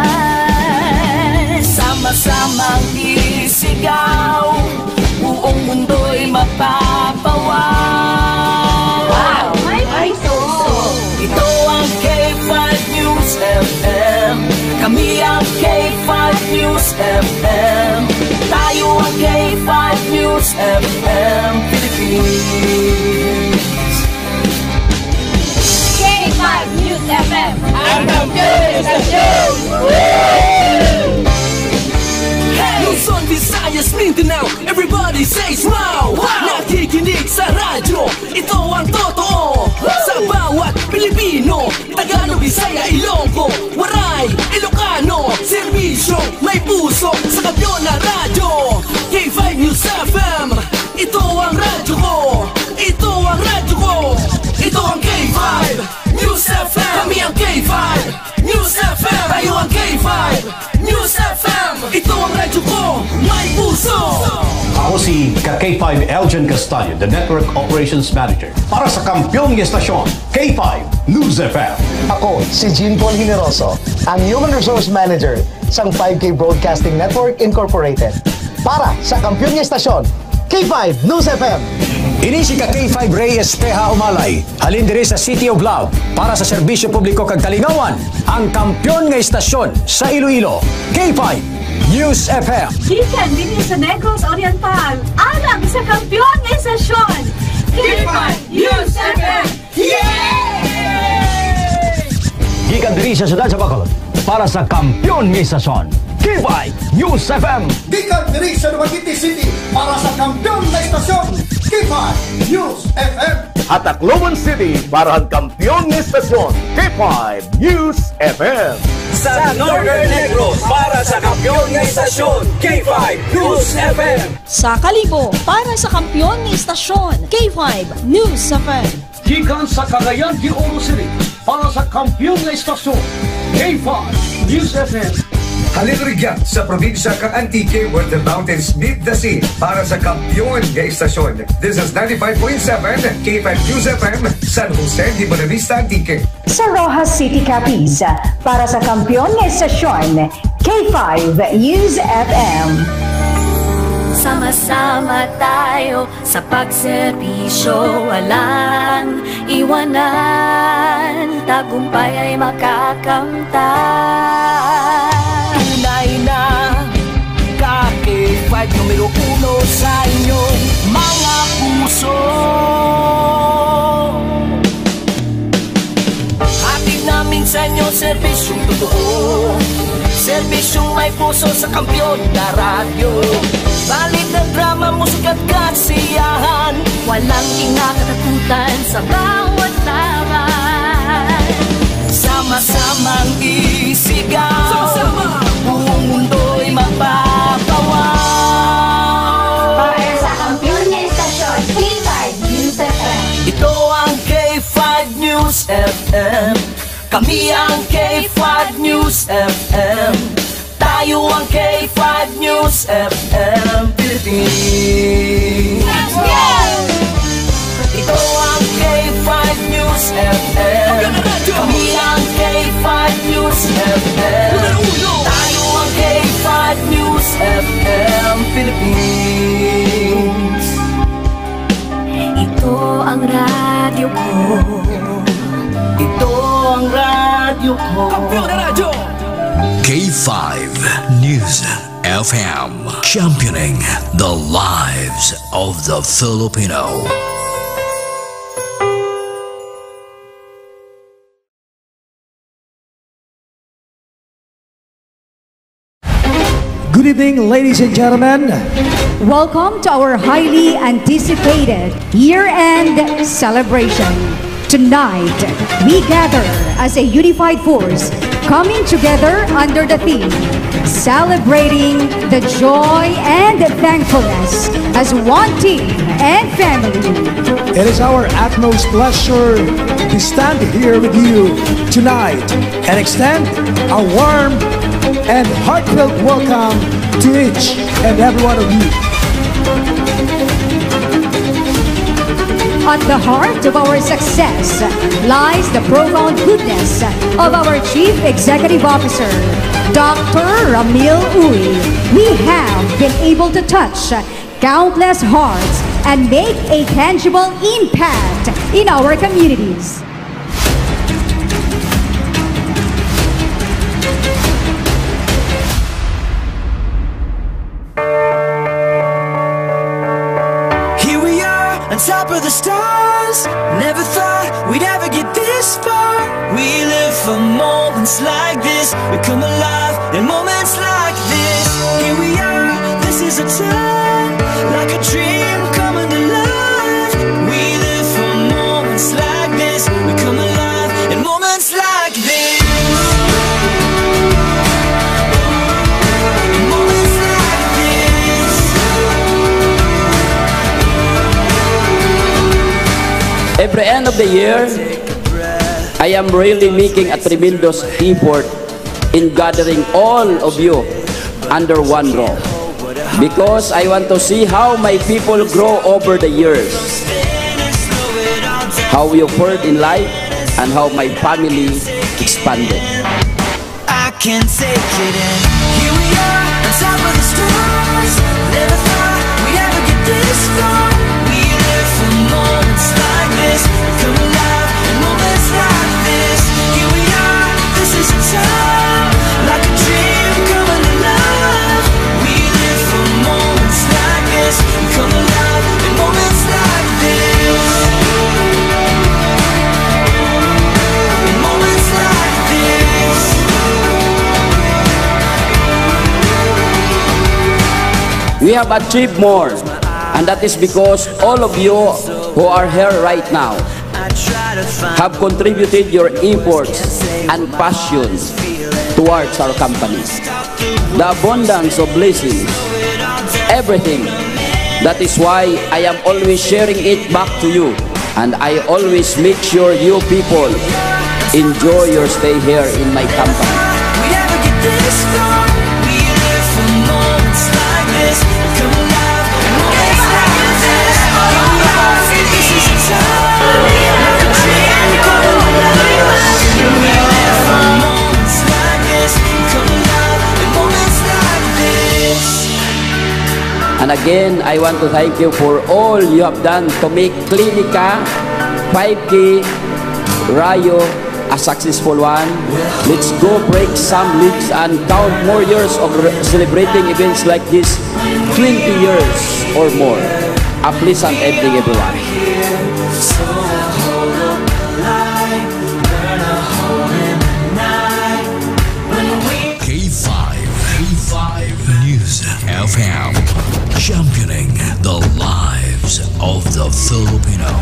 Sama-samang isigaw, buong mundo'y mapapawaw. Wow! May puso! Ito ang K five News F M. Kami ang K five News F M. Tayo ang K five News F M Philippines. K five News F M. Ang kampiyon sa show! Luzon, Visayas, Mindanao, everybody say smile! Wow! Nakikinig sa radyo, ito ang totoo. Sa bawat Pilipino, Tagalog, Bisaya, Ilonggo, Waray, Ilocano, serbisyo, may puso, sa kampiyon na radyo. K five News F M, ito ang radyo ko. Ito ang radyo ko. Ito ang K five News F M. Kami ang K five News F M. Tayo ang K five News F M. Ito ang radyo ko. May puso. Ako si ka K five Elgin Castaño, the Network Operations Manager para sa kampiyon nga estasyon, K five News F M. Ako si Jean Paul Generoso, ang Human Resource Manager sang five K Broadcasting Network Incorporated. Para sa kampiyon nga estasyon, K five News F M. Ini si ka K five Ray Espeha Umalay, halin diri sa City of Love, para sa serbisyo publiko kag kalingawan, ang kampiyon nga estasyon sa Iloilo, K five News F M. Gikan dinhi sa Negros Oriental, alang sa kampiyon nga estasyon, K five News F M. Yay! Gikan diri sa siyudad sa Bacolod, para sa kampiyon nga estasyon, K five News F M. Gikan diri sa Dumaguete City, para sa kampiyon nga estasyon, K five News F M. Ha Tacloban City, para sa kampiyon nga estasyon, K five News F M. Sa Northern Negros, para sa kampiyon nga estasyon, K five News F M. Sa Kalibo, para sa kampiyon nga estasyon, K five News F M. Gikan sa Cagayan de Oro City, para sa kampiyon nga estasyon, K five News F M. Halin rugya sa probinsya kang Antique, where the mountains meet the sea, para sa kampiyon nga estasyon. This is ninety-five point seven K five News F M, San Jose de Buenavista, Antique. Sa Roxas City, Capiz, para sa kampiyon nga estasyon, K five News F M. Sama-sama tayo sa pagserbisyo, walang iwanan, tagumpay ay makakamtan. Tunay na ka K five numero uno sa inyong mga puso. Serbisyong may puso sa Kampiyon na Radyo. Balita, drama, musika at kasiyahan. Walang kinakatakutan sa bawat laban. Sama-samang isigaw. Sama-sama. Buong mundo'y magpapawaw. Para sa kampiyon nga istasyon, K five News F M. Ito ang K five News F M. Kami ang K five News F M. Tayo ang K five News F M Philippines. Ito ang K five News F M. Kami ang K five News F M. Tayo ang K five News F M Philippines. Ito ang radyo ko. Ito ang radyo ko. Kampiyon na Radyo. K five News F M, championing the lives of the Filipino. Good evening, ladies and gentlemen. Welcome to our highly anticipated year-end celebration. Tonight, we gather as a unified force, coming together under the theme, Celebrating the Joy and Thankfulness as One Team and Family. It is our utmost pleasure to stand here with you tonight and extend a warm and heartfelt welcome to each and every one of you. At the heart of our success lies the profound goodness of our Chief Executive Officer, Doctor Ramil Uy. We have been able to touch countless hearts and make a tangible impact in our communities. Here we are on top of the stars. Never thought we'd ever get this far. We live for moments like this. We come alive in moments like this. Here we are, this is a time, like a dream coming to life. We live for moments like this. We come alive in moments like this. Moments like this. Every end of the year, I am really making a tremendous effort in gathering all of you under one roof, because I want to see how my people grow over the years, how we offered in life, and how my family expanded. I can't take it in. Here we are, on top of the stars. Never thought we'd ever get this far. We live for moments like this. Come alive in moments like this. Here we are, this is a time, like a dream coming alive. We live for moments like this. Come alive in moments like this. In moments like this. We have achieved more, and that is because all of you who are here right now have contributed your efforts and passion towards our company. The abundance of blessings, everything. That is why I am always sharing it back to you. And I always make sure you people enjoy your stay here in my company. We never get this far. We live for moments like this. Come alive, moments like this. Come alive, this is a time. Like a dream come alive. We live for moments like this. Come alive, moments like this. And again, I want to thank you for all you have done to make Clinica five K Rayo a successful one. Let's go break some legs and count more years of re-, celebrating events like this. Twenty years or more. A pleasant evening, everyone. So I hold up the light, burn a hole in the night. F M, championing the lives of the Filipino.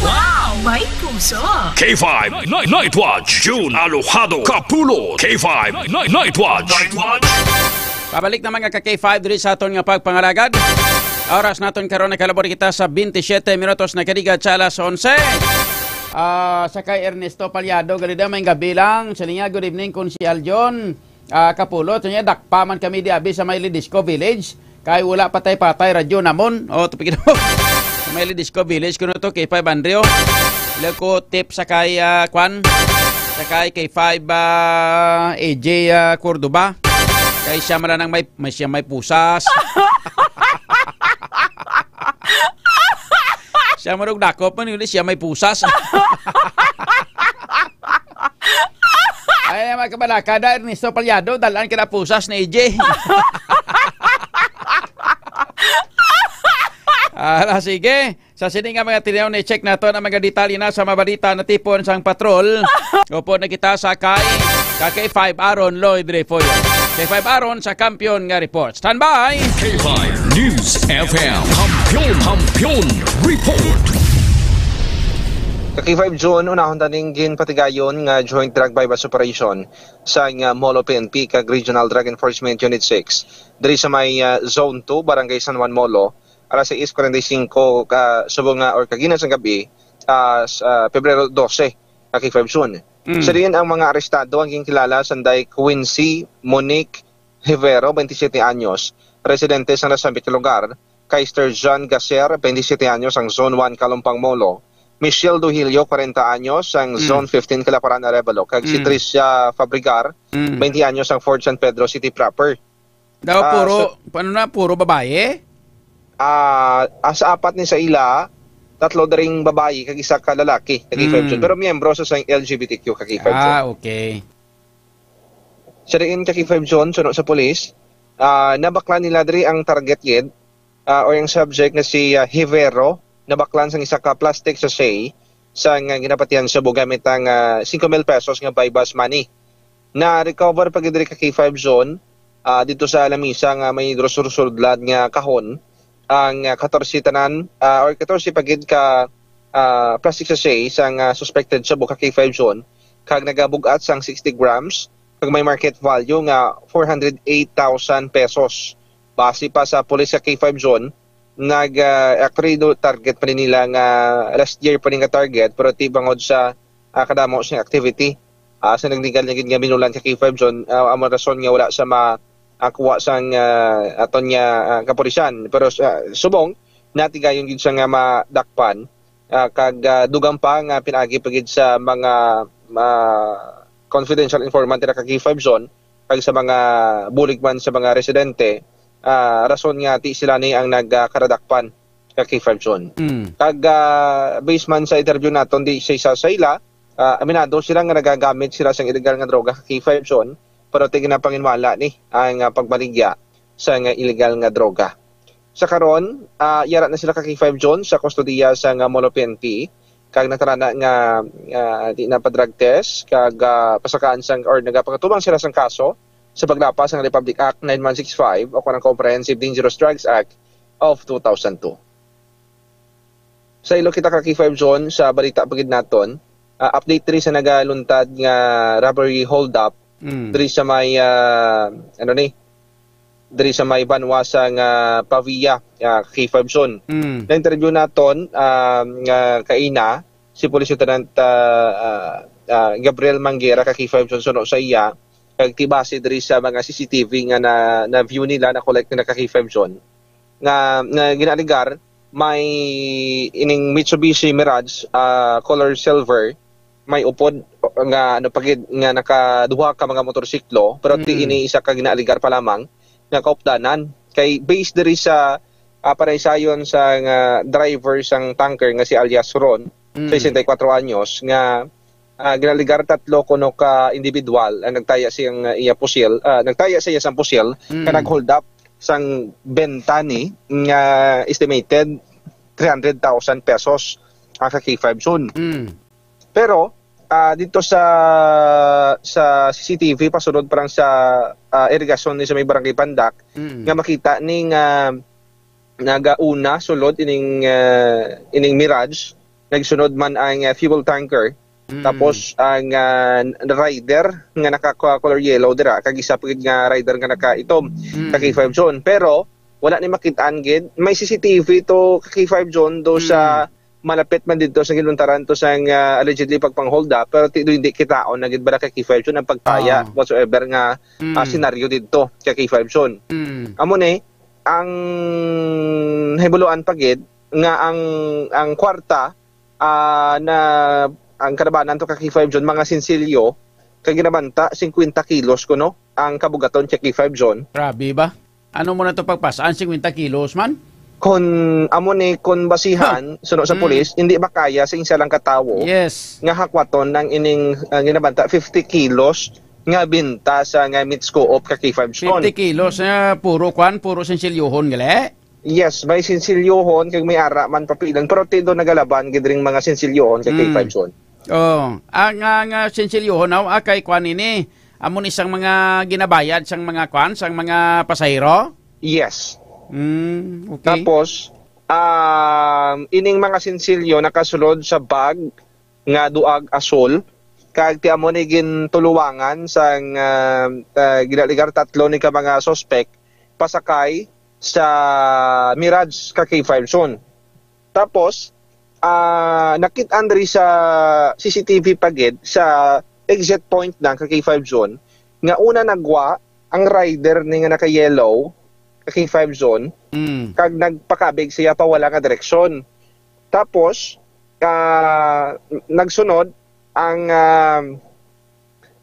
Wow! May puso! K five Night, Night Watch, June Alojado Kapulot. K five Night, Night Watch. Night Watch. Pabalik na, mga ka K five, diri sa aton nga pagpangalagad. Oras naton karon, nakalabot kita sa twenty-seven minutos, nakaligad sa alas onse. Ah, sa kay Ernesto Palyado, gali daw, may gabi lang. Siling niya, "Good evening, Konsyal John." Ah, Kapulot, niya, dakpa man kami di abi sa may Lidisco Village. Kay wala patay-patay radyo namon. O, tupig mo. Sa may Lidisco Village, kuno to, K five Andrew. Lako tip sa kay, ah, kwan? Sa kay K five, ah, A J, ah, Cordoba. Kay siya man lang may, may, siya may pusas. Siya man og dakop man, yun, siya may pusas. Ay, mga kabalaka, da Ernesto Palyado, dalan ka na pusas ni A J. Ala, sige. Sa sini nga mga tinaw, ni-check nato ang mga detalye na sa mga balita na tipon sang patrol. Upo na kita sa kay, ka K five Aaron Lloyd Refollo. K five Aaron sa Kampiyon nga Report. Standby! K five News F M. Kampiyon, Kampiyon Report. Ka K five June, unahon taning ginpatigayon nga joint drug buy-bust operation sa nga Molo P N P kag Regional Drug Enforcement Unit six diri sa may, ah, Zone two, Barangay San Juan, Molo, alas sais cuarenta y cinco ka subong nga or kagina sang gabi, ah, sa Pebrero dose, ka K five June. Mm. Sa diin ang mga arestado ang ginkilala sanday Quincy Monique Hivero, twenty-siete anyos, residente sa nasambit nga lugar, kay Sir John Gaser, twenty-siete anyos, ang Zone one, Kalumpang, Molo, Michelle Duhilio, kwarenta anyos, ang Mm. Zone fifteen, Kalaparan, Arevalo, kag si Mm. Tricia Fabregar, Mm. twenty anyos, ang Fort San Pedro City proper. Daw Ah, puro, sa paano na, puro babae? Ah, ah, sa apat ni sa ila, tatlo dring babayi kag isa ka lalaki, ka K five Mm. June. Pero miyembro sa sang L G B T Q, ka K five June. Ah, okay. Sa diin, ka K five June, suno sa pulis, ah, nabaklan nila diri ang target gid, ah, o yung subject nga si, ah, Hivero, nabaklan sang isa ka plastic sachet sa nga ginapatihan sa bugamit ang, ah, cinco mil pesos nga buy-bust money. Na-recover pa gid diri, ka K five Zone, ah, dito sa lamisa nga may drusursulod nga kahon, ang, ah, katorse tanan, ah, or katorse pa gid ka, ah, plastic sachet sang, ah, suspected shabu, ka K five Zone, kag nagabugat sang sixty grams, kag may market value nga four hundred eight thousand pesos. Base pa sa pulis sa K five Zone, nag, ah, actually, do, target pa ni nila nga last year pa ni nga target, pero ti bangod sa, ah, kadamo siyang activity, ah, sa naglegal na gid nga binulan, ka K five Zone, ah, amo rason nga wala sa ma-, ah, kuha sang, ah, aton nga, ah, kapulisan. Pero sa subong, natigayon gid siya nga madakpan, ah, kag, ah, dugang pa nga pinaagi pa gid sa mga, ah, confidential informant dira, ka K five Zone, kag sa mga bulig man sa mga residente, ah, rason nga ti sila ni ang nagkaradakpan, ka K five Zone. Mm. Kag, ah, based man sa interview naton di sa isa sa ila, ah, aminado sila nga nagagamit sila sang illegal nga droga, ka K five Zone, pero ti ginapanginwala ni ang, ah, pagbaligya sa nga illegal nga droga. Sa karon, ah, yara na sila, ka K five Zone, sa kustodiya sa nga Molo P N P, kag natarana nga, ah, di na pa drug test, kag, ah, pasakaan sang, or nagapakatubang sila sang kaso sa paglapas sang Republic Act nine one six five o kung ang Comprehensive Dangerous Drugs Act of two thousand two. Sa ilo kita, ka K five Zone, sa balita pa gid naton, ah, update diri sa nagaluntad nga robbery holdup Mm. diri sa may, ah, ano ni, diri sa may banwa sa nga Pavia, ah, K five Zone. Mm. Na-interview naton, ah, nga kaina, si Police Lieutenant, ah, ah, ah, Gabriel Manguera, ka K five Zone, suno sa iya, kag ti base diri sa mga C C T V nga na, na-view nila, na-collect nila, ka K five Zone, nga, nga ginaaligar, may ining Mitsubishi Mirage, ah, color silver, may upod nga, ano pa gid, nga nakaduha ka mga motorsiklo, pero ti Mm. ini isa ka ginaaligar pa lamang nga kaupdanan. Kay based diri sa, ah, panaysayon sa nga driver sang tanker nga si alias Ron, Mm. sesenta y cuatro anyos, nga, ah, ginaaligar tatlo kuno ka individual ang nagtaya siyang, ah, iya pusil, ah, nagtaya sa iya sang pusil, Mm. ka nag-hold up sang benta ni nga estimated three hundred thousand pesos ang, ka K five Zone. Mm. Pero, Ah, dito sa, sa C C T V, pasulod pa lang sa, ah, irigasyon ni sa may Barangay Pandak, Mm. nga makita ni nga nagauna sulod ining, ah, ining Mirage, nagsunod man ang, ah, fuel tanker, Mm. tapos ang, ah, rider nga naka-color yellow dira, kag isa pa gid nga rider nga naka-itom, Mm. ka K five John. Pero wala ni makitaan gid. May C C T V to ka K five John do sa Mm. malapit man dito sa ginuntaran to sang, ah, allegedly pagpang-hold up, pero ti-, hindi kitaon na gid bala ka K five John ang pagpaya Ah. whatsoever nga, Mm. ah, senaryo dito ka K five John. Mm. Amo ni, ang hibuloan pa gid nga ang, ang kwarta, ah, na ang kalabanan to ka K five John, mga sinsilyo, kay ginabanta, singkwenta kilos kuno ang kabugaton ka K five John. Grabe ba? Ano mo na to pagpasaan? Singkwenta kilos man? Kon amo ni, kon basihan, suno sa Hmm. pulis, hindi makaya sa isa lang ka tawo Yes. nga hakwaton ang ining, ah, ginabanta, fifty kilos nga binta sa nga Mitsuko ka K five John. Fifty kilos nga puro kwan, puro sinsilyohon, gali? Yes, may sinsilyohon, kag may ara man papilan, pero ti do nagalaban gid ring mga sinsilyohon kay Mm. K five John. Oh, ang, ang, ah, sinsilyohon, aw, ah, kay kwan ini, amo ni sang mga ginabayad sang mga kwan, sang mga pasahero? Yes. Mm, okay. Tapos, um, ining mga sinsilyo nakasulod sa bag nga duag asul, kag ti amo ni gintuluwangan sang, ah, ah, ginaligar tatlo ni ka mga suspect pasakay sa Mirage ka K five John. Tapos, ah, nakit-an diri sa C C T V pa gid sa exit point na ka K five John nga una nagwa ang rider ni nga naka-yellow ka K five John, Mm. kag nagpakabig siya pa wala nga direksyon. Tapos, ah, nagsunod ang, ah,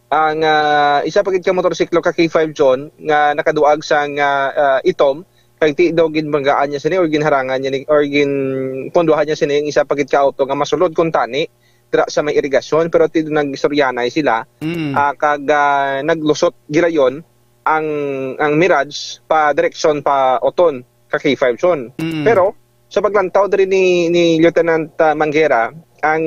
ang, ah, isa pa gid ka motorsiklo ka K five John nga nakaduag sang, ah, ah, itom, kag ti daw ginbanggaan niya sini or ginharangan niya ni, or ginpunduhan niya sini ang isa pa gid ka auto nga masulod kuntani dira sa may irigasyon, pero ti nag-istoryanay sila, Mm. ah, kag, ah, naglusot girayon ang, ang Mirage pa direksyon pa Oton ka K five John. Mm. Pero sa paglantaw diri ni, ni Lieutenant, ah, Manguera, ang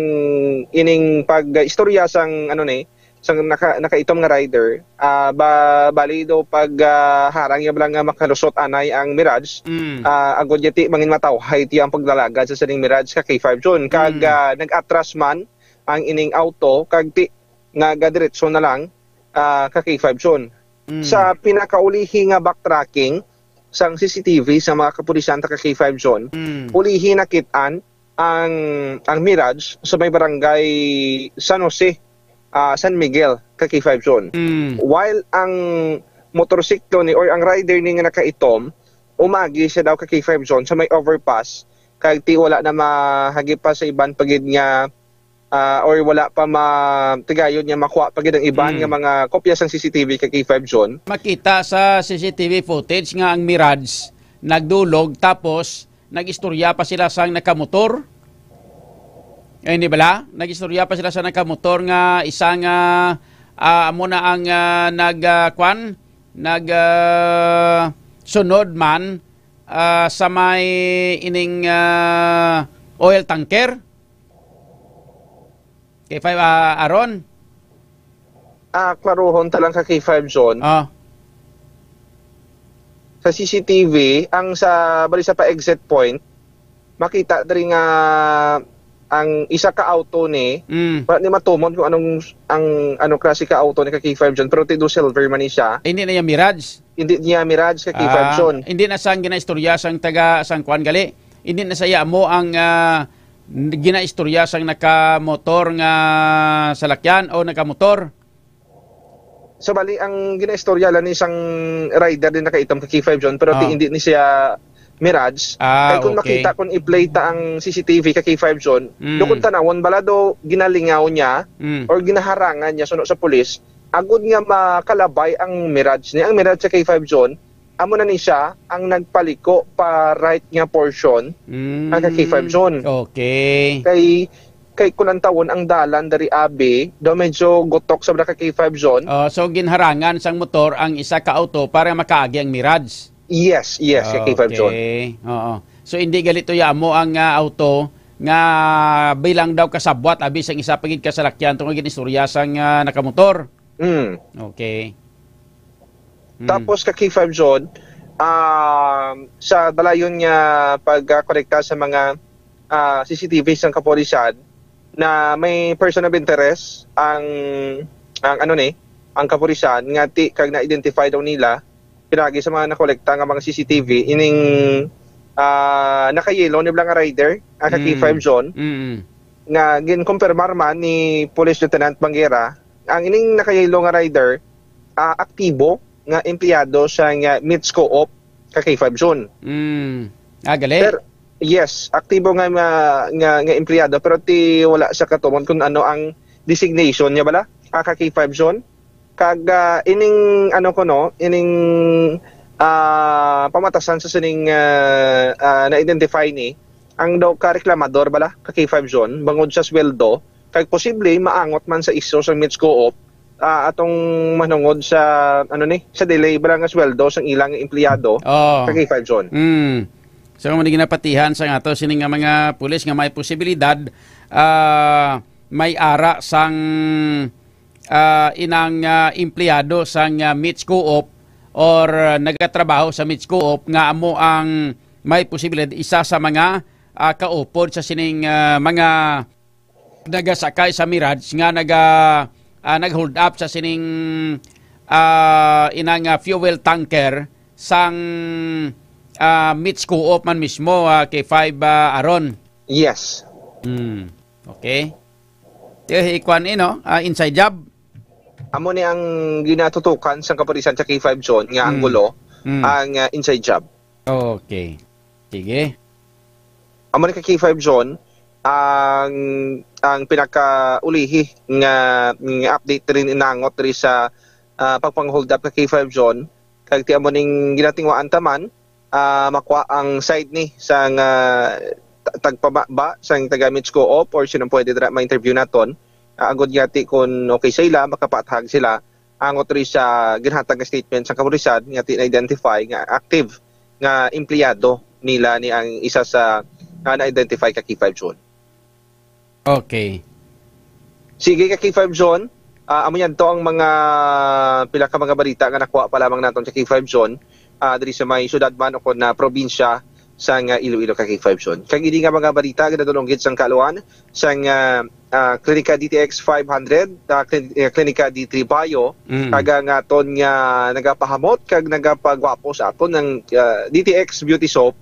ining pag-istorya sang, ano ni, sang naka-, nakaitom nga rider, ah, ba-, bali daw pag, ah, harang niya lang nga makalusot anay ang Mirage, Mm. ah, agod niya ti mangin matawhay ti ang paglalagad sa sining Mirage ka K five John. Kag, Mm. ah, nag-atras man ang ining auto, kag ti nagadiretso na lang, ah, ka K five John. Mm. Sa pinakaulihi nga backtracking sang C C T V sa mga kapulisan ta ka K five John, Mm. ulihi nakit-an ang, ang Mirage sa may barangay San Jose, ah, San Miguel, ka K five John. Mm. While ang motorsiklo ni or ang rider ni nga nakaitom, umagi siya daw ka K five John sa may overpass, kag ti wala na mahagip pa sa iban pa gid nga, ah, or wala pa ma-, tigayon nga makuha pa gid ang iban Mm. nga mga kopya sang C C T V ka K five John. Makita sa C C T V footage nga ang Mirage nagdulog, tapos nag-istorya pa sila sang nakamotor. Eh, di bala? Nag-istorya pa sila sa nakamotor nga isa nga, ah, amo na ang, ah, nag, ah, kwan, nag, ah, sunod man, ah, sa may ining, ah, oil tanker. K five, ah, Aaron? Ah, klaruhon ta lang ka K five John. Ah. Sa C C T V, ang sa, bali sa pa-exit point, makita diri nga ang isa ka auto ni, Mm. wala ni matumon kung anong, ang, anong klase ka auto ni ka K five John, pero ti do silver man ni siya. Hindi na iya Mirage? Hindi niya Mirage ka K five Ah, John. Hindi na sang ginaistorya sang taga, sang kwan gali. Hindi na sa iya mo ang, ah, ginaistorya sang nakamotor nga salakyan o nakamotor. So, bali, ang ginaistorya lang ni sang rider din nakaitom ka K five John, pero ti Oh. hindi ni siya Mirage. Ah, Kay kung okay. makita, kung i-play ta ang C C T V ka K five John, Mm. do kung tanawon, bala do ginalingaw niya Mm. or ginaharangan niya suno sa pulis, agud nga makalabay ang Mirage ni. Ang Mirage sa K five John, amo na ni siya ang nagpaliko pa right nga portion Mm. ang ka K five John. Okay. Kay, kay kung ang tawon ang dalan dari abi, daw medyo gutok sa ka K five John. Oh, so ginharangan sang motor ang isa ka auto para makaagi ang Mirage? Yes, yes, ka K five John. Okay. Oo. So hindi gali to ya amo ang, ah, auto nga bilang daw kasabwat abi sang isa pa gid ka salakyan tungod gid istorya sang, ah, nakamotor. Mm. Okay. Mm. Tapos ka K five John, um, sa dalayon nga pagkakolekta sa mga, ah, C C T V sang kapulisan na may person of interest ang, ang ano ni, ang kapulisan nga ti kag na-identify daw nila pinagi sa mga nakolekta nga mga C C T V ining, ah, naka-yellow ni bala nga rider, ang ka Mm. K five John, Mm. nga ginkumpirmar man ni Police Lieutenant Banguera, ang ining naka-yellow nga rider, ah, aktibo nga empleyado sa nga Meats Co-op ka K five John. Mm. Ah, gali? Pero, yes, aktibo nga, nga, nga, nga empleyado, pero ti wala sa katumon kung ano ang designation niya bala, ah, ka K five John. Kag, ah, ining, ano ko, no, ining, ah, pamatasan sa sining, ah, ah, na-identify ni, ang daw ka reklamador bala, ka K five John, bangod sa sweldo, kag posible maangot man sa isyu sang Meats Co-op, ah, atong manungod sa, ano ni, sa delay bala nga sweldo sang ilang empleyado, Oh. ka K five John. Mm. So, amo ni ginapatihan sa ato sini nga mga pulis nga may posibilidad, ah, may ara sang, ah, inang, ah, empleyado sang, ah, Meats Co-op or, ah, nagatrabaho sa Meats Co-op nga amo ang may posibilidad isa sa mga, ah, kaupod sa sining, ah, mga nagasakay sa Mirage nga naga, ah, nag-hold up sa sining, ah, inang, ah, fuel tanker sang, ah, Meats Co-op man mismo, ah, K five, ah, Aaron. Yes. Hmm. Okay. Ti, ikuan, eh, no? Ah, inside job. Amo ni ang ginatutukan sang kapulisan sa K five John nga Hmm. anggulo, Hmm. ang, ah, inside job. Okay. Sige. Amo ni ka K five John, ang, ang pinakaulihi nga, nga update diri nangot diri sa, ah, pagpang-hold up ka K five John, kag ti amo ning ginatingwaan ta man, ah, makuha ang side ni sang, ah, ta-, tagpababa sang taga Meats Co-op or sino pwede dira ma-interview naton. Ah, agud nga ti kun okay sa ila, makapaathag sila angot diri sa ginhatag nga statement sang kapulisan nga ti na-identify nga active nga empleyado nila ni ang isa sa, ah, na-identify ka K five John. Okay. Sige ka K five John, ah, amo yan to ang mga pila ka mga balita nga nakuha pa lamang naton sa K five John, ah, diri sa may syudad man o kon na probinsya sang, ah, Iloilo ka K five John. Kag ini nga mga balita ginadulong gid sang kaaluhan sang, ah, ah, Klinika D T X five hundred, ah, Klin-, eh, Klinika D three Bio, Mm. kag ang aton nga nagapahamot kag nagapagwapo sa aton ng, ah, D T X Beauty Soap,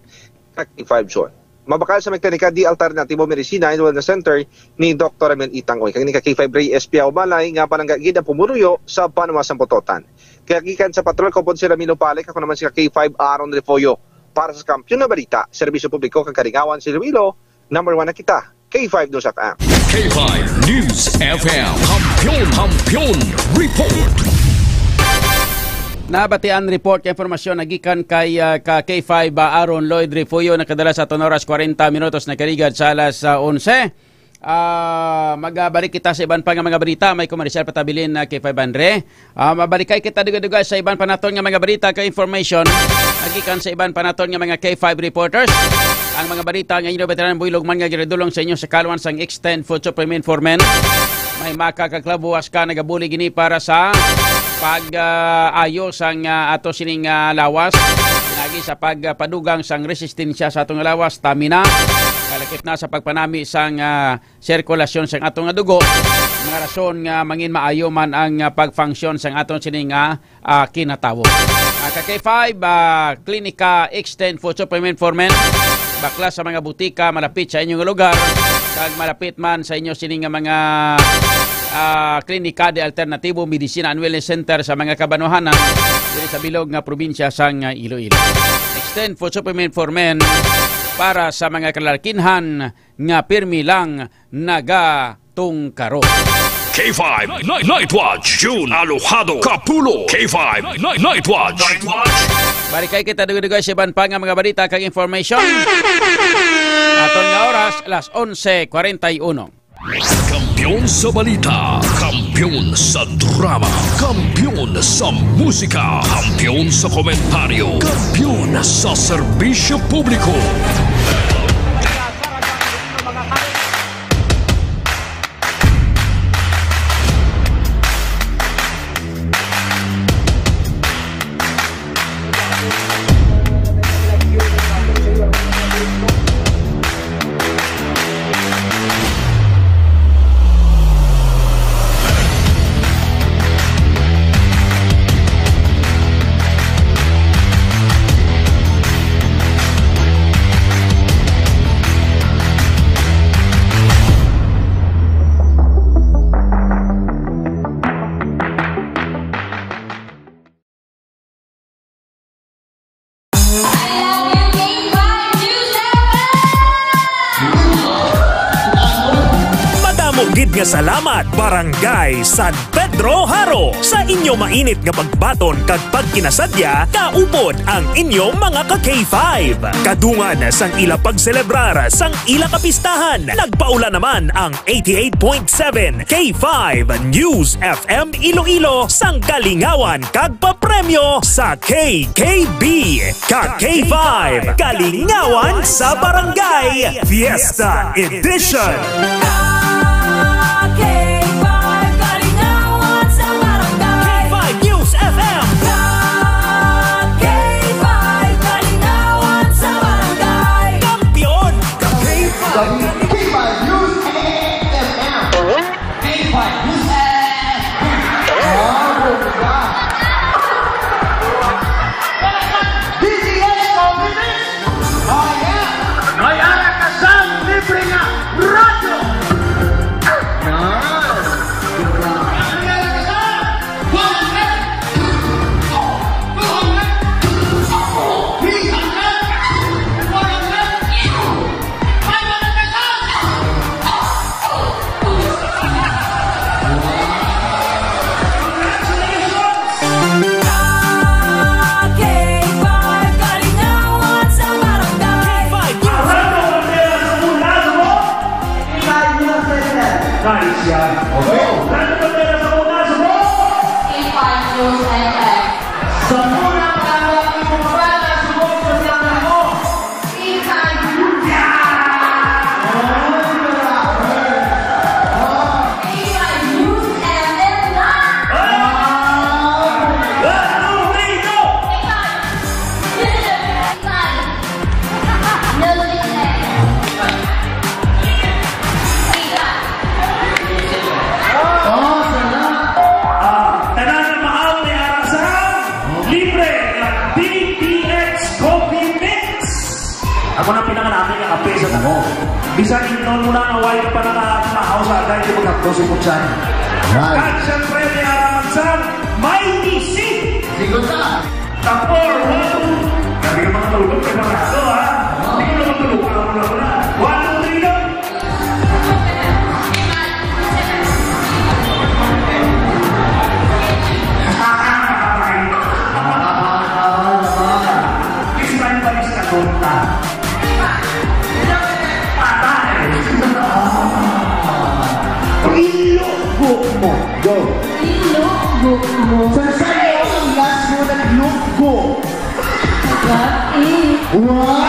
K five John. Mabakal sa may Klinika D Alternativo Medicina and Wellness Center ni Doktor Ramil Itang Uy. Kag ni ka K five Ray S P Aumalay nga palangga gid ang pumuluyo sa Banwa sang Pototan. Kaya gikan sa Patrol ko po si Ramilo Palik, ako naman si ka K five Aaron Refollo. Para sa Kampiyon na Balita, Serbisyo Publiko kag Kalingawan sa Iloilo, number one na kita. K five News F M. K five News F M. Kampiyon, Kampiyon Report. Nabatian report kay impormasyon nagikan kay, ah, ka K five, ah, Aaron Lloyd Refugio, nakadala sa aton oras, kwarenta minutos na karigad sa alas, ah, onse. Ah, magabalik kita sa iban pa nga mga balita. May komersyal patabilin na K five Andre. Ah, mabalikay kita dugay-dugay sa iban pa naton nga mga balita kag information. Nagikan sa iban pa naton nga mga K five reporters. Ang mga balita nga inyo veteran buylog man nga ginadulong sa inyo sa kalwan sang Extend Food Supplement for Men. May maka kag labuas ka nagabuli gini para sa pag, ah, ayo sang, ah, ato sining, ah, lawas. Lagi sa pagpadugang sang resistensya sa atong lawas, stamina. Kalakip na sa pagpanami sang, ah, sirkulasyon sang ato nga dugo, mga rason nga mangin maayo man ang, ah, pag-function sang aton sini nga, ah, kinatawo. Ah, ka K five, ah, Klinika Extend Food Supplement for Men, bakla sa mga butika malapit sa inyong lugar, kag malapit man sa inyo sini nga mga, ah, klinika de alternatibo, medisina and wellness center sa mga kabanwahanan diri sa bilog nga probinsya sang Iloilo. Extend Food Supplement for Men para sa mga kalalakinhan nga pirmi lang nagatungkaro. K five Night, Night Watch, June Alojado Kapulo. K five Night, Night Watch. Night Watch. Balikay kita dugay-dugay sa iban pa nga mga balita kag information. Aton nga oras, alas onse kwarenta y uno. Kampiyon sa balita, kampiyon sa drama, kampiyon sa musika, kampiyon sa komentaryo, kampiyon sa serbisyo publiko. Salamat, Barangay San Pedro Jaro, sa inyo mainit nga pagbaton kag pagkinasadya kaupod ang inyo mga ka K five. Kadungan sang ila pagselebrar sang ila kapistahan, nagpaula naman ang eighty-eight point seven K five News F M Iloilo sang kalingawan kag papremyo sa K K B. Ka K five, Kalingawan sa Barangay, Fiesta Edition. Ka K five, Kalingawan sa Barangay. K five News F M. Ka K five, Kalingawan sa Barangay. Kampiyon. Ka K five. K five News F M. K five News F M. Oh, bongga. D T H Coffee Mix. Oh, yeah. May ara ka sang libre nga radyo. Yan. May ara ka sang one hundred, two hundred, three hundred, four hundred, five hundred pesos. K five, Kalingawan sa Barangay. K five, Kalingawan sa Barangay. Nice yan. Okay. K five News F M. Sa muna, para ang mga bata, subok sa plano mo. Ah, tanan na maaw may ara sa libre nga D T X Coffee Mix. Ako na pinangalami nga kape sa damo. Bisan ingnon mo na nga way pa nakamahaw sa agay, di maghapdos si Putsan. Right. Kag siyempre, may ara man sa may misi. Sigot ka. Tapor, one, two. Grabe ka mga tulog, preparado, ha? Hindi ko naman tulog, ako na, ako na. One, two, three, go. Please, man, palis na tonta. Patay. Ilugo mo. Go. Ilugo mo. Sa sayo ang last mo naglugo. Wow!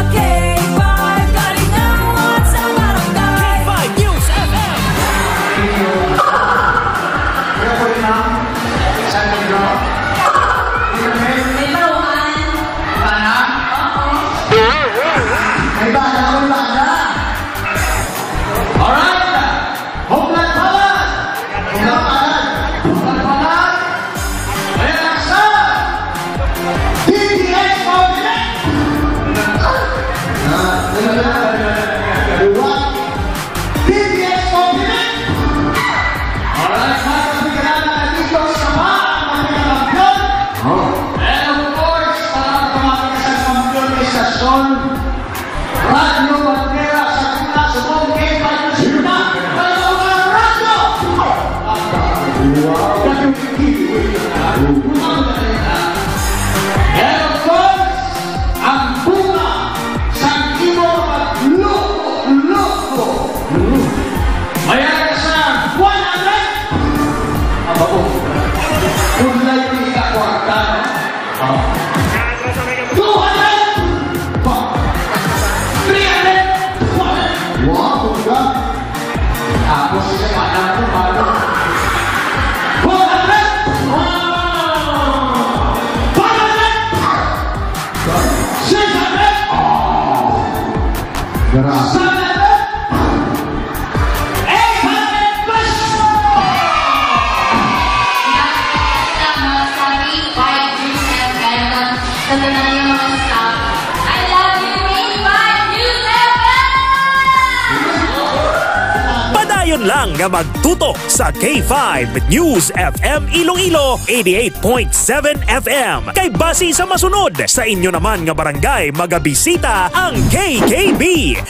K five, Kalingawan sa Barangay. K five News F M. Kaya po rin, ma'am. San Pedro? May baruan. Bana? Oo. May bana, may bana. Alright. Huklat Palad! Huklat Palad! Huklat Palad! May anak sa D T H Pawagin! Ah, wala na. Dua. D T H Pawagin! Alright, mga kapigilala, nandito sa pa, ang mga kampiyon. Oh. And of course, para tumakas ang kampiyon, istasyon, Radyo Bandera sa Kita, sa Bongkay, Radyo Sita, Radyo Radyo! Wow! And of course, ang bunga sa imo pagluko-luko. May ara sa one hundred. Aba, oh. Kung lahat yung ikakwarta, no? Oh. Two hundred! Pa! Three hundred! Pa! Wow, bongga! Tapos sa kanan ko, paano? Four lang nga magtutok sa K five News F M Iloilo eighty-eight point seven F M. Kay basi sa masunod, sa inyo naman nga barangay magabisita ang K K B,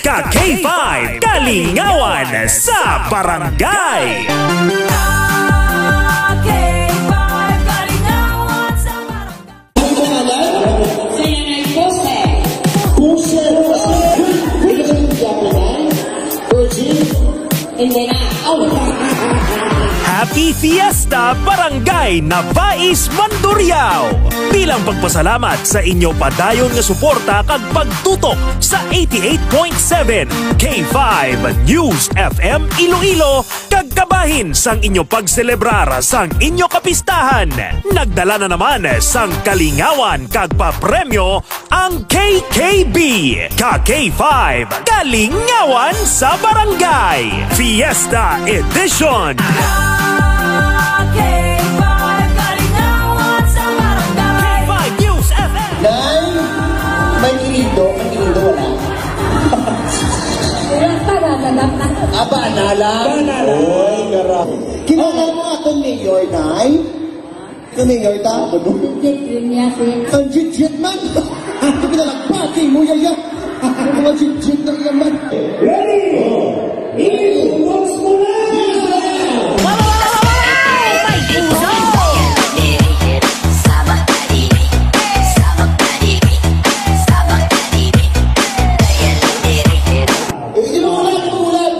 ka K five Kalingawan sa Barangay. K five Kalingawan sa Barangay. Ang pangalan? Sa Yanay Jose. Jose, Jose. Virgin, Virgin, Virgin. Hindi na. Oh. Happy Fiesta, Barangay Nabais, Mandurriao! Bilang pagpasalamat sa inyo padayon nga suporta kag pagtutok sa eighty-eight point seven K five News F M Iloilo, kag kabahin sang inyo pagselebrar sang inyo kapistahan. Nagdala na naman sang kalingawan kag papremyo ang K K B, ka K five Kalingawan sa Barangay Fiesta Edition. K five Kalingawan sa Barangay. K five News F M. Nay, may kinido, may kinido, wala. Wala pa, naganap na. Aba, na lang. Ba na lang. Oy, gara. Kinahanglan mo akong mayor, Nay? Kami nga ita. Legit yun niya, sir. Ang legit man. Ito pinalagbati mo, yaya. Ang mga legit na naman. Ready? Ready? Once more. Eh, inuulan, inuulan.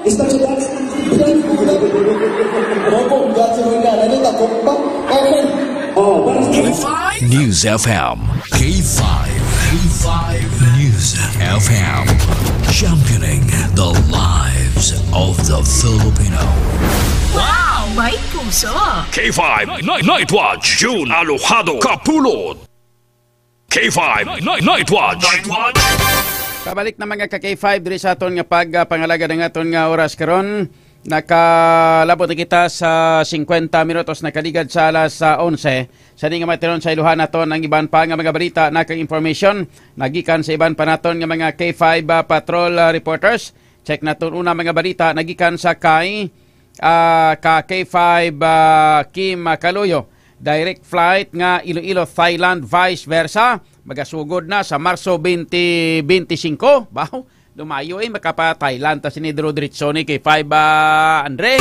Basta sa dance, dance mo gud. Opo, ang dance mo gud. Ano, takot pa? Okay. Oh, para sa News F M. K five. K five News F M. Championing the lives of the Filipino. Wow! May puso! K five Night, Night Watch, June Alojado Kapulot. K five Night, Night Watch. Pabalik na, mga ka K five, diri sa aton nga pag, ah, pangalaga ng aton nga oras karon. Nakalabot na kita sa singkwenta minutos, nakaligad sa alas, ah, onse. Sa di nga matiron sa iluhan naton ang iban pa nga mga balita na kang information nagikan sa iban pa naton nga mga K five, ah, patrol, ah, reporters. Check naton una mga balita nagikan sa kay, ah, ka K five, ah, Kim Kaluyo. Direct flight nga Iloilo, Thailand, vice versa. Magasugod na sa Marso twenty twenty-five. Baw, lumayo, eh, makapa Thailand ta sini, diro diretso ni K five, ah, Andre.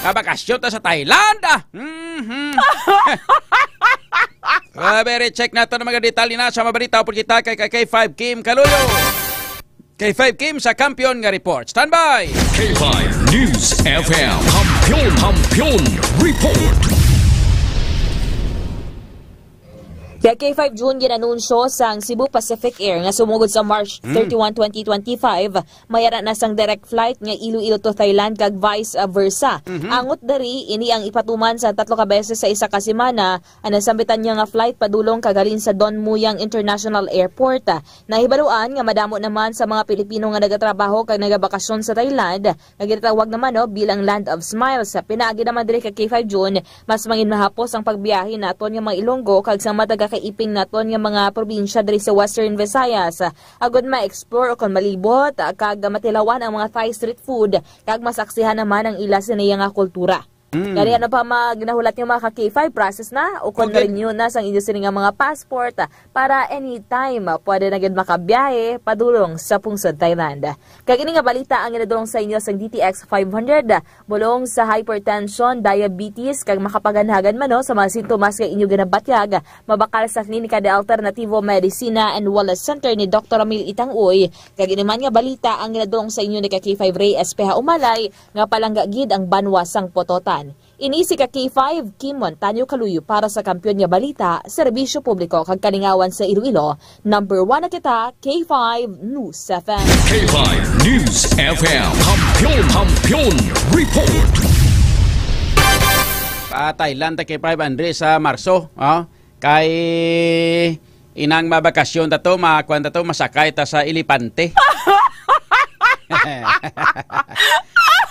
Kabakasyon ta sa Thailand, ah. Mhm. Grabe, recheck nato ang mga detalye na sa mabalita upod kita kay, kay K five Kim Kaluyo. K five Kim sa Kampiyon nga report. Standby! K five News F M. Kampiyon, Kampiyon Report. Kay K five June, ginanunsyo sang Cebu Pacific Air nga sumugod sa March Hmm. thirty-one, twenty twenty-five, may ara na sang direct flight nga Iloilo to Thailand kag vice versa. Mhm. Angot diri, ini ang ipatuman sa tatlo ka beses sa isa ka semana ang nasambitan niya nga flight padulong kag halin sa Don Mueang International Airport. Nahibaluan nga madamo naman sa mga Pilipino nga nagatrabaho kag nagabakasyon sa Thailand, nga ginatawag naman, no, bilang Land of Smiles. Pinaagi naman diri kay K five June, mas mangin mahapos ang pagbiyahe naton nga mga Ilonggo kag sa matag kakaiping naton nga mga probinsya diri sa Western Visayas, agud ma-explore o kon malibot kag matilawan ang mga Thai street food kag masaksihan naman ang ila siniya nga kultura. Mm. Gani, ano pa mga ginahulat niyo, mga ka K five, process na o kon Okay. renew na sang inyo sini nga mga passport, ah, para anytime, ah, pwede na gid makabiyahe padulong sa pungsod Thailand. Kag ini nga balita ang ginadulong sa inyo sang D T X five hundred, ah, bulong sa hypertension, diabetes, kag makapaganhagan man, no, sa mga sintomas nga inyo ginabatyag, mabakal sa Klinika de Alternativo Medicina and Wellness Center ni Doktor Ramil Itang Uy. Kag ini man nga balita ang ginadulong sa inyo ni ka K five Ray Espeha Umalay, nga palangga gid ang banwa sang Pototan. Ini si ka K five, Kim Montaño Kaluyo para sa Kampiyon nga Balita, Serbisyo Publiko kag Kalingawan sa Iloilo. Number one na kita, K five News F M. K five News F M. Kampiyon, Kampiyon Report. Pa Thailand ta K five, Andre, sa Marso, oh. Kay inang mabakasyon ta to, makuan ta to, masakay ta sa elepante.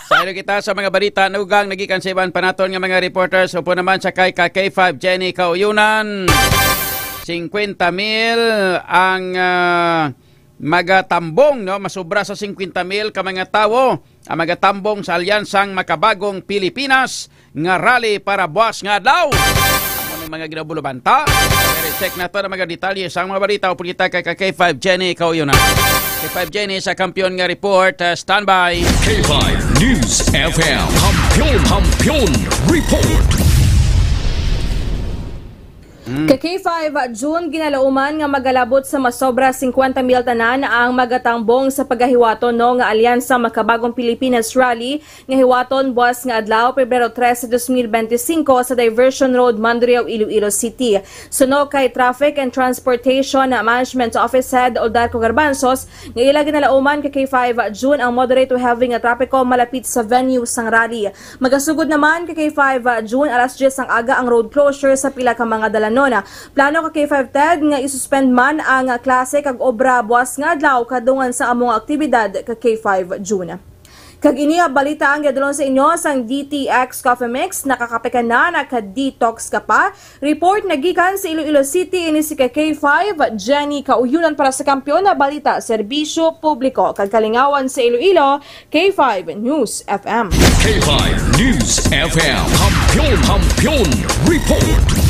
Saylo kita sa mga balita, nugang, nagikan sa iban pa naton nga mga reporters. Upo naman sa kay ka K five Jenny Kauyunan. Singkwenta mil ang, ah, magatambong, no, masobra sa singkwenta mil ka mga tawo ang magatambong sa Alyansang Makabagong Pilipinas nga rally para buwas nga adlaw. Amo ni mga ginabulubanta. Pero check nato ang mga detalye sa mga balita. Upod kita kay ka K five Jenny Kauyonan. K five Jenny sa kampiyon nga report. Ah, standby. K five News F M. Kampiyon, Kampiyon Report. Ka K five June, ginalauman nga magalabot sa masobra singkwenta mil tanan ang magatambong sa pagahiwaton, no, nga Alyansa Makabagong Pilipinas Rally nga hiwaton buwas nga adlaw, Pebrero trese, dos mil benti singko, sa Diversion Road, Mandurriao, Iloilo City. Suno kay Traffic and Transportation Management Office Head Oldarco Garbanzos, nga ila ginalauman ka K five June ang moderate to heavy nga trapiko malapit sa venue sang rally. Magasugod naman ka K five June, alas diyes sang aga ang road closure sa pila ka mga dalanon. Plano ka K five TED nga isuspend man ang klase kag obra buwas nga adlaw kadungan sa amo nga aktibidad ka K five June. Kag ini ang balita ang giadulon sa inyo sang D T X Coffee Mix. Nakakape ka na, naka-detox ka pa. Report nagikan sa Iloilo City, ini si ka K five Jenny Kauyonan para sa Kampiyon na Balita, Serbisyo Publiko kag Kalingawan sa Iloilo, K five News F M. K five News F M. Kampiyon, Kampiyon Report.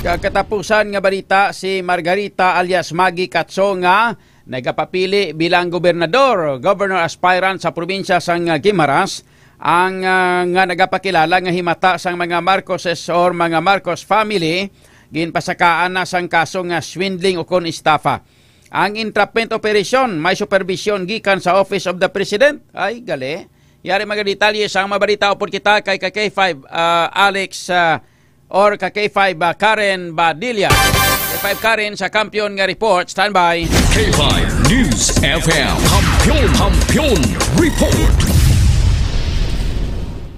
Katapusan nga balita, si Margarita alias Maggie Katso nga nagapapili bilang gobernador, governor aspirant sa probinsya sang Guimaras, ang, ah, nga nagapakilala nga himata sang mga Marcoses or mga Marcos family, ginpasakaan na sang kaso nga swindling ukon estafa. Ang entrapment operation may supervision gikan sa Office of the President. Ay, gali. Yari mga detalye sa mga balita upod kita kay ka K five, ah, Alex, ah, or ka K five, ah, Karen Badilla. K five Karen sa Kampiyon nga report. Standby. K five News F M. Kampiyon, Kampiyon Report.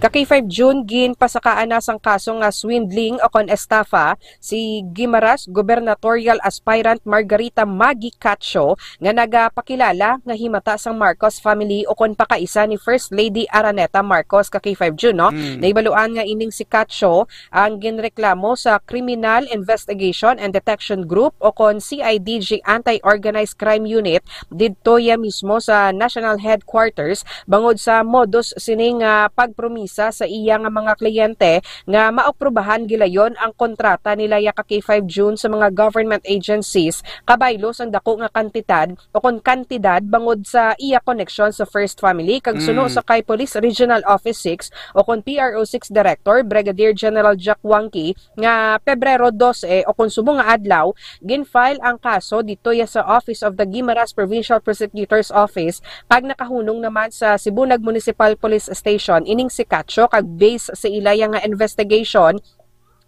Ka K five June, ginpasakaan na sang kaso nga swindling o kon estafa si Guimaras gubernatorial aspirant Margarita Maggie Cacho nga nagapakilala nga himata sang Marcos family o kon pakaisa ni First Lady Araneta Marcos ka K five June, no? Mm. Nahibaluan nga ining si Cacho ang ginreklamo sa Criminal Investigation and Detection Group o kon C I D G Anti-Organized Crime Unit didto ya mismo sa National Headquarters bangod sa modus sini nga pagpromisa sa iya nga mga kliyente nga maaprubahan gilayon ang kontrata nila ya ka K five June sa mga government agencies kabaylo sang dako nga kantidad o kon kantidad bangod sa iya koneksyon sa First Family kag suno Mm. sa kay Police Regional Office six o kon P R O six Director Brigadier General Jack Wangki nga Pebrero dose o kon subong nga adlaw, gin-file ang kaso didto ya sa Office of the Guimaras Provincial Prosecutor's Office kag nakahunong naman sa Sibunag Municipal Police Station ining si Cacho kag base sa ila ya nga investigation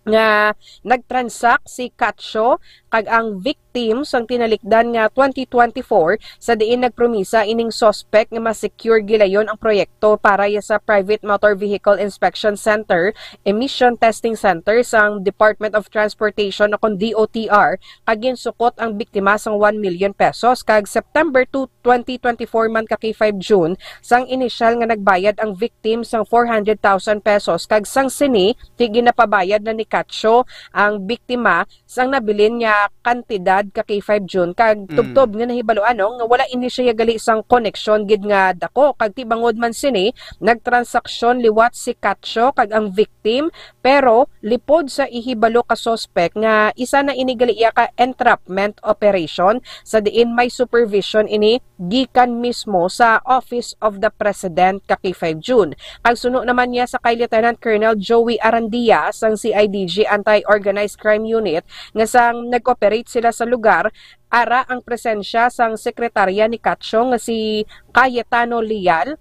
nga nag-transact si Cacho kag ang victim sang tinalikdan nga twenty twenty-four, sa diin nagpromisa ining suspect nga ma-secure gilayon ang proyekto para ya sa Private Motor Vehicle Inspection Center, Emission Testing Center sang Department of Transportation o kon D O T R, kag ginsukot ang biktima sang one million pesos. Kag September two, twenty twenty-four man ka K five June, sang inisyal nga nagbayad ang victim sang four hundred thousand pesos, kag sang sini, ti ginapabayad na ni Cacho ang biktima sang nabilin nga kantidad ka K five June, kag Mm. tubtob nga nahibaluan, no, nga wala ini siya gali sang koneksyon gid nga dako, kag ti bangod man sini, nagtransaksyon liwat si Cacho kag ang victim, pero lipod sa ihibalo ka suspect nga isa na ini gali iya ka entrapment operation, sa diin may supervision ini gikan mismo sa Office of the President ka K five June. Kag suno naman niya sa kay Lieutenant Colonel Joey Arandia sang C I D G Anti-Organized Crime Unit nga sang nag-operate sila sa lugar, ara ang presensya sang sekretarya ni Cacho nga si Cayetano Leal,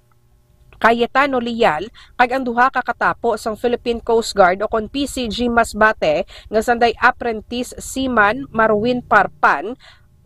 Cayetano Leal, kag ang duha ka katapo sang Philippine Coast Guard o kon P C G Masbate nga sanday Apprentice Seaman Marwin Parpan,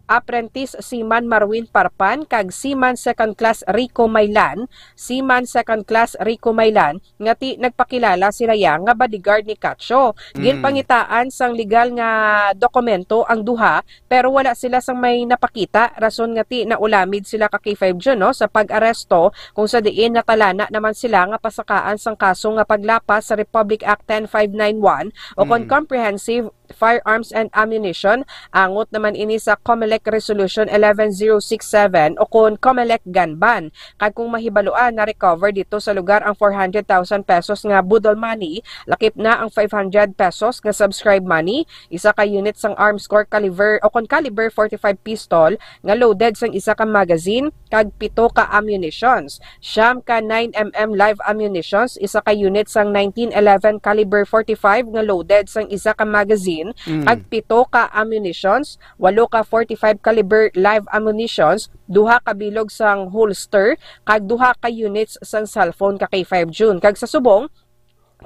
Apprentice Seaman Marwin Parpan kag Seaman Second Class Rico Mailan, Seaman Second Class Rico Mailan, nga ti nagpakilala sila ya nga bodyguard ni Cacho. Mm. Ginpangitaan sang legal nga dokumento ang duha, pero wala sila sang may napakita, rason nga ti naulamid sila ka K five June, no, sa pag-aresto, kung sa diin natalana naman sila nga pasakaan sang kaso nga paglapas sa Republic Act ten five nine one o kon Mm. Comprehensive Firearms and Ammunition, angot naman ini sa COMELEC Resolution eleven zero six seven o kon COMELEC Gun Ban. Kag kung mahibaluan, na-recover dito sa lugar ang four hundred thousand pesos nga budol money, lakip na ang five hundred pesos nga subscribe money, isa ka unit sang arms core caliber o kon caliber forty-five pistol nga loaded sang isa ka magazine, kag pito ka ammunitions, siyam ka nine M M live ammunitions, isa ka unit sang nineteen eleven caliber forty-five nga loaded sang isa ka magazine, Mm. kag pito ka ammunitions, walo ka forty-five caliber live ammunitions, duha ka bilog sang holster, kag duha ka units sang cellphone, ka K five June. Kag sa subong,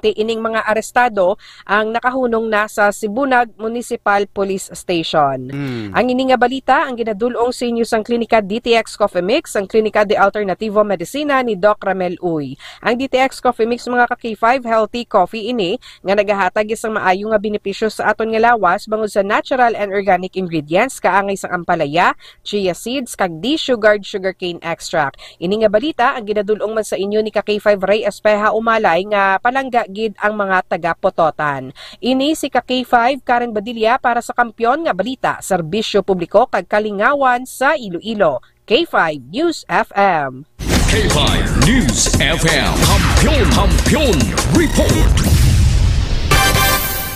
ti ining mga arestado ang nakahunong na sa Sibunag Municipal Police Station. Mm. Ang ini nga balita ang ginadul-ong sa inyo sang Klinika D T X Coffee Mix, ang Klinika de Alternativo Medicina ni Doc Ramel Uy. Ang D T X Coffee Mix, mga ka K five, healthy coffee ini nga nagahatag sang maayo nga benepisyo sa aton nga lawas bangod sa natural and organic ingredients, kaangay sang ampalaya, chia seeds, kag desugared sugarcane extract. Ini nga balita ang ginadul-ong man sa inyo ni ka K five Ray Espeha Umalay nga palangga gid ang mga taga-Pototan. Ini si ka K five Karen Badilla para sa Kampiyon nga Balita, Serbisyo Publiko kag Kalingawan sa Iloilo. K five News F M. K five News F M. Kampiyon, Kampiyon Report.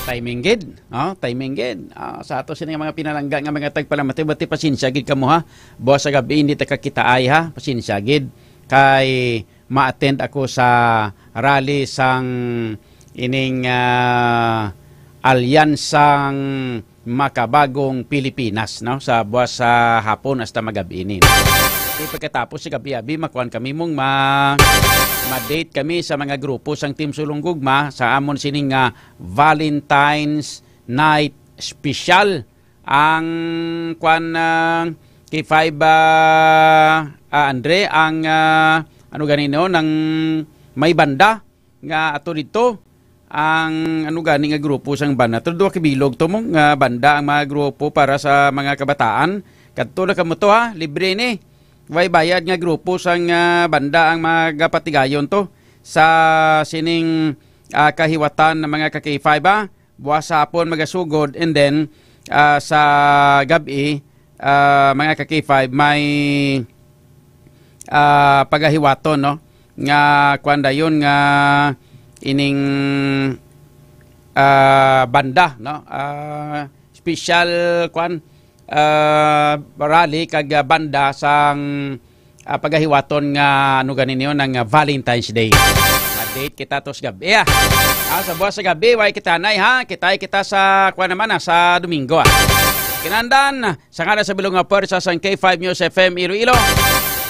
Timing gid. Oh, timing gid. Ah, sa ato sini nga mga pinalangga nga mga tagpalamati, bati pasensya gid kamo, ha. Buwas sa gabi hindi ta kakitaay, ha. Pasensya gid kay ma-attend ako sa rally sang ining, ah, Alyansang Makabagong Pilipinas, no, sa buwas sa hapon hasta magabi ini. Di pagkatapos sa gabi, abi, makuan kami mong ma-, ma-date kami sa mga grupo sang Team Sulong Gugma sa amon sining nga Valentine's Night Special. Ang kwan, ah, K five, ah, ah, Andre, ang, ah, ano gani, no, nang may banda nga ato dito, ang ano gani nga grupo sang banda. Ato duha ka bilog to mo nga banda ang mga grupo para sa mga kabataan. Kadto na kamo to, ha, libre ni. Way bayad nga grupo sang, ah, banda ang magapatigayon to sa sining, ah, kahiwatan ng mga ka K five, ha. Buwas sa hapon magasugod, and then, ah, sa gab-i, ah, mga ka K five, may, ah, pagahiwaton, no, nga kwan dayon nga ining, ah, banda, no, ah, special kwan, ah, rally kag, ah, banda sang, ah, pagahiwaton nga ano gani niyo ng, ah, Valentine's Day. Ma-date kita to sa gabi, ah. Ah, sa buwas sa gabi, way kita anay, ha? Kitay kita sa, kuwan naman, ah, sa Domingo, ah. Kinandan, sa ngalan sa bilog nga pwersa sang K five News F M Iloilo,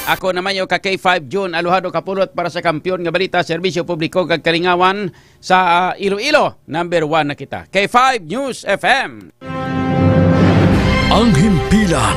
ako naman yung ka K five June Alojado Kapulot para sa Kampiyon nga Balita, Serbisyo Publiko kag Kalingawan sa, ah, Iloilo. Number one na kita. K five News F M. Ang himpilan.